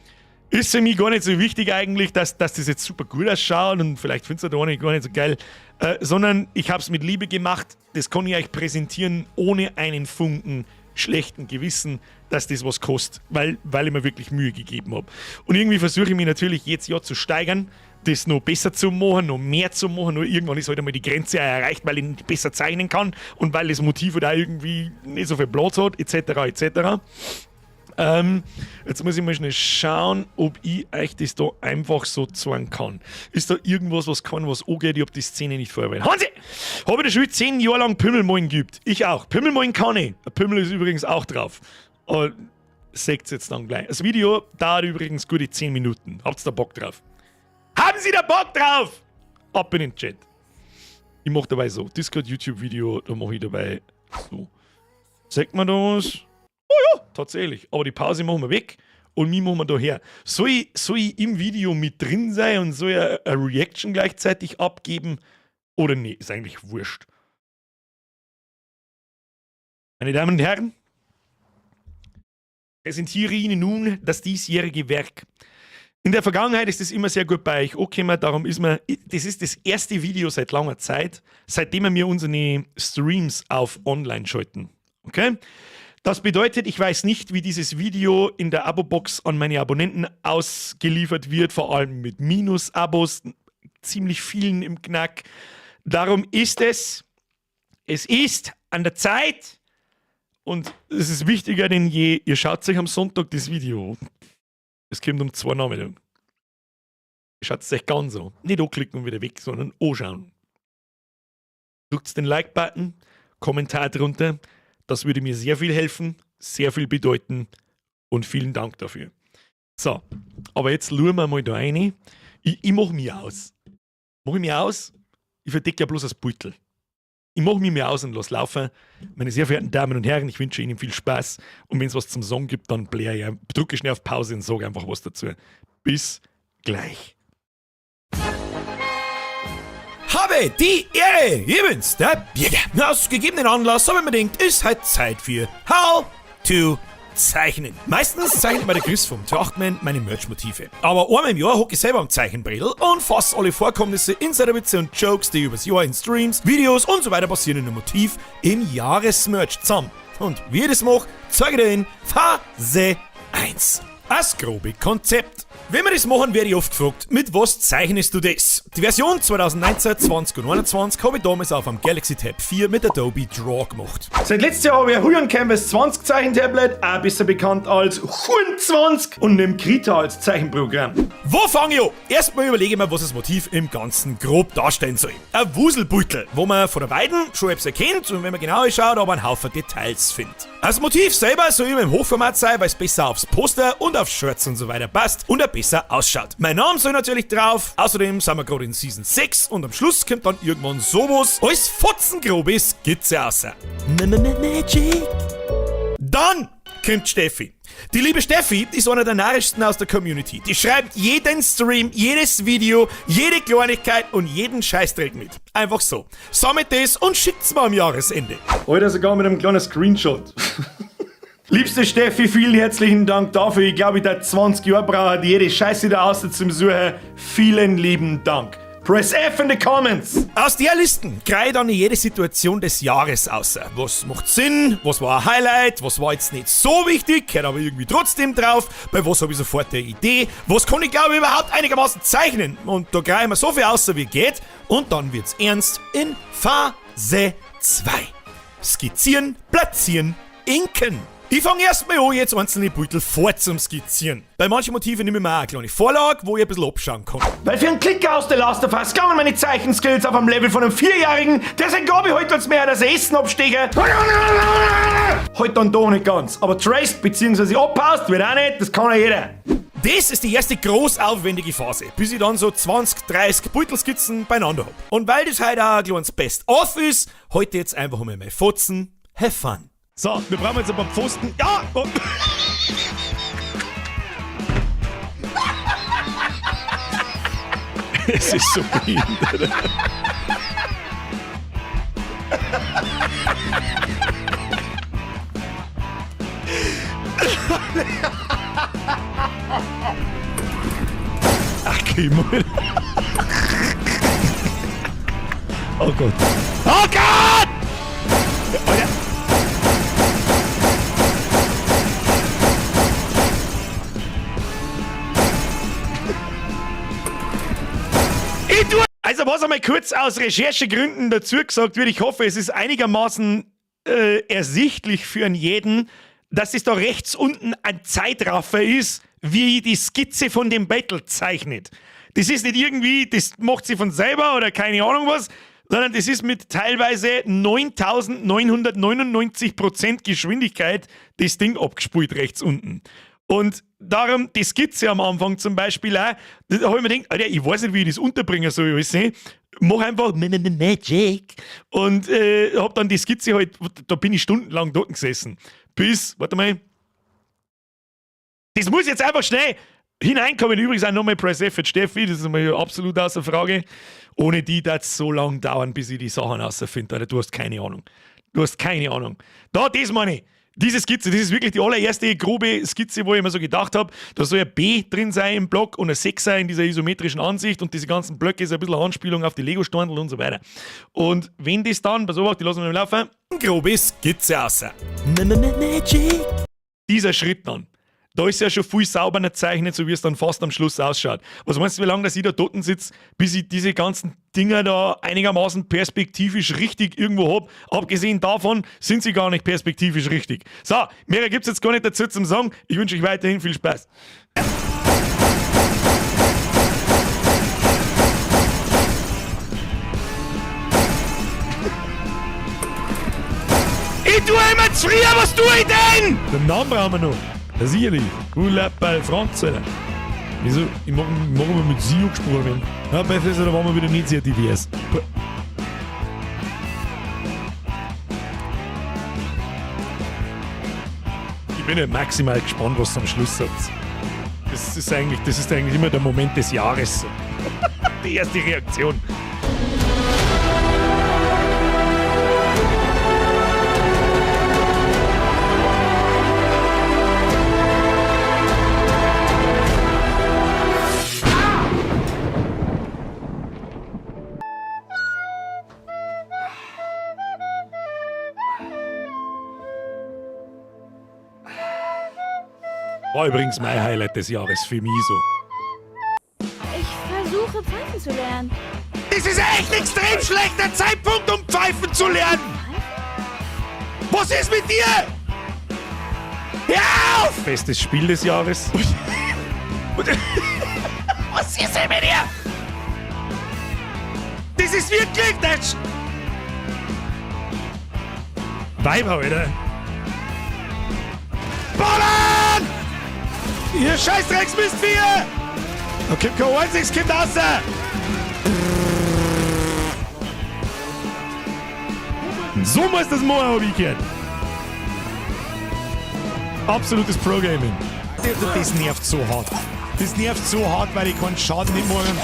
ist für mich gar nicht so wichtig eigentlich, dass das jetzt super gut ausschaut und vielleicht findest du da gar nicht so geil, sondern ich habe es mit Liebe gemacht. Das kann ich euch präsentieren ohne einen Funken schlechten Gewissen, dass das was kostet, weil ich mir wirklich Mühe gegeben habe. Und irgendwie versuche ich mich natürlich jedes Jahr zu steigern, das noch besser zu machen, noch mehr zu machen. Nur irgendwann ist halt einmal die Grenze erreicht, weil ich nicht besser zeichnen kann und weil das Motiv halt auch irgendwie nicht so viel Platz hat, etc. etc. Jetzt muss ich mal schnell schauen, ob ich euch das da einfach so zeigen kann. Ist da irgendwas, was kann, was angeht? Ich hab die Szene nicht vorbereitet. Hansi! Habe ich das schon 10 Jahre lang Pimmelmalen geübt? Ich auch. Pimmelmalen kann ich. Ein Pimmel ist übrigens auch drauf. Aber seht jetzt dann gleich. Das Video dauert übrigens gute 10 Minuten. Habt ihr da Bock drauf? Haben Sie da Bock drauf? Ab in den Chat. Ich mach dabei so. Discord, YouTube-Video, da mache ich dabei so. Sagt man da was? Oh ja, tatsächlich. Aber die Pause machen wir weg und mich machen wir da her. Soll ich im Video mit drin sein und soll ich eine Reaction gleichzeitig abgeben? Oder nee, ist eigentlich wurscht. Meine Damen und Herren, präsentiere Ihnen nun das diesjährige Werk. In der Vergangenheit ist es immer sehr gut bei euch angekommen, darum ist mir, das ist das erste Video seit langer Zeit, seitdem wir unsere Streams auf online schalten. Okay? Das bedeutet, ich weiß nicht, wie dieses Video in der Abo-Box an meine Abonnenten ausgeliefert wird, vor allem mit Minus-Abos, ziemlich vielen im Knack. Darum ist es ist an der Zeit und es ist wichtiger denn je, ihr schaut sich am Sonntag das Video. Es kommt um 2 Nachmittag. Ihr schaut es euch ganz an. Nicht anklicken und wieder weg, sondern anschauen. Drückt den Like-Button, Kommentar drunter. Das würde mir sehr viel helfen, sehr viel bedeuten und vielen Dank dafür. So, aber jetzt schauen wir mal da rein. Ich mache mich aus. Mache ich mich aus? Ich verdecke ja bloß das Beutel. Ich mache mich mehr aus und lass laufen. Meine sehr verehrten Damen und Herren, ich wünsche Ihnen viel Spaß. Und wenn es was zum Sagen gibt, dann blär ich, drücke schnell auf Pause und sage einfach was dazu. Bis gleich.
Habe die Ehre! Ich bin's, der Birger. Aus gegebenen Anlass habe ich mir gedacht, ist halt Zeit für How to Zeichnen. Meistens zeichnet mir der Chris vom Trachtman meine Merch-Motive. Aber einmal im Jahr hocke ich selber am Zeichenbrettel und fasse alle Vorkommnisse, Insiderwitze und Jokes, die übers Jahr in Streams, Videos und so weiter passieren, in einem Motiv im Jahresmerch zusammen. Und wie ich das mache, zeige ich dir in Phase 1. Das grobe Konzept. Wenn wir das machen, werde ich oft gefragt, mit was zeichnest du das?
Die Version 2019, 20 und 21 habe ich damals auf einem Galaxy Tab 4 mit Adobe Draw gemacht.
Seit letztem Jahr habe ich ein Huion Kamvas 20 Zeichen Tablet, auch besser bekannt als Huion 20, und nimm Krita als Zeichenprogramm.
Wo fange ich an? Erstmal überlege ich mir, was das Motiv im Ganzen grob darstellen soll. Ein Wuselbeutel, wo man von der Weiden schon etwas erkennt und wenn man genauer schaut, aber einen Haufen Details findet. Das Motiv selber soll immer im Hochformat sein, weil es besser aufs Poster und auf Shirts und so weiter passt und auch besser ausschaut. Mein Name soll natürlich drauf, außerdem sind wir gerade in Season 6 und am Schluss kommt dann irgendwann sowas als fotzengrobe Skizze raus. Magic. Dann kommt Steffi. Die liebe Steffi ist einer der narrischsten aus der Community. Die schreibt jeden Stream, jedes Video, jede Kleinigkeit und jeden Scheißdreck mit. Einfach so. Sammelt das und schickt's mir am Jahresende.
Alter, sogar mit einem kleinen Screenshot. Liebste Steffi, vielen herzlichen Dank dafür. Ich glaube, ich da 20 Jahre brauche, jede Scheiße da außer zum Suchen. Vielen lieben Dank. Press F in the comments.
Aus der Listen krei ich dann jede Situation des Jahres aus. Was macht Sinn? Was war ein Highlight? Was war jetzt nicht so wichtig? Gehört aber irgendwie trotzdem drauf. Bei was habe ich sofort eine Idee? Was kann ich, glaube ich, überhaupt einigermaßen zeichnen? Und da krei ich mir so viel aus, wie geht. Und dann wird's ernst in Phase 2. Skizzieren, platzieren, inken. Ich fange erstmal an, jetzt einzelne Beutel vor zum Skizzieren. Bei manchen Motiven nehme ich mir auch eine kleine Vorlage, wo ich ein bisschen abschauen kann.
Weil für einen Klicker aus der Last of Us gangen meine Zeichenskills auf einem Level von einem Vierjährigen, der sein Gabi heute als mehr als Essen absteche. Heute dann doch nicht ganz. Aber traced bzw. abpasst wird auch nicht, das kann ja jeder.
Das ist die erste groß aufwendige Phase, bis ich dann so 20, 30 Beutelskizzen beieinander hab. Und weil das heute auch ein kleines Best-of ist, heute jetzt einfach mal meine Fotzen. Have fun.
So, wir brauchen jetzt ein paar Pfosten. Ja! Oh.
Es ist so behindert.
Ach, Kim. Oh Gott. Oh Gott! Alter. Ich tue. Also, was einmal kurz aus Recherchegründen dazu gesagt wird, ich hoffe, es ist einigermaßen ersichtlich für einen jeden, dass es da rechts unten ein Zeitraffer ist, wie die Skizze von dem Battle zeichnet. Das ist nicht irgendwie, das macht sie von selber oder keine Ahnung was, sondern das ist mit teilweise 9999% Geschwindigkeit das Ding abgespult rechts unten. Und darum die Skizze am Anfang zum Beispiel auch, da habe ich mir gedacht, Alter, ich weiß nicht, wie ich das unterbringen soll, ich weiß nicht. Mach einfach Magic. Und hab dann die Skizze halt, da bin ich stundenlang dort gesessen. Bis, warte mal. Das muss jetzt einfach schnell hineinkommen. Übrigens auch nochmal Press F für Steffi, das ist mal absolut außer Frage. Ohne die darf es so lange dauern, bis ich die Sachen rausfinde. Alter, du hast keine Ahnung. Du hast keine Ahnung. Da, das meine ich. Diese Skizze, das ist wirklich die allererste grobe Skizze, wo ich mir so gedacht hab, da soll ein B drin sein im Block und ein 6er in dieser isometrischen Ansicht und diese ganzen Blöcke ist ein bisschen eine Anspielung auf die Lego-Standel und so weiter. Und wenn das dann, pass auf, die lassen wir mal laufen,
grobe Skizze raus. Magic.
Dieser Schritt dann. Da ist ja schon viel sauber gezeichnet, so wie es dann fast am Schluss ausschaut. Was meinst du, wie lange dass ich da dort sitze, bis ich diese ganzen Dinger da einigermaßen perspektivisch richtig irgendwo hab? Abgesehen davon sind sie gar nicht perspektivisch richtig. So, mehr gibt's jetzt gar nicht dazu zum Sagen. Ich wünsche euch weiterhin viel Spaß. Ich tue immer zu früh, was tue ich denn? Den Namen brauchen wir noch. Ja, sicherlich. Gulappal Franz, Alter. Wieso? Ich mag immer mit Sie angesprochen werden. Ja, bei Professor, da waren wir wieder nicht sehr divers. Ich bin ja maximal gespannt, was du am Schluss sagt. Das ist eigentlich immer der Moment des Jahres. Die erste Reaktion. War übrigens mein Highlight des Jahres für mich so.
Ich versuche versuche, pfeifen zu lernen.
Das ist echt extrem schlechter Zeitpunkt, um pfeifen zu lernen! Was ist mit dir? Hör auf! Bestes Spiel des Jahres. Was ist denn mit dir? Das ist wirklich das. Weiber, Alter. Ballern! Ihr Scheißdrecksmistviecher! Da kommt kein einziges Kind raus! So muss das machen, hab ich gehört. Absolutes Pro-Gaming. Das nervt so hart. Das nervt so hart, weil ich keinen Schaden nicht machen.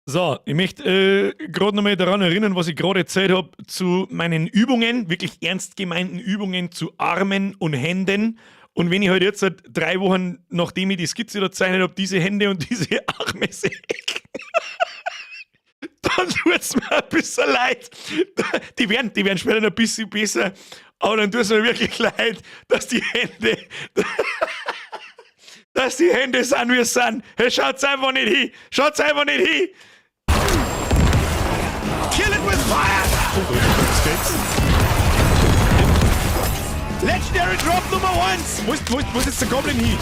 So, ich möchte gerade nochmal daran erinnern, was ich gerade erzählt habe zu meinen Übungen, wirklich ernst gemeinten Übungen zu Armen und Händen. Und wenn ich halt jetzt seit 3 Wochen, nachdem ich die Skizze da gezeichnet habe, diese Hände und diese Arme sehe, dann tut's mir ein bisschen leid. Die werden später noch ein bisschen besser, aber dann tut's mir wirklich leid, dass die Hände sind, wie es sind. Hey, schaut's einfach nicht hin. Schaut's einfach nicht hin. Kill it with fire! Oh, das geht's. Legendary Drop Nummer 1! Wo ist jetzt der Goblin hin?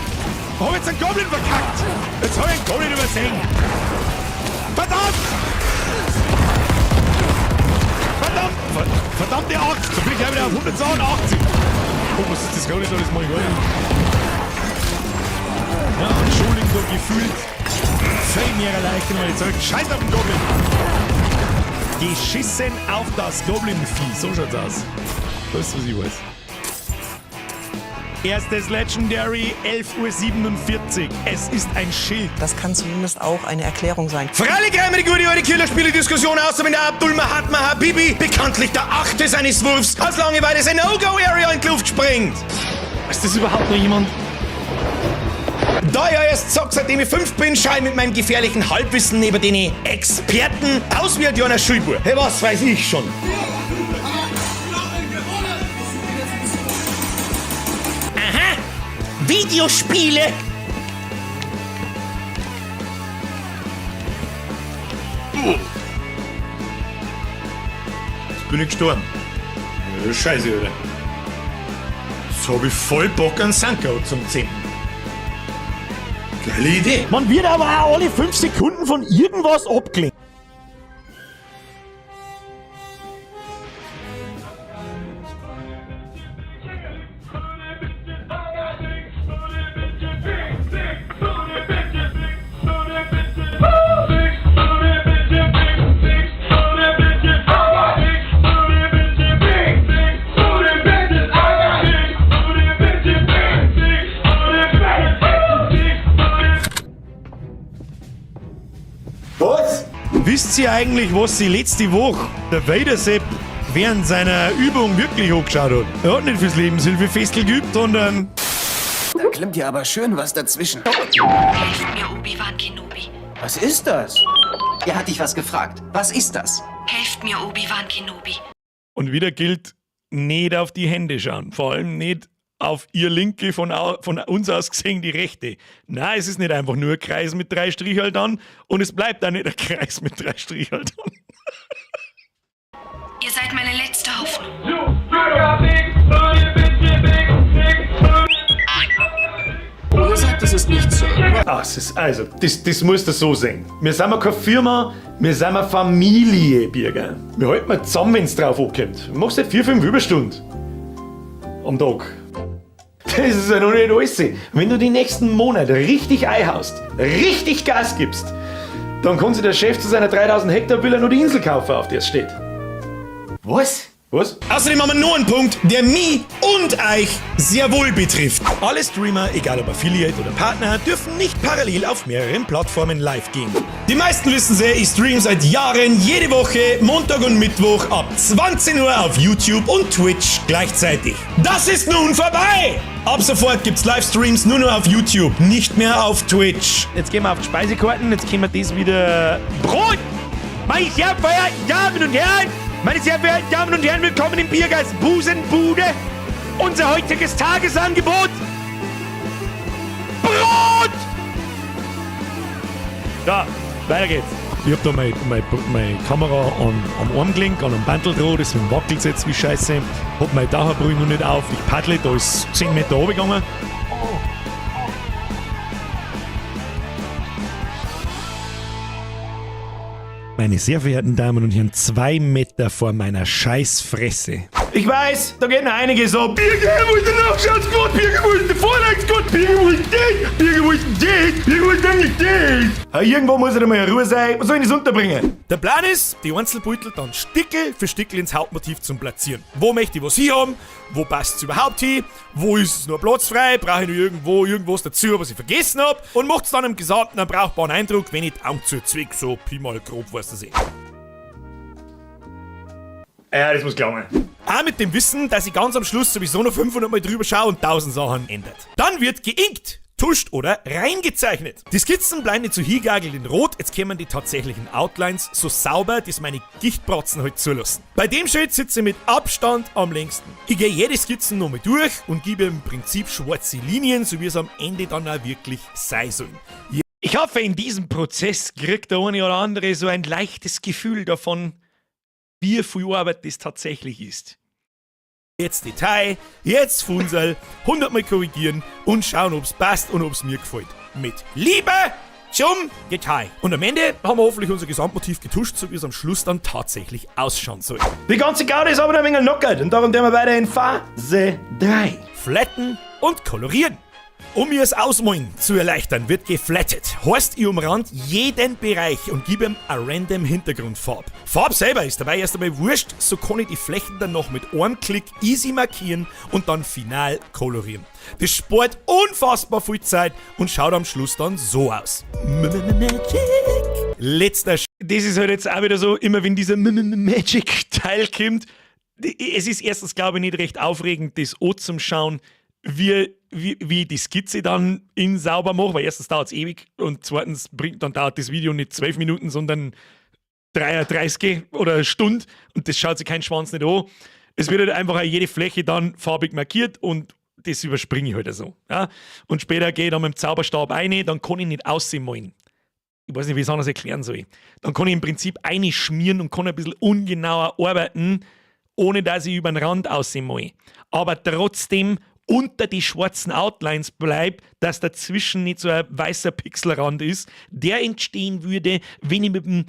Hab jetzt einen Goblin verkackt! Jetzt hab ich einen Goblin übersehen! Verdammt! Verdammt! Verdammte Axt! Da bin ich gleich wieder auf 182! Oh, was ist das Goblin? Das mach ich gar nicht. Ja, Entschuldigung, so gefühlt völlig mehrere Leichen, weil ich sag, scheiß auf den Goblin! Geschissen auf das Goblin-Vieh. So schaut's aus. Das ist, was ich weiß. Erstes Legendary, 11:47 Uhr. Es ist ein Schild.
Das kann zumindest auch eine Erklärung sein.
Freilich reimen die gute alte Killerspiele-Diskussion aus, wenn der Abdul Mahatma Habibi, bekanntlich der Achte seines Wurfs, aus Langeweile sein No-Go-Area in die Luft springt.
Ist das überhaupt noch jemand?
Da ich ja erst zock, seitdem ich 5 bin, schau ich mit meinem gefährlichen Halbwissen neben den Experten aus wie ein kleiner Schulbub. Hey, was weiß ich schon? Aha! Videospiele!
Jetzt bin ich gestorben. Ja, scheiße, Alter. Jetzt hab ich voll Bock an Sanko zum 10. Geile Idee. Man wird aber auch alle 5 Sekunden von irgendwas abgelenkt.
Was?
Wisst ihr eigentlich, was sie letzte Woche der Vader-Sepp während seiner Übung wirklich angeschaut hat? Er hat nicht fürs Lebenshilfefestel geübt, sondern...
Da klemmt ja aber schön was dazwischen.
Helft mir, Obi-Wan Kenobi.
Was ist das?
Er hat dich was gefragt. Was ist das?
Helft mir, Obi-Wan Kenobi.
Und wieder gilt, nicht auf die Hände schauen. Vor allem nicht auf ihr linke, von uns aus gesehen die rechte. Nein, es ist nicht einfach nur ein Kreis mit 3 Strichel dann und es bleibt auch nicht ein Kreis mit 3 Strichel dann.
Ihr seid meine letzte Hoffnung.
Ihr sagt, es ist nicht so.
Ah, es ist, also, das musst du so sehen. Wir sind ja keine Firma, wir sind eine Familie, Birger. Wir halten mal zusammen, wenn's drauf ankommt. Du machst halt 4, 5 Überstunden am Tag. Das ist ja noch nicht alles. Wenn du die nächsten Monate richtig einhaust, richtig Gas gibst, dann kann sich der Chef zu seiner 3000 Hektar Villa nur die Insel kaufen, auf der es steht.
Was?
Was?
Außerdem haben wir nur einen Punkt, der mich und euch sehr wohl betrifft.
Alle Streamer, egal ob Affiliate oder Partner, dürfen nicht parallel auf mehreren Plattformen live gehen.
Die meisten wissen sehr, ich stream seit Jahren jede Woche, Montag und Mittwoch ab 20 Uhr auf YouTube und Twitch gleichzeitig. Das ist nun vorbei! Ab sofort gibt's Livestreams nur noch auf YouTube, nicht mehr auf Twitch.
Jetzt gehen wir auf die Speisekarten, jetzt kriegen wir das wieder... Brot! Meine sehr verehrten Damen und Herren! Meine sehr verehrten Damen und Herren, willkommen im Biergeist Busenbude. Unser heutiges Tagesangebot: Brot! Da,
Weiter geht's. Ich hab da meine Kamera am Armgelenk, an einem Bandel dran, deswegen wackelt's jetzt wie Scheiße. Hab meine Taucherbrille noch nicht auf, ich paddle, da ist 10 Meter runtergegangen. Meine sehr verehrten Damen und Herren, 2 Meter vor meiner Scheißfresse. Ich weiß, da geht noch einiges ab. Birger, wo ist der Nachschatzgott? Birger, wo ist der Vorlagsgott? Birger, wo ist das? Birger, wo ist das? Birger, wo ist denn nicht das? Irgendwo muss er mal in Ruhe sein. Was soll ich das unterbringen? Der Plan ist, die Einzelbeutel dann Stickel für Stickel ins Hauptmotiv zum Platzieren. Wo möchte ich was hier haben? Wo passt's überhaupt hin? Wo ist es nur Platz frei? Brauche ich noch irgendwo irgendwas dazu, was ich vergessen hab? Und macht's dann im Gesamten einen brauchbaren Eindruck, wenn ich die Augen zuzwick, so Pi mal grob, weißt du eh. Ja, das muss klappen. Auch mit dem Wissen, dass ich ganz am Schluss sowieso noch 500 Mal drüber schaue und 1000 Sachen ändert. Dann wird geinkt, tuscht oder reingezeichnet. Die Skizzen bleiben nicht zu hingagelt in Rot, jetzt kämen die tatsächlichen Outlines so sauber, dass meine Gichtbratzen halt zulassen. Bei dem Schild sitze ich mit Abstand am längsten. Ich gehe jede Skizze nochmal durch und gebe im Prinzip schwarze Linien, so wie es am Ende dann auch wirklich sein sollen. Ich hoffe, in diesem Prozess kriegt der eine oder andere so ein leichtes Gefühl davon, wie viel Arbeit das tatsächlich ist. Jetzt Detail, jetzt Funsel, 100 Mal korrigieren und schauen, ob's passt und ob's mir gefällt. Mit Liebe zum Detail. Und am Ende haben wir hoffentlich unser Gesamtmotiv getuscht, so wie es am Schluss dann tatsächlich ausschauen soll. Die ganze Garde ist aber noch ein wenig lockert und darum tun wir weiter in Phase 3. Flatten und kolorieren. Um mir das Ausmalen zu erleichtern, wird geflattet. Heißt, ich umrand jeden Bereich und gebe ihm eine random Hintergrundfarbe. Farbe selber ist dabei erst einmal wurscht, so kann ich die Flächen dann noch mit einem Klick easy markieren und dann final kolorieren. Das spart unfassbar viel Zeit und schaut am Schluss dann so aus. Magic. Letzter Sch. Das ist halt jetzt auch wieder so, immer wenn dieser Magic-Teil kommt, es ist erstens, glaube ich, nicht recht aufregend, das an zum Schauen, wie ich die Skizze dann in sauber mache, weil erstens dauert's ewig und zweitens dann dauert das Video nicht 12 Minuten, sondern 33 oder eine Stunde und das schaut sich kein Schwanz nicht an. Es wird halt einfach auch jede Fläche dann farbig markiert und das überspringe ich halt so. Ja? Und später gehe ich dann mit dem Zauberstab rein, dann kann ich nicht aussehen. Ich weiß nicht, wie ich es anders erklären soll. Dann kann ich im Prinzip einschmieren und kann ein bisschen ungenauer arbeiten, ohne dass ich über den Rand aussehen mal. Aber trotzdem unter die schwarzen Outlines bleibt, dass dazwischen nicht so ein weißer Pixelrand ist, der entstehen würde, wenn ich mit dem,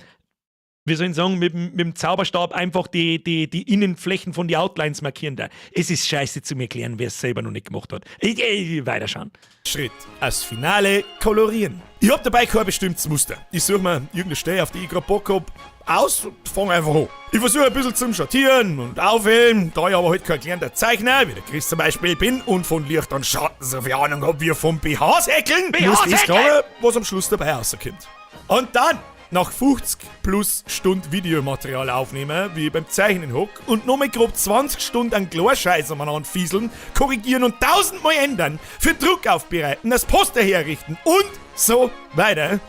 wie soll ich sagen, mit dem Zauberstab einfach die Innenflächen von den Outlines markieren da. Es ist scheiße zu mir erklären, wer es selber noch nicht gemacht hat. Ich weiterschauen. Schritt. Als Finale kolorieren. Ich hab dabei kein bestimmtes Muster. Ich suche mir irgendeine Stelle, auf die ich grad Bock hab, aus und fang einfach an. Ich versuche ein bisschen zum Schattieren und Aufhellen, da ich aber halt kein gelernter Zeichner, wie der Chris zum Beispiel bin, und von Licht und Schatten so viel Ahnung hab wie vom BH-Säckeln, muss das klar, was am Schluss dabei rauskommt. Und dann, nach 50 plus Stunden Videomaterial aufnehmen, wie ich beim Zeichnen hock, und nochmal grob 20 Stunden an Chlorscheiß umeinander fieseln, korrigieren und 1000-mal ändern, für Druck aufbereiten, das Poster herrichten und so weiter,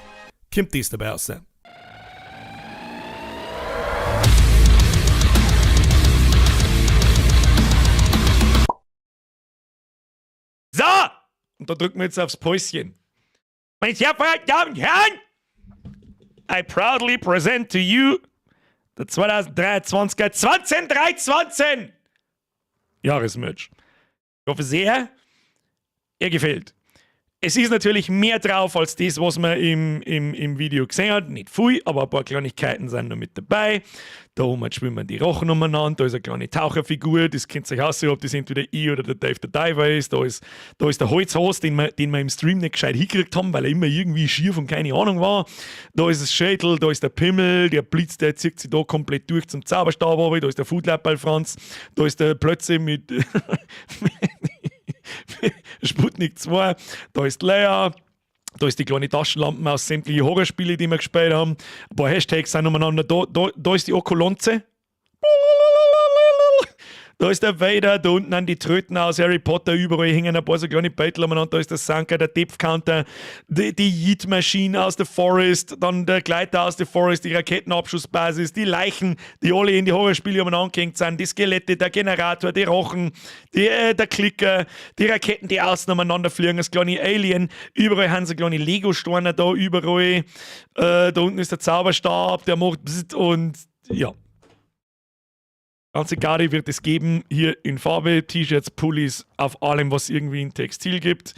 kommt das dabei raus. So! Und da drücken wir jetzt aufs Päuschen. Meine sehr verehrten Damen und Herren, I proudly present to you the 2023er 12320 Jahresmerch. Ich hoffe sehr, er gefällt. Es ist natürlich mehr drauf als das, was man im Video gesehen hat. Nicht viel, aber ein paar Kleinigkeiten sind noch mit dabei. Da oben schwimmen die Rochen umeinander, da ist eine kleine Taucherfigur, das kennt sich aus, ob das entweder ich oder der Dave the Diver ist. Da ist der Holzhas, den wir im Stream nicht gescheit hingekriegt haben, weil er immer irgendwie schief und keine Ahnung war. Da ist das Schädel, da ist der Pimmel, der Blitz, der zieht sich da komplett durch zum Zauberstab runter. Da ist der Foodlab Franz, da ist der Plötze mit Sputnik 2, da ist Leia, da ist die kleine Taschenlampe aus sämtlichen Horrorspielen, die wir gespielt haben. Ein paar Hashtags sind umeinander. Da ist die Okolonze. Da ist der Vader, da unten an die Tröten aus Harry Potter, überall hängen ein paar so kleine Beutel umeinander. Da ist der Sanka, der Depth Counter, die Yeet-Maschine aus The Forest, dann der Gleiter aus The Forest, die Raketenabschussbasis, die Leichen, die alle in die Horrorspiele umeinander gehängt sind, die Skelette, der Generator, die Rochen, der Klicker, die Raketen, die außen umeinander fliegen, das kleine Alien, überall haben sie kleine Lego-Steine da, überall. Da unten ist der Zauberstab, der macht Bzzt und ja. Ganze Garde wird es geben, hier in Farbe, T-Shirts, Pullis, auf allem, was irgendwie in Textil gibt.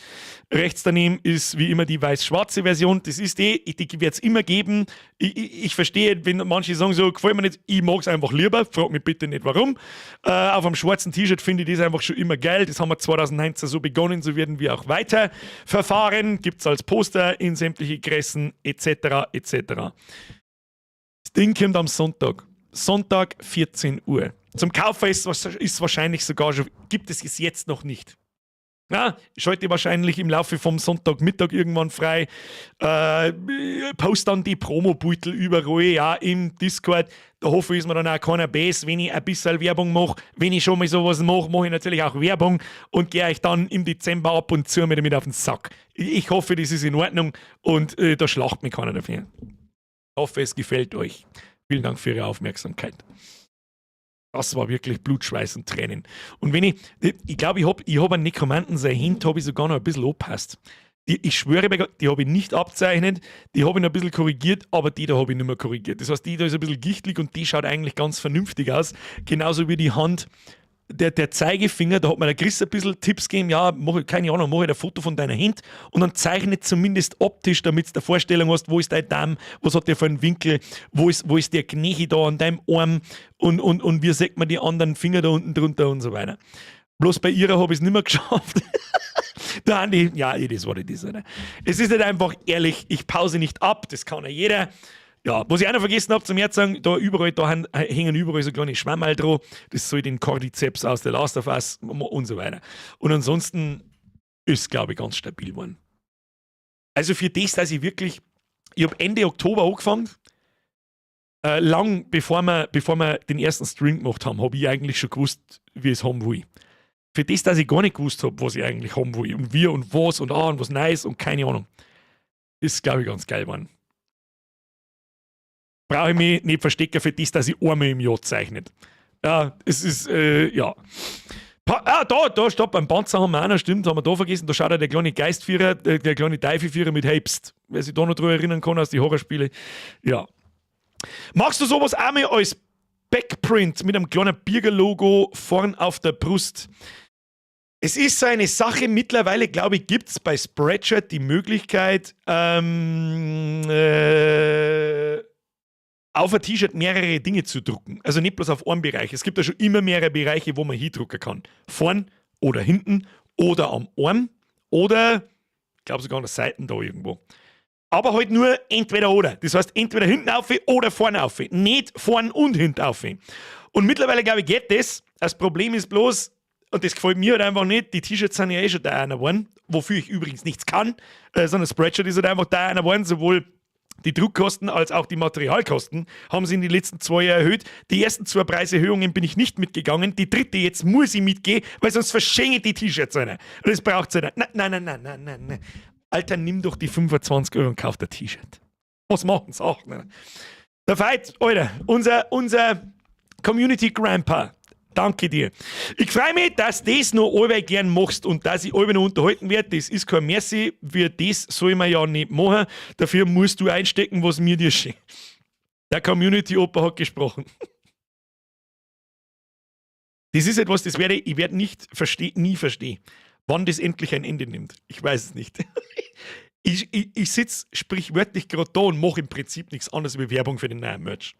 Rechts daneben ist wie immer die weiß-schwarze Version. Das ist die, die wird es immer geben. Ich verstehe, wenn manche sagen so, gefällt mir nicht, ich mag es einfach lieber, frag mich bitte nicht warum. Auf einem schwarzen T-Shirt finde ich das einfach schon immer geil. Das haben wir 2019 so begonnen, so werden wir auch weiter verfahren. Gibt es als Poster in sämtliche Größen etc. etc. Das Ding kommt am Sonntag. Sonntag 14 Uhr. Zum Kaufen ist wahrscheinlich sogar schon, gibt es es jetzt noch nicht. Ja, schalte wahrscheinlich im Laufe vom Sonntagmittag irgendwann frei. Post dann die Promo-Beutel überall, ja, im Discord. Da hoffe ich, ist mir dann auch keiner böse, wenn ich ein bisschen Werbung mache. Wenn ich schon mal sowas mache, mache ich natürlich auch Werbung und gehe euch dann im Dezember ab und zu mit auf den Sack. Ich hoffe, das ist in Ordnung und da schlacht mich keiner dafür. Ich hoffe, es gefällt euch. Vielen Dank für Ihre Aufmerksamkeit. Das war wirklich Blut, Schweiß und Tränen. Und wenn ich, ich glaube, ich hab einen Nekromanten, seine Hand habe ich sogar noch ein bisschen angepasst. Ich schwöre bei Gott, die habe ich nicht abzeichnet, die habe ich noch ein bisschen korrigiert, aber die da habe ich nicht mehr korrigiert. Das heißt, die da ist ein bisschen gichtlich und die schaut eigentlich ganz vernünftig aus. Genauso wie die Hand, der Zeigefinger, da hat mir der Chris ein bisschen Tipps gegeben, ja, mach, keine Ahnung, mach ich ein Foto von deiner Hand und dann zeichne zumindest optisch, damit du eine Vorstellung hast, wo ist dein Daumen, was hat der für einen Winkel, wo ist der Knöchel da an deinem Arm und wie sieht man die anderen Finger da unten drunter und so weiter. Bloß bei ihrer habe ich es nicht mehr geschafft. Da haben die, ja, it is what it is, oder? Es ist nicht einfach ehrlich, ich pause nicht ab, das kann ja jeder. Ja, was ich auch noch vergessen habe zum sagen, da überall, da hängen überall so kleine Schwammerl dran. Das soll den Cordyceps aus The Last of Us und so weiter. Und ansonsten ist, glaube ich, ganz stabil geworden. Also für das, dass ich wirklich, ich habe Ende Oktober angefangen, lang bevor wir den ersten Stream gemacht haben, habe ich eigentlich schon gewusst, wie ich es haben will. Für das, dass ich gar nicht gewusst habe, was ich eigentlich haben will und wie und was und ah und was Neues und keine Ahnung, ist, glaube ich, ganz geil geworden. Brauche ich mich nicht verstecken für das, dass ich einmal im Jahr zeichnet. Ja, es ist, ja. Pa ah, da, stopp, beim Panzer haben wir auch noch, stimmt, haben wir da vergessen, da schaut ja der kleine Geistführer, der kleine Teufelführer mit Hey pst, wer sich da noch drüber erinnern kann aus die Horrorspiele. Ja. Machst du sowas auch mal als Backprint mit einem kleinen Birger-Logo vorn auf der Brust? Es ist so eine Sache, mittlerweile, glaube ich, gibt es bei Spreadshirt die Möglichkeit, auf ein T-Shirt mehrere Dinge zu drucken. Also nicht bloß auf einem Bereich. Es gibt ja schon immer mehrere Bereiche, wo man hindrucken kann. Vorn oder hinten oder am Arm oder, ich glaube sogar an der Seite da irgendwo. Aber halt nur entweder oder. Das heißt, entweder hinten auf oder vorne auf. Nicht vorn und hinten auf. Und mittlerweile, glaube ich, geht das. Das Problem ist bloß, und das gefällt mir halt einfach nicht, die T-Shirts sind ja eh schon teuer geworden, wofür ich übrigens nichts kann, sondern Spreadshirt ist halt einfach teuer geworden, sowohl die Druckkosten als auch die Materialkosten haben sie in den letzten 2 Jahren erhöht. Die ersten zwei Preiserhöhungen bin ich nicht mitgegangen. Die dritte jetzt muss ich mitgehen, weil sonst verschenke ich die T-Shirts einer. Und das braucht es nicht. Nein, nein, nein, nein, nein, nein, nein. Alter, nimm doch die 25 Euro und kauf dir T-Shirt. Was machen sie auch? Ne? Der Veit, Alter, unser Community Grandpa. Danke dir. Ich freue mich, dass du das noch allweil gern machst und dass ich allweil noch unterhalten werde. Das ist kein Merci. Für das soll man ja nicht machen. Dafür musst du einstecken, was mir dir schenkt. Der Community-Opa hat gesprochen. Das ist etwas, das werde ich werde nicht versteh, nie verstehen, wann das endlich ein Ende nimmt. Ich weiß es nicht. Ich sitze sprichwörtlich gerade da und mache im Prinzip nichts anderes wie Werbung für den neuen Merch.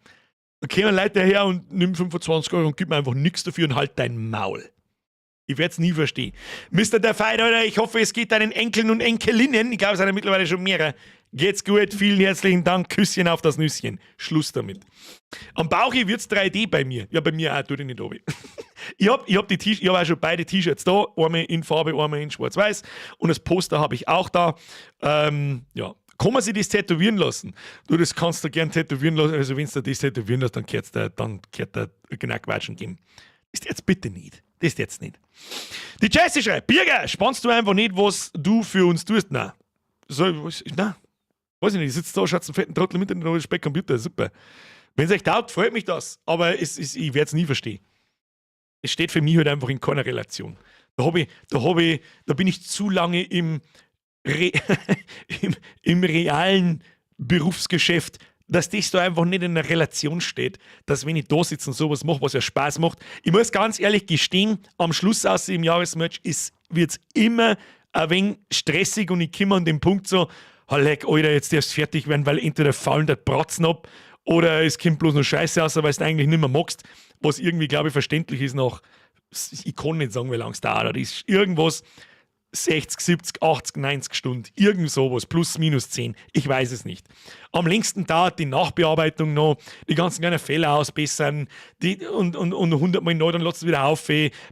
Da kommen Leute her und nimm 25 Euro und gib mir einfach nichts dafür und halt dein Maul. Ich werde es nie verstehen. Mr. Der Veit, Alter, ich hoffe, es geht deinen Enkeln und Enkelinnen, ich glaube, es sind ja mittlerweile schon mehrere, geht's gut. Vielen herzlichen Dank. Küsschen auf das Nüsschen. Schluss damit. Am Bauch wird's 3D bei mir. Ja, bei mir auch, tut ich nicht runter. Ich hab auch schon beide T-Shirts da. Einmal in Farbe, einmal in Schwarz-Weiß. Und das Poster habe ich auch da. Ja. Kann man sich das tätowieren lassen? Du, das kannst du gern tätowieren lassen. Also, wenn du das tätowieren lässt, dann gehört der genau Quatschen geben. Ist jetzt bitte nicht. Das ist jetzt nicht. Die Jessie schreibt, Birger, spannst du einfach nicht, was du für uns tust? Nein. So, was, nein. Weiß ich nicht, ich sitze da, schaut zum fetten Trottel mit in den Speckcomputer, super. Wenn es euch taugt, freut mich das. Aber es ist, ich werde es nie verstehen. Es steht für mich halt einfach in keiner Relation. Da, hab ich, da, hab ich, da bin ich zu lange im, Re im realen Berufsgeschäft, dass das da einfach nicht in einer Relation steht, dass wenn ich da sitze und sowas mache, was ja Spaß macht. Ich muss ganz ehrlich gestehen, am Schluss aus im Jahresmerch wird es immer ein wenig stressig und ich komme an den Punkt so, oh leck, Alter, jetzt darfst du fertig werden, weil entweder fallen der Bratzen ab oder es kommt bloß noch Scheiße raus, weil du eigentlich nicht mehr magst, was irgendwie, glaube ich, verständlich ist nach, ich kann nicht sagen, wie lange es dauert, das ist irgendwas 60, 70, 80, 90 Stunden, irgend sowas, plus minus 10, ich weiß es nicht. Am längsten dauert die Nachbearbeitung noch, die ganzen kleinen Fehler ausbessern die, und 100 Mal neu, dann lässt es wieder auf,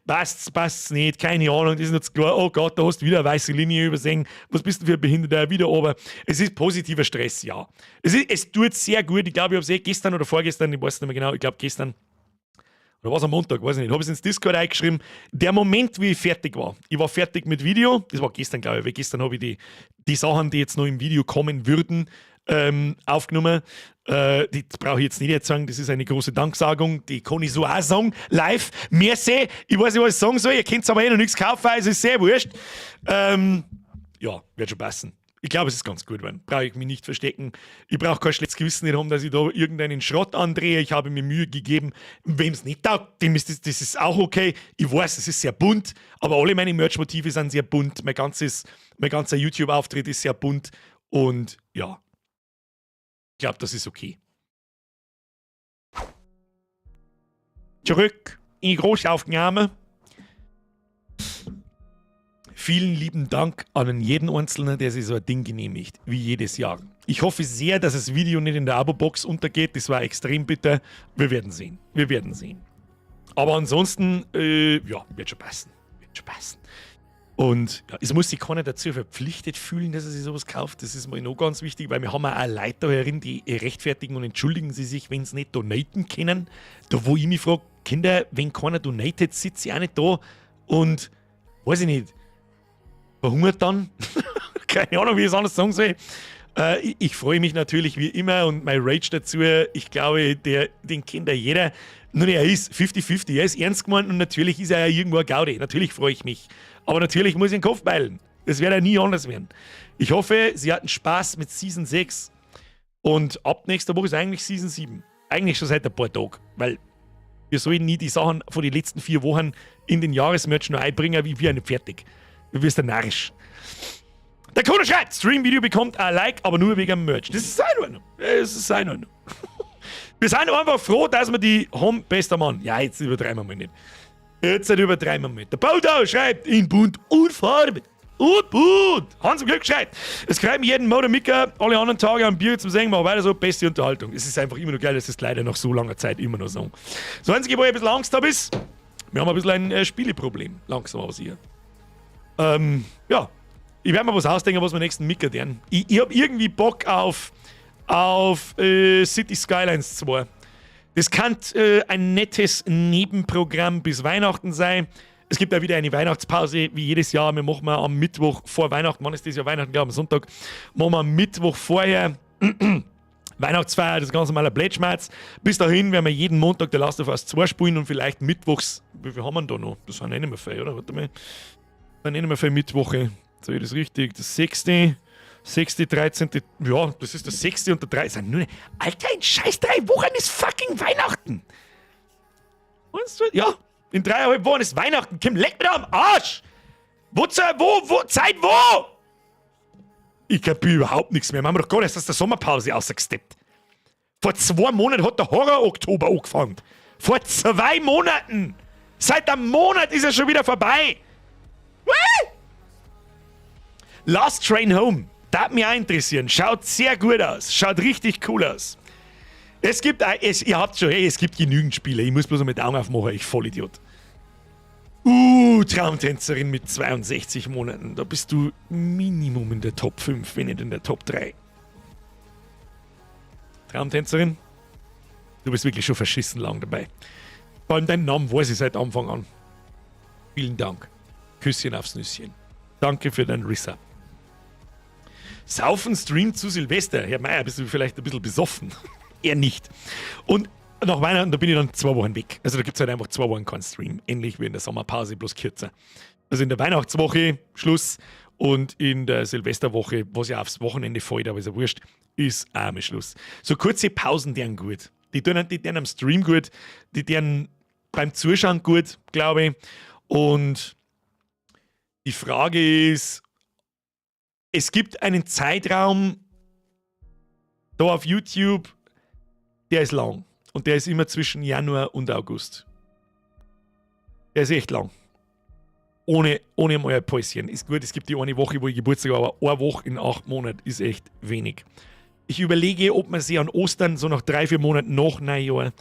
passt's, passt's nicht, keine Ahnung, das ist nicht klar, oh Gott, da hast du wieder eine weiße Linie übersehen, was bist du für ein Behinderter, wieder oben. Es ist positiver Stress, ja. Es tut sehr gut, ich glaube, ich habe es eh gestern oder vorgestern, ich weiß nicht mehr genau, ich glaube gestern, oder war es am Montag, weiß ich nicht, habe ich es ins Discord eingeschrieben. Der Moment, wie ich fertig war. Ich war fertig mit Video, das war gestern, glaube ich, weil gestern habe ich die Sachen, die jetzt noch im Video kommen würden, aufgenommen. Die brauche ich jetzt nicht jetzt sagen, das ist eine große Danksagung, die kann ich so auch sagen, live. Merci, ich weiß nicht, was ich sagen soll, ihr könnt aber eh noch nichts kaufen, also ist sehr wurscht. Ja, wird schon passen. Ich glaube, es ist ganz gut geworden. Brauche ich mich nicht verstecken. Ich brauche kein schlechtes Gewissen nicht haben, dass ich da irgendeinen Schrott andrehe. Ich habe mir Mühe gegeben. Wem es nicht taugt, dem ist das ist auch okay. Ich weiß, es ist sehr bunt, aber alle meine Merch-Motive sind sehr bunt. Mein ganzer YouTube-Auftritt ist sehr bunt. Und ja, ich glaube, das ist okay. Zurück in die Großaufnahme. Vielen lieben Dank an jeden Einzelnen, der sich so ein Ding genehmigt, wie jedes Jahr. Ich hoffe sehr, dass das Video nicht in der Abo-Box untergeht. Das war extrem bitter. Wir werden sehen. Wir werden sehen. Aber ansonsten, ja, wird schon passen. Wird schon passen. Und ja, es muss sich keiner dazu verpflichtet fühlen, dass er sich sowas kauft. Das ist mir noch ganz wichtig, weil wir haben auch Leute da herin, die rechtfertigen und entschuldigen sie sich, wenn sie nicht donaten können. Da, wo ich mich frage, Kinder, wenn keiner donatet, sitze ich auch nicht da und, weiß ich nicht, verhungert dann. Keine Ahnung, wie ich es anders sagen soll. Ich freue mich natürlich wie immer und mein Rage dazu, ich glaube, den kennt ja jeder. Nur er ist 50-50, er ist ernst gemeint und natürlich ist er ja irgendwo ein Gaudi. Natürlich freue ich mich. Aber natürlich muss ich den Kopf beilen. Das wird ja nie anders werden. Ich hoffe, Sie hatten Spaß mit Season 6 und ab nächster Woche ist eigentlich Season 7. Eigentlich schon seit ein paar Tagen, weil wir sollen nie die Sachen von den letzten 4 Wochen in den Jahresmerch noch einbringen, wie wir nicht fertig. Du wirst ja narrisch. Der Kono schreibt, Stream-Video bekommt ein Like, aber nur wegen dem Merch. Das ist in Ordnung. Das ist in Ordnung. Wir sind einfach froh, dass wir die haben, bester Mann. Ja, jetzt übertreiben wir mal nicht. Jetzt übertreiben wir mal nicht. Der Bodo schreibt in bunt und Farbe. Und bunt. Hans im Glück schreibt, es freut mich jeden Motor Micker, alle anderen Tage am Bier zum Singen, aber weiter so, beste Unterhaltung. Es ist einfach immer noch geil, dass es leider nach so langer Zeit immer noch so. Das Einzige, wo ich ein bisschen Angst habe, ist, wir haben ein bisschen ein Spieleproblem. Langsam aber sicher. Ja, ich werde mir was ausdenken, was wir nächsten Micker tun. Ich hab irgendwie Bock auf City Skylines 2. Das kann ein nettes Nebenprogramm bis Weihnachten sein. Es gibt ja wieder eine Weihnachtspause, wie jedes Jahr. Wir machen mal am Mittwoch vor Weihnachten. Wann ist das Jahr Weihnachten? Ja, am Sonntag. Machen wir am Mittwoch vorher Weihnachtsfeier, das ganz normale Blätschmerz. Bis dahin werden wir jeden Montag The Last of Us 2 spielen und vielleicht mittwochs. Wie viel haben wir denn da noch? Das sind eh nicht mehr viel, oder? Warte mal. Dann nehmen wir für Mittwoche. So, das ist richtig. Das 6., 6., 13., ja, das ist der 6. und der 13. Nur, Alter, in scheiß 3 Wochen ist fucking Weihnachten. Eins, zwei, ja, in 3,5 Wochen ist Weihnachten. Kim, leck mir da am Arsch! Wo, wo, wo, Zeit wo? Ich kapier überhaupt nichts mehr. Wir haben doch gar nicht aus der Sommerpause ausgesteppt. Vor 2 Monaten hat der Horror-Oktober angefangen. Vor 2 Monaten! Seit einem Monat ist er schon wieder vorbei. What? Last Train Home. Darf mich auch interessieren. Schaut sehr gut aus. Schaut richtig cool aus. Es gibt, es, ihr habt schon, hey, es gibt genügend Spiele. Ich muss bloß noch mit Augen aufmachen, ich Vollidiot. Traumtänzerin mit 62 Monaten. Da bist du Minimum in der Top 5, wenn nicht in der Top 3. Traumtänzerin, du bist wirklich schon verschissen lang dabei. Vor allem deinen Namen weiß ich seit Anfang an. Vielen Dank. Küsschen aufs Nüsschen. Danke für dein Resub. Saufen Stream zu Silvester. Herr Meier, bist du vielleicht ein bisschen besoffen? Er nicht. Und nach Weihnachten, da bin ich dann 2 Wochen weg. Also da gibt es halt einfach 2 Wochen keinen Stream. Ähnlich wie in der Sommerpause, bloß kürzer. Also in der Weihnachtswoche Schluss und in der Silvesterwoche, was ja aufs Wochenende fällt, aber ist ja wurscht, ist auch mal Schluss. So kurze Pausen, die gut. Die tun am Stream gut, die tun beim Zuschauen gut, glaube ich. Und die Frage ist, es gibt einen Zeitraum da auf YouTube, der ist lang. Und der ist immer zwischen Januar und August. Der ist echt lang. Ohne mal ein Päuschen. Ist gut, es gibt die eine Woche, wo ich Geburtstag habe, aber eine Woche in 8 Monaten ist echt wenig. Ich überlege, ob man sich an Ostern so nach 3, 4 Monaten nach Neujahr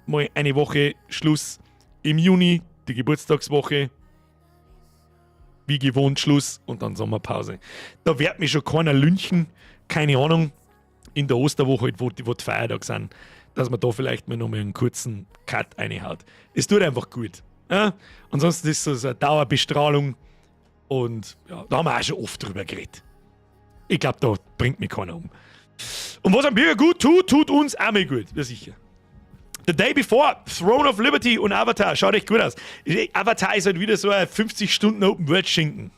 mal eine Woche Schluss, im Juni, die Geburtstagswoche, wie gewohnt Schluss und dann Sommerpause. Da wird mich schon keiner lynchen, keine Ahnung, in der Osterwoche, halt, wo die Feiertage sind, dass man da vielleicht mal noch mal einen kurzen Cut reinhaut. Es tut einfach gut. Ja? Ansonsten ist es so eine Dauerbestrahlung und ja, da haben wir auch schon oft drüber geredet. Ich glaube, da bringt mich keiner um. Und was am Bürger gut tut, tut uns auch mal gut, ja sicher. The Day Before, Throne of Liberty und Avatar, schaut echt gut aus. Avatar ist halt wieder so ein 50 Stunden Open World Schinken,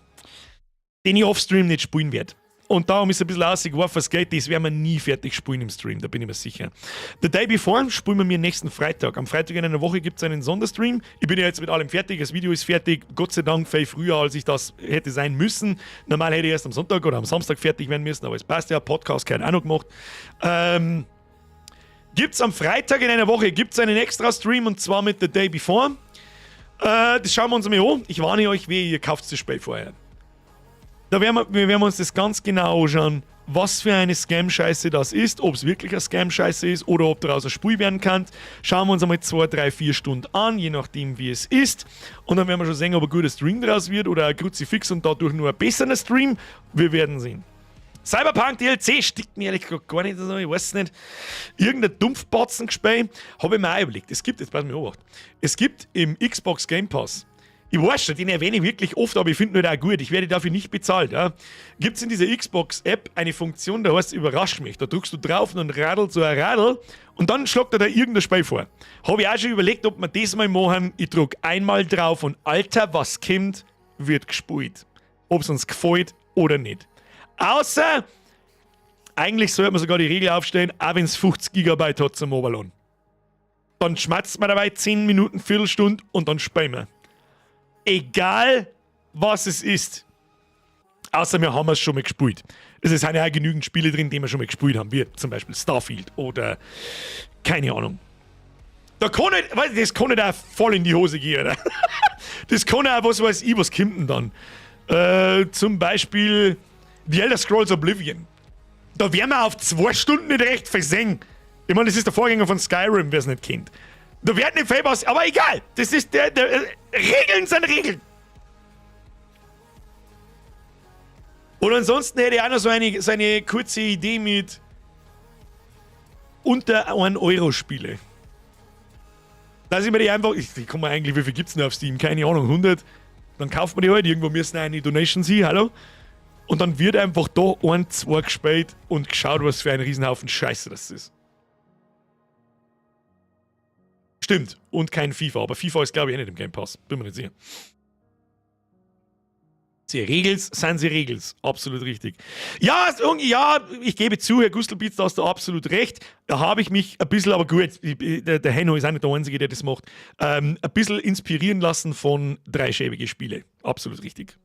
den ich offstream nicht spielen werde. Und darum ist ein bisschen ausgeworfen, was geht, das werden wir nie fertig spielen im Stream, da bin ich mir sicher. The Day Before spielen wir mir nächsten Freitag. Am Freitag in einer Woche gibt es einen Sonderstream. Ich bin ja jetzt mit allem fertig, das Video ist fertig. Gott sei Dank viel früher, als ich das hätte sein müssen. Normal hätte ich erst am Sonntag oder am Samstag fertig werden müssen, aber es passt ja. Podcast kein auch noch gemacht. Gibt es am Freitag in einer Woche gibt's einen extra Stream, und zwar mit The Day Before. Das schauen wir uns mal an. Ich warne euch, wehe, ihr kauft das Spiel vorher. Da werden wir uns das ganz genau anschauen, was für eine Scam-Scheiße das ist, ob es wirklich eine Scam-Scheiße ist oder ob daraus ein Spiel werden kann. Schauen wir uns einmal 2, 3, 4 Stunden an, je nachdem, wie es ist. Und dann werden wir schon sehen, ob ein guter Stream daraus wird oder ein Kruzifix und dadurch nur ein besserer Stream. Wir werden sehen. Cyberpunk DLC stickt mir ehrlich gesagt gar nicht so, ich weiß nicht. Irgendein Dumpfbatzen-Gespiel habe ich mir auch überlegt. Es gibt, jetzt pass mir Obacht, es gibt im Xbox Game Pass, ich weiß schon, den erwähne ich wirklich oft, aber ich finde ihn halt auch gut. Ich werde dafür nicht bezahlt. Ja. Gibt es in dieser Xbox-App eine Funktion, da heißt es "Überrasch mich". Da drückst du drauf und dann radelt so ein Radl und dann schlagt er da irgendein Spiel vor. Habe ich auch schon überlegt, ob wir das mal machen. Ich drück einmal drauf und Alter, was kommt, wird gespielt. Ob es uns gefällt oder nicht. Außer, eigentlich sollte man sogar die Regel aufstellen, auch wenn es 50 Gigabyte hat zum Oberlohn. Dann schmatzt man dabei 10 Minuten, Viertelstunde und dann spielen wir. Egal, was es ist. Außer wir haben es schon mal gespielt. Es sind ja auch genügend Spiele drin, die wir schon mal gespielt haben, wie zum Beispiel Starfield oder keine Ahnung. Da kann nicht, weißt du, das kann nicht auch voll in die Hose gehen, oder? Das kann auch, was weiß ich, was kommt denn dann? Zum Beispiel The Elder Scrolls Oblivion. Da werden wir auf 2 Stunden nicht recht versehen. Ich meine, das ist der Vorgänger von Skyrim, wer es nicht kennt. Da wird nicht viel was, aber egal. Das ist der, Regeln sind Regeln. Und ansonsten hätte ich auch noch so eine kurze Idee mit unter 1 Euro Spiele. Da sind wir die einfach, ich komme eigentlich, wie viel gibt es denn auf Steam? Keine Ahnung, 100. Dann kauft man die halt, irgendwo müssen eine Donation sein, hallo? Und dann wird einfach da ein, zwei gespielt und geschaut, was für ein Riesenhaufen Scheiße das ist. Stimmt. Und kein FIFA. Aber FIFA ist, glaube ich, eh nicht im Game Pass. Bin mir nicht sicher. Sie Regels sind sie Regels. Absolut richtig. Ja, ja, ich gebe zu, Herr Gustelbitz, da hast du absolut recht. Da habe ich mich ein bisschen, aber gut, der Henno ist auch nicht der Einzige, der das macht, ein bisschen inspirieren lassen von Dreischäbige Spiele. Absolut richtig.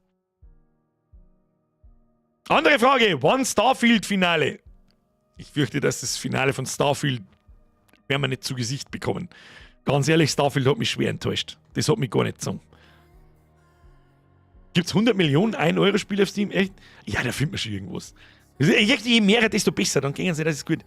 Andere Frage: Wann Starfield-Finale? Ich fürchte, dass das Finale von Starfield werden wir nicht zu Gesicht bekommen. Ganz ehrlich, Starfield hat mich schwer enttäuscht. Das hat mich gar nicht gezogen. Gibt es 100 Millionen 1-Euro-Spiele auf Steam? Echt? Ja, da findet man schon irgendwas. Je mehr, desto besser. Dann gehen sie, das ist gut.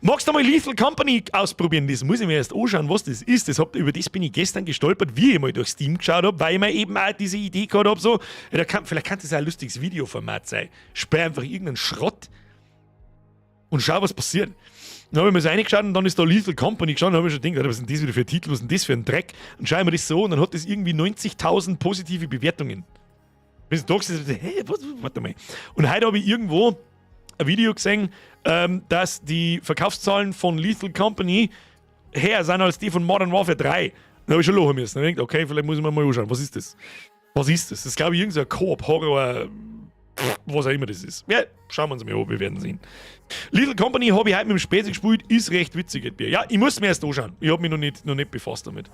Magst du mal Lethal Company ausprobieren? Das muss ich mir erst anschauen, was das ist. Über das bin ich gestern gestolpert, wie ich mal durch Steam geschaut habe, weil ich mir eben auch diese Idee gehabt habe, so, ja, vielleicht kann das auch ein lustiges Videoformat sein. Sperr einfach irgendeinen Schrott und schau, was passiert. Dann habe ich mir so reingeschaut und dann ist da Lethal Company gestanden, dann habe ich schon gedacht, was ist denn das wieder für ein Titel, was ist denn das für ein Dreck? Und schaue ich mir das so an und dann hat das irgendwie 90.000 positive Bewertungen. Bin da gesessen, hä, was, warte mal. Und heute habe ich irgendwo ein Video gesehen, dass die Verkaufszahlen von Lethal Company höher sind als die von Modern Warfare 3. Dann habe ich schon lachen müssen. Dann habe ich gedacht, okay, vielleicht muss ich mir mal anschauen, was ist das? Was ist das? Das ist, glaube ich, irgendein so Koop-Horror, was auch immer das ist. Ja, schauen wir uns mal an, wir werden sehen. Lethal Company habe ich heute mit dem Späße gespielt, ist recht witzig. Ja, ich muss mir erst anschauen. Ich habe mich noch nicht befasst damit.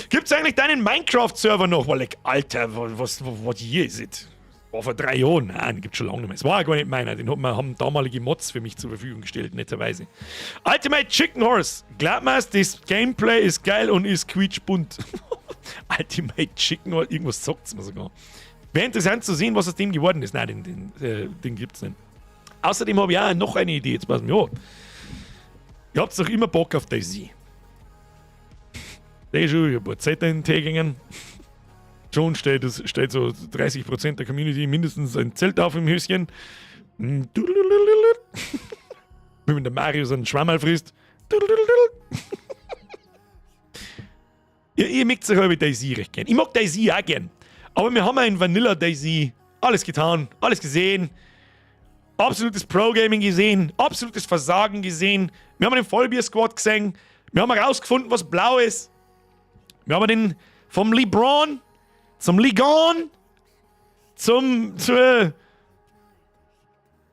Gibt es eigentlich deinen Minecraft-Server noch? Weil, like, Alter, what year is it? War vor 3 Jahren. Nein, gibt schon lange nicht mehr. Es war ja gar nicht meiner. Den haben damalige Mods für mich zur Verfügung gestellt, netterweise. Ultimate Chicken Horse. Glaub mir, das Gameplay ist geil und ist quietschbunt. Ultimate Chicken Horse, irgendwas sagt's mir sogar. Wäre interessant zu sehen, was aus dem geworden ist. Nein, den gibt's nicht. Außerdem habe ich auch noch eine Idee. Jetzt pass mir auf. Ihr habt doch immer Bock auf DayZ. Der ist schon, ich hab ein paar Zeit in den Tee gegangen. Schon steht so 30% der Community mindestens ein Zelt auf im Höschen. Wie wenn der Mario so einen Schwammerl frisst. Ihr mögt sich halbe DayZ recht gern. Ich mag DayZ auch gern. Aber wir haben ja in Vanilla DayZ alles getan, alles gesehen. Absolutes Pro-Gaming gesehen, absolutes Versagen gesehen. Wir haben den Vollbier-Squad gesehen. Wir haben herausgefunden, was blau ist. Wir haben den vom LeBron zum Ligon zum zur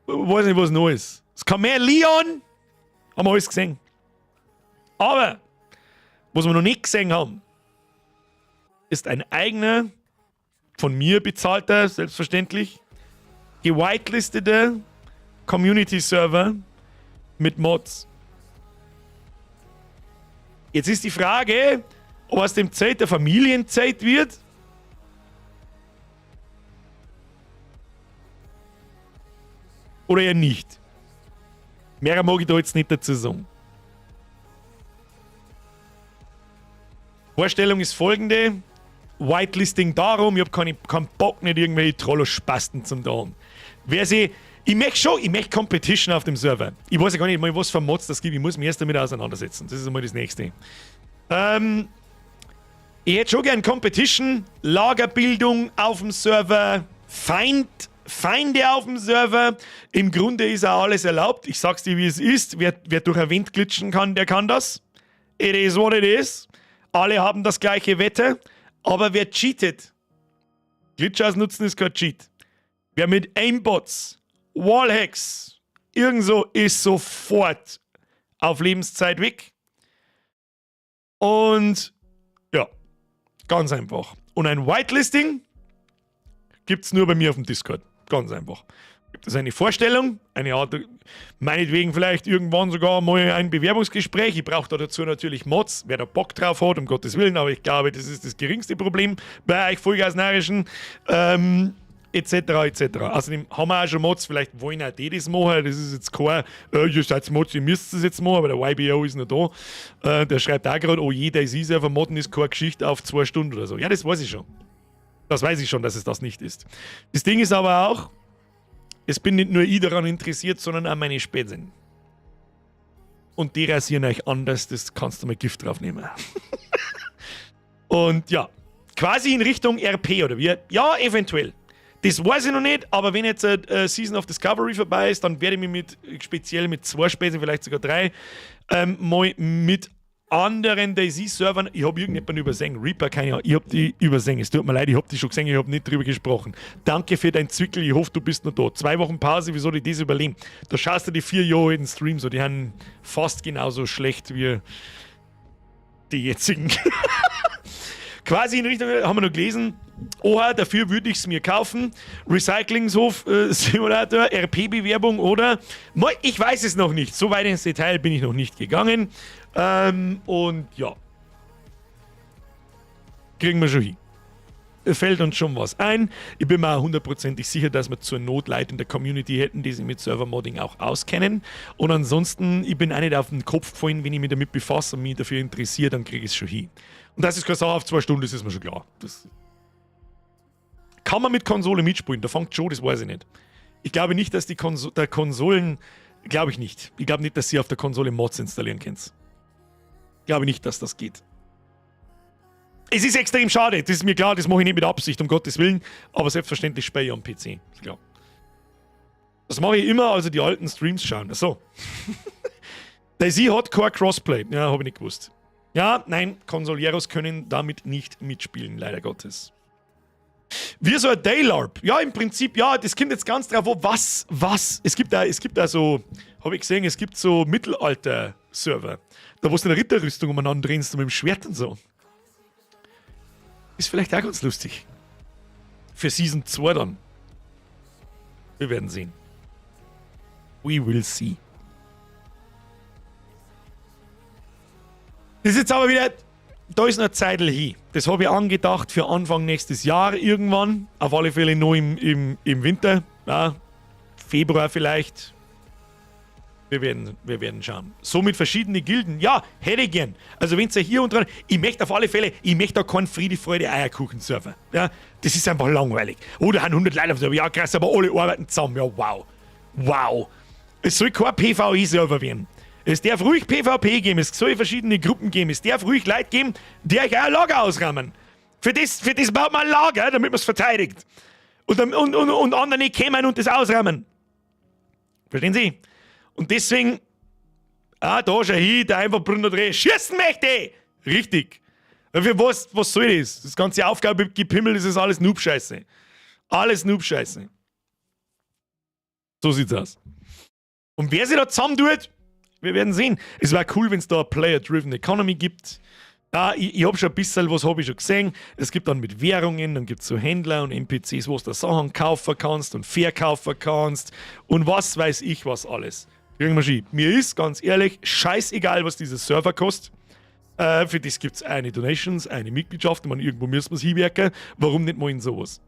weiß nicht, was noch ist. Es kam mehr Leon, haben wir alles gesehen. Aber was wir noch nicht gesehen haben, ist ein eigener, von mir bezahlter, selbstverständlich, gewhitelisteter Community-Server mit Mods. Jetzt ist die Frage, ob aus dem Zelt der Familienzelt wird oder eher nicht. Mehr mag ich da jetzt nicht dazu sagen. Vorstellung ist folgende: Whitelisting darum, ich habe keinen Bock, nicht irgendwelche Trollo-Spasten zum da haben. Wer sie, ich möchte schon, ich möchte Competition auf dem Server. Ich weiß ja gar nicht mal, was für Mods das gibt, ich muss mich erst damit auseinandersetzen. Das ist einmal das Nächste. Ich hätte schon gern Competition, Lagerbildung auf dem Server, Feinde auf dem Server. Im Grunde ist auch alles erlaubt. Ich sag's dir, wie es ist. Wer durch ein Wind glitschen kann, der kann das. It is what it is. Alle haben das gleiche Wetter. Aber wer cheatet, Glitch ausnutzen ist kein Cheat. Wer mit Aimbots, Wallhacks, irgend so, ist sofort auf Lebenszeit weg. Und ja, ganz einfach. Und ein Whitelisting gibt's nur bei mir auf dem Discord. Ganz einfach. Gibt es eine Vorstellung, eine Art, meinetwegen vielleicht irgendwann sogar mal ein Bewerbungsgespräch. Ich brauche da dazu natürlich Mods, wer da Bock drauf hat, um Gottes Willen, aber ich glaube, das ist das geringste Problem bei euch Vollgasnarischen, etc. etc. Außerdem haben wir auch schon Mods, vielleicht wollen auch die das machen, das ist jetzt kein, ihr seid Mods, ihr müsst es jetzt machen, aber der YBO ist noch da. Der schreibt auch gerade, oh je, der ist ja Modden ist keine Geschichte auf 2 Stunden oder so. Ja, das weiß ich schon. Das weiß ich schon, dass es das nicht ist. Das Ding ist aber auch, es bin nicht nur ich daran interessiert, sondern auch meine Spätzchen. Und die rasieren euch anders, das kannst du mal Gift drauf nehmen. Und ja, quasi in Richtung RP oder wie? Ja, eventuell. Das weiß ich noch nicht, aber wenn jetzt Season of Discovery vorbei ist, dann werde ich mich speziell mit zwei Späßen, vielleicht sogar drei, mal mit anderen DayZ-Servern, ich habe irgendjemanden übersehen, Reaper, keine Ahnung, ich habe die übersehen, es tut mir leid, ich habe die schon gesehen, ich habe nicht drüber gesprochen. Danke für dein Zwickel, ich hoffe, du bist noch da. 2 Wochen Pause, wieso ich das überleben? Da schaust du die 4 Jahre alten Streams so, die sind fast genauso schlecht wie die jetzigen. Quasi in Richtung, haben wir noch gelesen, oha, dafür würde ich es mir kaufen. Recyclingshof Simulator, RP-Bewerbung oder? Ich weiß es noch nicht. So weit ins Detail bin ich noch nicht gegangen. Und ja. Kriegen wir schon hin. Fällt uns schon was ein. Ich bin mir auch hundertprozentig sicher, dass wir zur Not Leute in der Community hätten, die sich mit Server-Modding auch auskennen. Und ansonsten, ich bin auch nicht auf den Kopf gefallen, wenn ich mich damit befasse und mich dafür interessiere, dann kriege ich es schon hin. Und das ist keine Sache auf 2 Stunden, das ist mir schon klar. Das kann man mit Konsole mitspielen, da fängt schon, das weiß ich nicht. Ich glaube nicht, dass die Konso der Konsolen Glaube ich nicht. Ich glaube nicht, dass ihr auf der Konsole Mods installieren könnt. Glaube nicht, dass das geht. Es ist extrem schade, das ist mir klar, das mache ich nicht mit Absicht, um Gottes Willen. Aber selbstverständlich spiele ich am PC. Ist klar. Das mache ich immer, also die alten Streams schauen. So. DayZ hat kein Crossplay. Ja, habe ich nicht gewusst. Ja, nein, Consoleros können damit nicht mitspielen, leider Gottes. Wie so ein Daylarp. Ja, im Prinzip, ja, das kommt jetzt ganz drauf an, was. Es gibt da so, habe ich gesehen, es gibt so Mittelalter-Server. Da wo du in der Ritterrüstung umeinander rennst und mit dem Schwert und so. Ist vielleicht auch ganz lustig. Für Season 2 dann. Wir werden sehen. We will see. Das ist jetzt aber wieder, da ist noch eine Zeitl hin. Das habe ich angedacht für Anfang nächstes Jahr irgendwann. Auf alle Fälle noch im Winter. Ja, Februar vielleicht. Wir werden schauen. So mit verschiedenen Gilden. Ja, hätte ich gern. Also wenn ihr hier und dran, ich möchte auf alle Fälle, ich möchte da keinen Friede, Freude, Eierkuchen-Server. Ja, das ist einfach langweilig. Oder haben 100 Leute auf der, ja krass, aber alle arbeiten zusammen. Ja, wow. Wow. Es soll kein PvE-Server werden. Es darf ruhig PvP geben, es soll verschiedene Gruppen geben, es darf ruhig Leute geben, die euch auch ein Lager ausräumen. Für das baut man ein Lager, damit man es verteidigt. Und andere nicht kommen und das ausräumen. Verstehen Sie? Und deswegen, ah, da schau hin, der einfach Brunner Dreh schießen möchte. Richtig. Für was, was soll das? Das ganze Aufgabegepimmel, das ist alles Noob-Scheiße. Alles Noob-Scheiße. So sieht's aus. Und wer sich da zusammentut, wir werden sehen. Es wäre cool, wenn es da eine Player-Driven Economy gibt. Ja, ich habe schon ein bisschen, was habe ich schon gesehen. Es gibt dann mit Währungen, dann gibt es so Händler und NPCs, wo du da Sachen kaufen kannst und verkaufen kannst und was weiß ich was alles. Kriegen wir schon. Mir ist ganz ehrlich scheißegal, was dieser Server kostet. Für das gibt es eine Donations, eine Mitgliedschaft. Ich meine, irgendwo müssen wir es hinwerken. Warum nicht mal in sowas?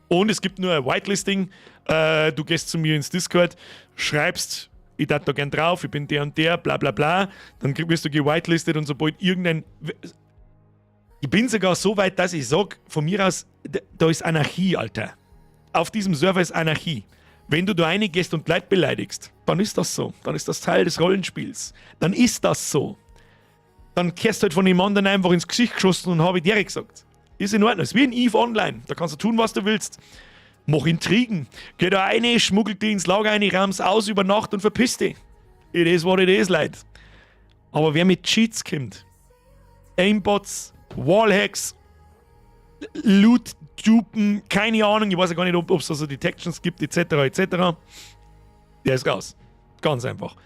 Und es gibt nur ein Whitelisting. Du gehst zu mir ins Discord, schreibst, ich darf da gern drauf, ich bin der und der, bla bla bla. Dann wirst du gewhitelistet und sobald irgendein. Ich bin sogar so weit, dass ich sage, von mir aus, da ist Anarchie, Alter. Auf diesem Server ist Anarchie. Wenn du da reingehst und Leute beleidigst, dann ist das so. Dann ist das Teil des Rollenspiels. Dann ist das so. Dann kehrst du halt von dem anderen einfach ins Gesicht geschossen und habe ich dir gesagt. Ist in Ordnung. Ist wie in EVE Online. Da kannst du tun, was du willst. Mach Intrigen. Geh da rein, schmuggel die ins Lager rein, raum's aus über Nacht und verpiss dich. It is what it is, Leute. Aber wer mit Cheats kommt, Aimbots, Wallhacks, Loot dupen, keine Ahnung, ich weiß ja gar nicht, ob es da so Detections gibt, etc., etc., der ist raus. Ganz einfach.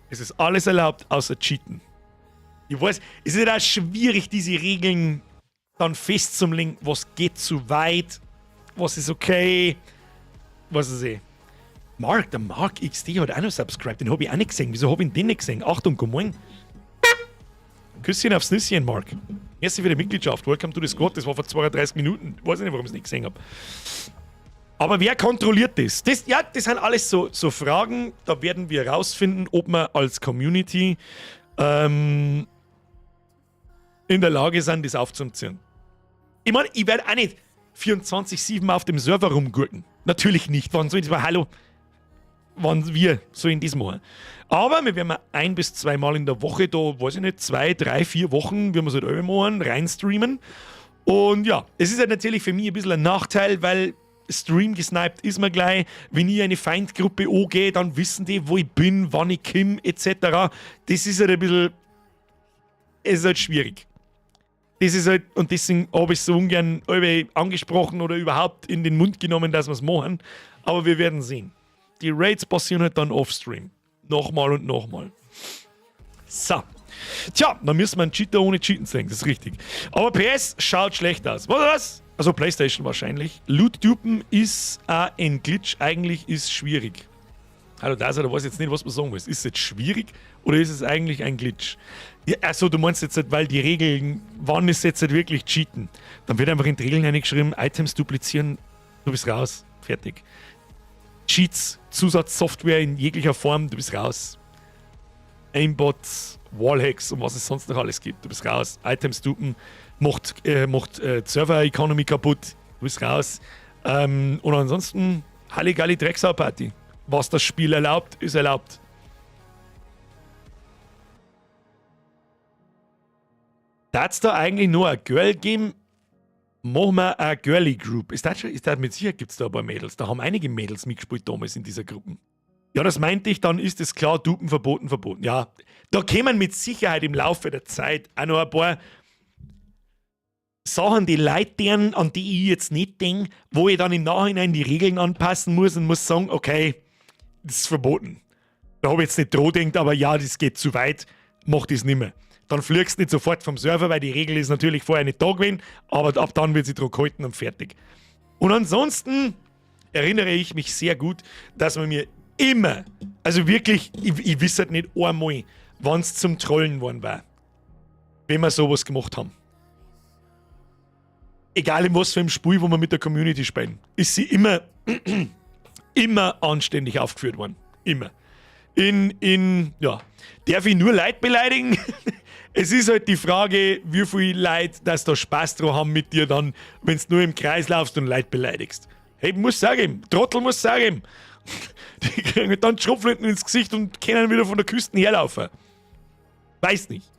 Es ist alles erlaubt, außer Cheaten. Ich weiß, es ist auch schwierig, diese Regeln dann festzulegen, was geht zu weit, was ist okay, was ist eh. Mark, der Mark XD hat auch noch subscribed, den habe ich auch nicht gesehen. Wieso habe ich den nicht gesehen? Achtung, guten Morgen. Küsschen aufs Nüsschen, Mark. Merci für die Mitgliedschaft. Welcome to the Squad. Das war vor 32 Minuten. Ich weiß nicht, warum ich es nicht gesehen habe. Aber wer kontrolliert das? Das? Ja, das sind alles so Fragen. Da werden wir rausfinden, ob wir als Community in der Lage sind, das aufzuziehen. Ich meine, ich werde auch nicht 24-7 auf dem Server rumgurken. Natürlich nicht. Wann soll ich das mal? Hallo? Wann wir so in diesem machen. Aber wir werden ein bis zweimal in der Woche da, weiß ich nicht, 2, 3, 4 Wochen, wie wir es halt alle machen, reinstreamen. Und ja, es ist halt natürlich für mich ein bisschen ein Nachteil, weil Stream gesniped ist man gleich. Wenn ich eine Feindgruppe angehe, dann wissen die, wo ich bin, wann ich komme, etc. Das ist halt ein bisschen. Es ist halt schwierig. Das ist halt, und deswegen habe ich es so ungern angesprochen oder überhaupt in den Mund genommen, dass wir es machen. Aber wir werden sehen. Die Raids passieren halt dann offstream. Nochmal und nochmal. So. Tja, dann müssen wir einen Cheater ohne Cheaten sehen, das ist richtig. Aber PS schaut schlecht aus. Was was? Also PlayStation wahrscheinlich. Loot Dupen ist ein Glitch, eigentlich ist schwierig. Hallo, da da weiß ich jetzt nicht, was man sagen muss. Ist es jetzt schwierig oder ist es eigentlich ein Glitch? Ja, also du meinst jetzt, weil die Regeln, wann ist jetzt wirklich Cheaten? Dann wird einfach in die Regeln eingeschrieben, Items duplizieren, du bist raus. Fertig. Cheats, Zusatzsoftware in jeglicher Form, du bist raus. Aimbots, Wallhacks und was es sonst noch alles gibt, du bist raus. Items dupen, macht Server Economy kaputt, du bist raus. Und ansonsten, Halligalli Drecksau-Party. Was das Spiel erlaubt, ist erlaubt. Darf's da eigentlich nur ein Girl geben? Machen wir eine Girly Group. Ist das schon, ist das mit Sicherheit gibt es da ein paar Mädels. Da haben einige Mädels mitgespielt damals in dieser Gruppe. Ja, das meinte ich, dann ist es klar, Dupen verboten, verboten. Ja, da kämen mit Sicherheit im Laufe der Zeit auch noch ein paar Sachen, die Leute deren, an die ich jetzt nicht denke, wo ich dann im Nachhinein die Regeln anpassen muss und muss sagen, okay, das ist verboten. Da habe ich jetzt nicht dran gedacht, aber ja, das geht zu weit, mach das nicht mehr. Dann fliegst du nicht sofort vom Server, weil die Regel ist natürlich vorher nicht da gewesen, aber ab dann wird sie dran gehalten und fertig. Und ansonsten erinnere ich mich sehr gut, dass man mir immer, also wirklich, ich wüsste halt nicht einmal, wann es zum Trollen geworden war, wenn wir sowas gemacht haben. Egal in was für einem Spiel, wo wir mit der Community spielen, ist sie immer, immer anständig aufgeführt worden. Immer. Ja, darf ich nur Leute beleidigen? Es ist halt die Frage, wie viele Leute das da Spaß drauf haben mit dir dann, wenn du nur im Kreis laufst und Leute beleidigst. Hey, muss sagen, Trottel muss sagen. Die kriegen dann Schrotflinten ins Gesicht und können wieder von der Küste herlaufen. Weiß nicht.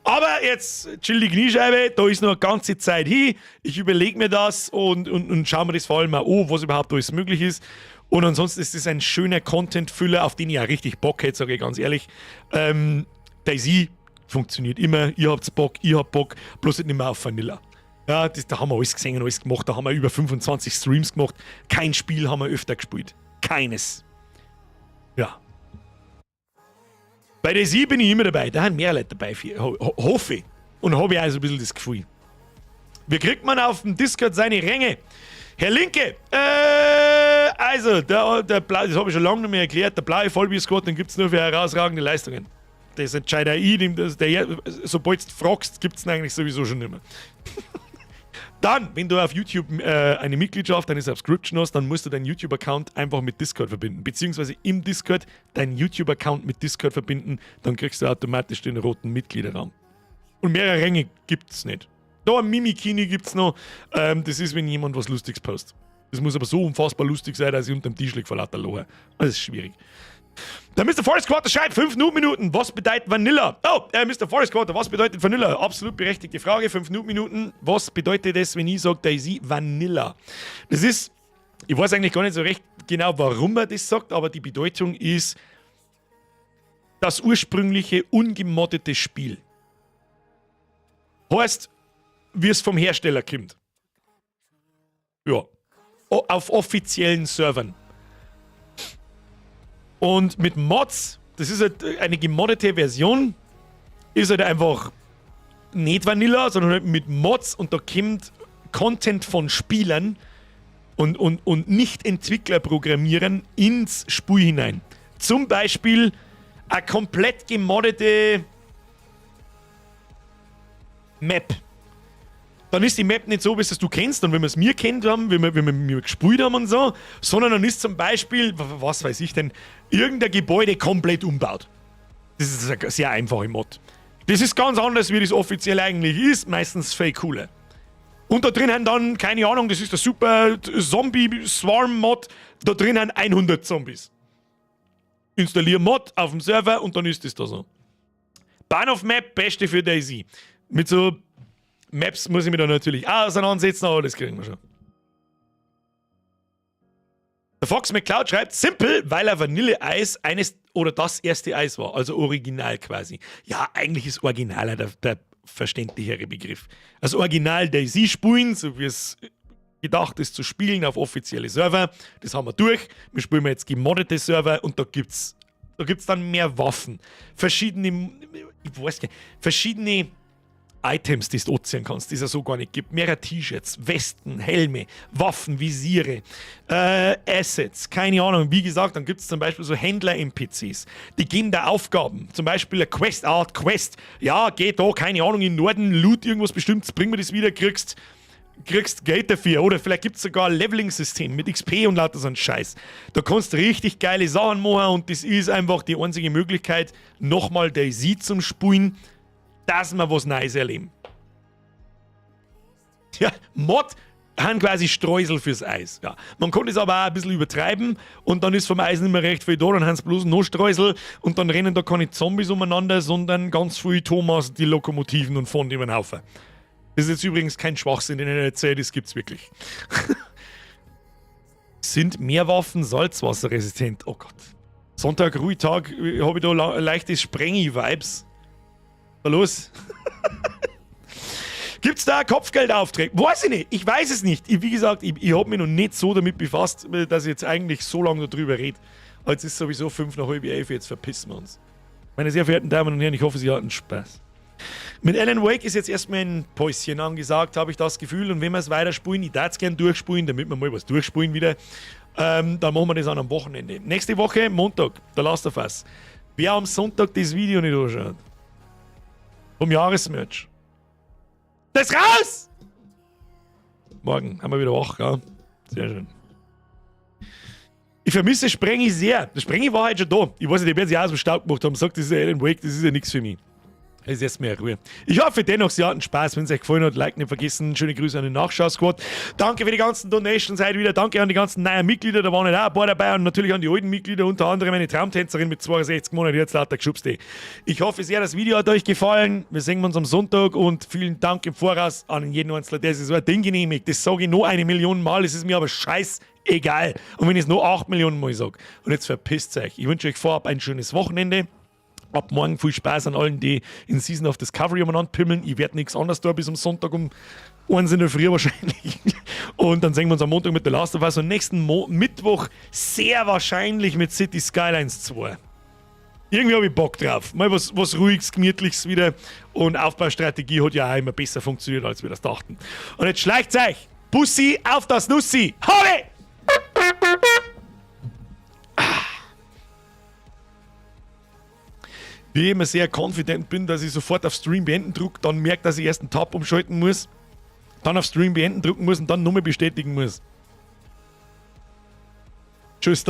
Aber jetzt chill die Kniescheibe, da ist noch eine ganze Zeit hin. Ich überlege mir das und schaue mir das vor allem mal an, was überhaupt alles möglich ist. Und ansonsten ist es ein schöner Content-Füller, auf den ich auch richtig Bock hätte, sage ich ganz ehrlich. DayZ funktioniert immer, ihr habt Bock, ich hab Bock, bloß nicht mehr auf Vanilla. Ja, da haben wir alles gesehen und alles gemacht, da haben wir über 25 Streams gemacht. Kein Spiel haben wir öfter gespielt. Keines. Ja. Bei DayZ bin ich immer dabei, da haben mehr Leute dabei, hoffe ich. Und habe ich also ein bisschen das Gefühl. Wie kriegt man auf dem Discord seine Ränge? Herr Linke, also, das habe ich schon lange nicht mehr erklärt, der blaue Vollbier-Squad, den gibt es nur für herausragende Leistungen. Das entscheidet ich, sobald du fragst, gibt es ihn eigentlich sowieso schon nicht mehr. Dann, wenn du auf YouTube eine Mitgliedschaft, eine Subscription hast, dann musst du deinen YouTube-Account einfach mit Discord verbinden. Beziehungsweise im Discord deinen YouTube-Account mit Discord verbinden, dann kriegst du automatisch den roten Mitgliederraum. Und mehrere Ränge gibt's nicht. Da ein Mimikini gibt's noch. Das ist, wenn jemand was Lustiges postet. Das muss aber so unfassbar lustig sein, dass ich unterm Tisch liege vor lauter Lachen. Das ist schwierig. Der Mr. Forest Quarter schreibt 5 Minuten. Was bedeutet Vanilla? Oh, Mr. Forest Quarter, was bedeutet Vanilla? Absolut berechtigte Frage. 5 Minuten. Was bedeutet das, wenn ich sage, DayZ Vanilla? Das ist, ich weiß eigentlich gar nicht so recht genau, warum er das sagt, aber die Bedeutung ist das ursprüngliche, ungemoddete Spiel. Heißt, wie es vom Hersteller kommt. Ja. Auf offiziellen Servern. Und mit Mods, das ist halt eine gemoddete Version, ist halt einfach nicht Vanilla, sondern halt mit Mods und da kommt Content von Spielern und nicht Entwickler programmieren ins Spiel hinein. Zum Beispiel eine komplett gemoddete Map. Dann ist die Map nicht so, wie es du kennst und wenn wir es mir kennt haben, wenn wir gespielt haben und so, sondern dann ist zum Beispiel, was weiß ich denn, irgendein Gebäude komplett umbaut. Das ist eine sehr einfache Mod. Das ist ganz anders, wie das offiziell eigentlich ist, meistens viel cooler. Und da drin haben dann, keine Ahnung, das ist der super Zombie-Swarm-Mod, da drin haben 100 Zombies. Installier Mod auf dem Server und dann ist das da so. Bahnhof Map, beste für DayZ. Mit so Maps muss ich mich da natürlich auch auseinandersetzen, aber das kriegen wir schon. Der Fox McCloud schreibt, simpel, weil er Vanilleeis eines oder das erste Eis war, also original quasi. Ja, eigentlich ist Original der verständlichere Begriff. Also Original DayZ spielen, so wie es gedacht ist zu spielen auf offizielle Server, das haben wir durch. Wir spielen jetzt gemoddete Server und da gibt's dann mehr Waffen, verschiedene, ich weiß nicht, verschiedene Items, die du anziehen kannst, die es ja so gar nicht gibt. Mehrere T-Shirts, Westen, Helme, Waffen, Visiere, Assets, keine Ahnung. Wie gesagt, dann gibt es zum Beispiel so Händler-NPCs, die geben da Aufgaben. Zum Beispiel eine Quest, Art Quest. Ja, geh da, keine Ahnung, in den Norden, loot irgendwas Bestimmtes, bring mir das wieder, kriegst Geld dafür. Oder vielleicht gibt es sogar ein Leveling-System mit XP und lauter so ein Scheiß. Da kannst du richtig geile Sachen machen und das ist einfach die einzige Möglichkeit, nochmal DayZ zum Spielen, dass wir was Neues erleben. Ja, Mod Han quasi Streusel fürs Eis. Ja. Man kann das aber auch ein bisschen übertreiben und dann ist vom Eis nicht mehr recht viel da, dann haben sie bloß noch Streusel und dann rennen da keine Zombies umeinander, sondern ganz viel Thomas die Lokomotiven und fahren über den Haufen. Das ist jetzt übrigens kein Schwachsinn, den ich erzähle, das gibt's wirklich. Sind Meerwaffen salzwasserresistent? Oh Gott. Sonntag, Ruhetag, habe ich da leichte Sprengi-Vibes. Los. Gibt's da Kopfgeldaufträge? Weiß ich nicht. Ich weiß es nicht. Ich, wie gesagt, ich habe mich noch nicht so damit befasst, dass ich jetzt eigentlich so lange darüber rede. Jetzt ist sowieso 10:35, jetzt verpissen wir uns. Meine sehr verehrten Damen und Herren, ich hoffe, Sie hatten Spaß. Mit Alan Wake ist jetzt erstmal ein Päuschen angesagt, habe ich das Gefühl. Und wenn wir es weiterspielen, ich darf es gern durchspielen, damit wir mal was durchspielen wieder, dann machen wir das an am Wochenende. Nächste Woche, Montag, The Last of Us. Wer am Sonntag das Video nicht anschaut, vom Jahresmerch, das raus! Morgen haben wir wieder wach, gell? Sehr schön. Ich vermisse Sprengi sehr. Der Sprengi war halt schon da. Ich weiß nicht, die werden sich auch aus dem Staub gemacht haben. Sagt, das ist ja Alan Wake, das ist ja nichts für mich. Es ist erst mehr Ruhe. Ich hoffe dennoch, Sie hatten Spaß. Wenn es euch gefallen hat, Like nicht vergessen. Schöne Grüße an den Nachschau-Squad. Danke für die ganzen Donations heute wieder. Danke an die ganzen neuen Mitglieder. Da waren nicht auch ein paar dabei. Und natürlich an die alten Mitglieder, unter anderem meine Traumtänzerin mit 62 Monaten, die jetzt lauter geschubst. Ich hoffe sehr, das Video hat euch gefallen. Wir sehen uns am Sonntag und vielen Dank im Voraus an jeden Einzelnen, der sich so ein Ding genehmigt. Das sage ich noch 1 Million Mal. Es ist mir aber scheißegal. Und wenn ich es noch 8 Millionen Mal sage. Und jetzt verpisst euch. Ich wünsche euch vorab ein schönes Wochenende. Ab morgen viel Spaß an allen, die in Season of Discovery umeinander pimmeln. Ich werde nichts anderes tun bis am Sonntag um 1 in der Früh wahrscheinlich. Und dann sehen wir uns am Montag mit The Last of Us und nächsten Mo Mittwoch sehr wahrscheinlich mit Cities Skylines 2. Irgendwie habe ich Bock drauf. Mal was Ruhiges, Gemütliches wieder. Und Aufbaustrategie hat ja auch immer besser funktioniert, als wir das dachten. Und jetzt schleicht euch! Bussi auf das Nussi! Habe! Ah. Wie ich immer sehr confident bin, dass ich sofort auf Stream beenden drücke, dann merke, dass ich erst einen Tab umschalten muss, dann auf Stream beenden drücken muss und dann nochmal bestätigen muss. Tschüss da.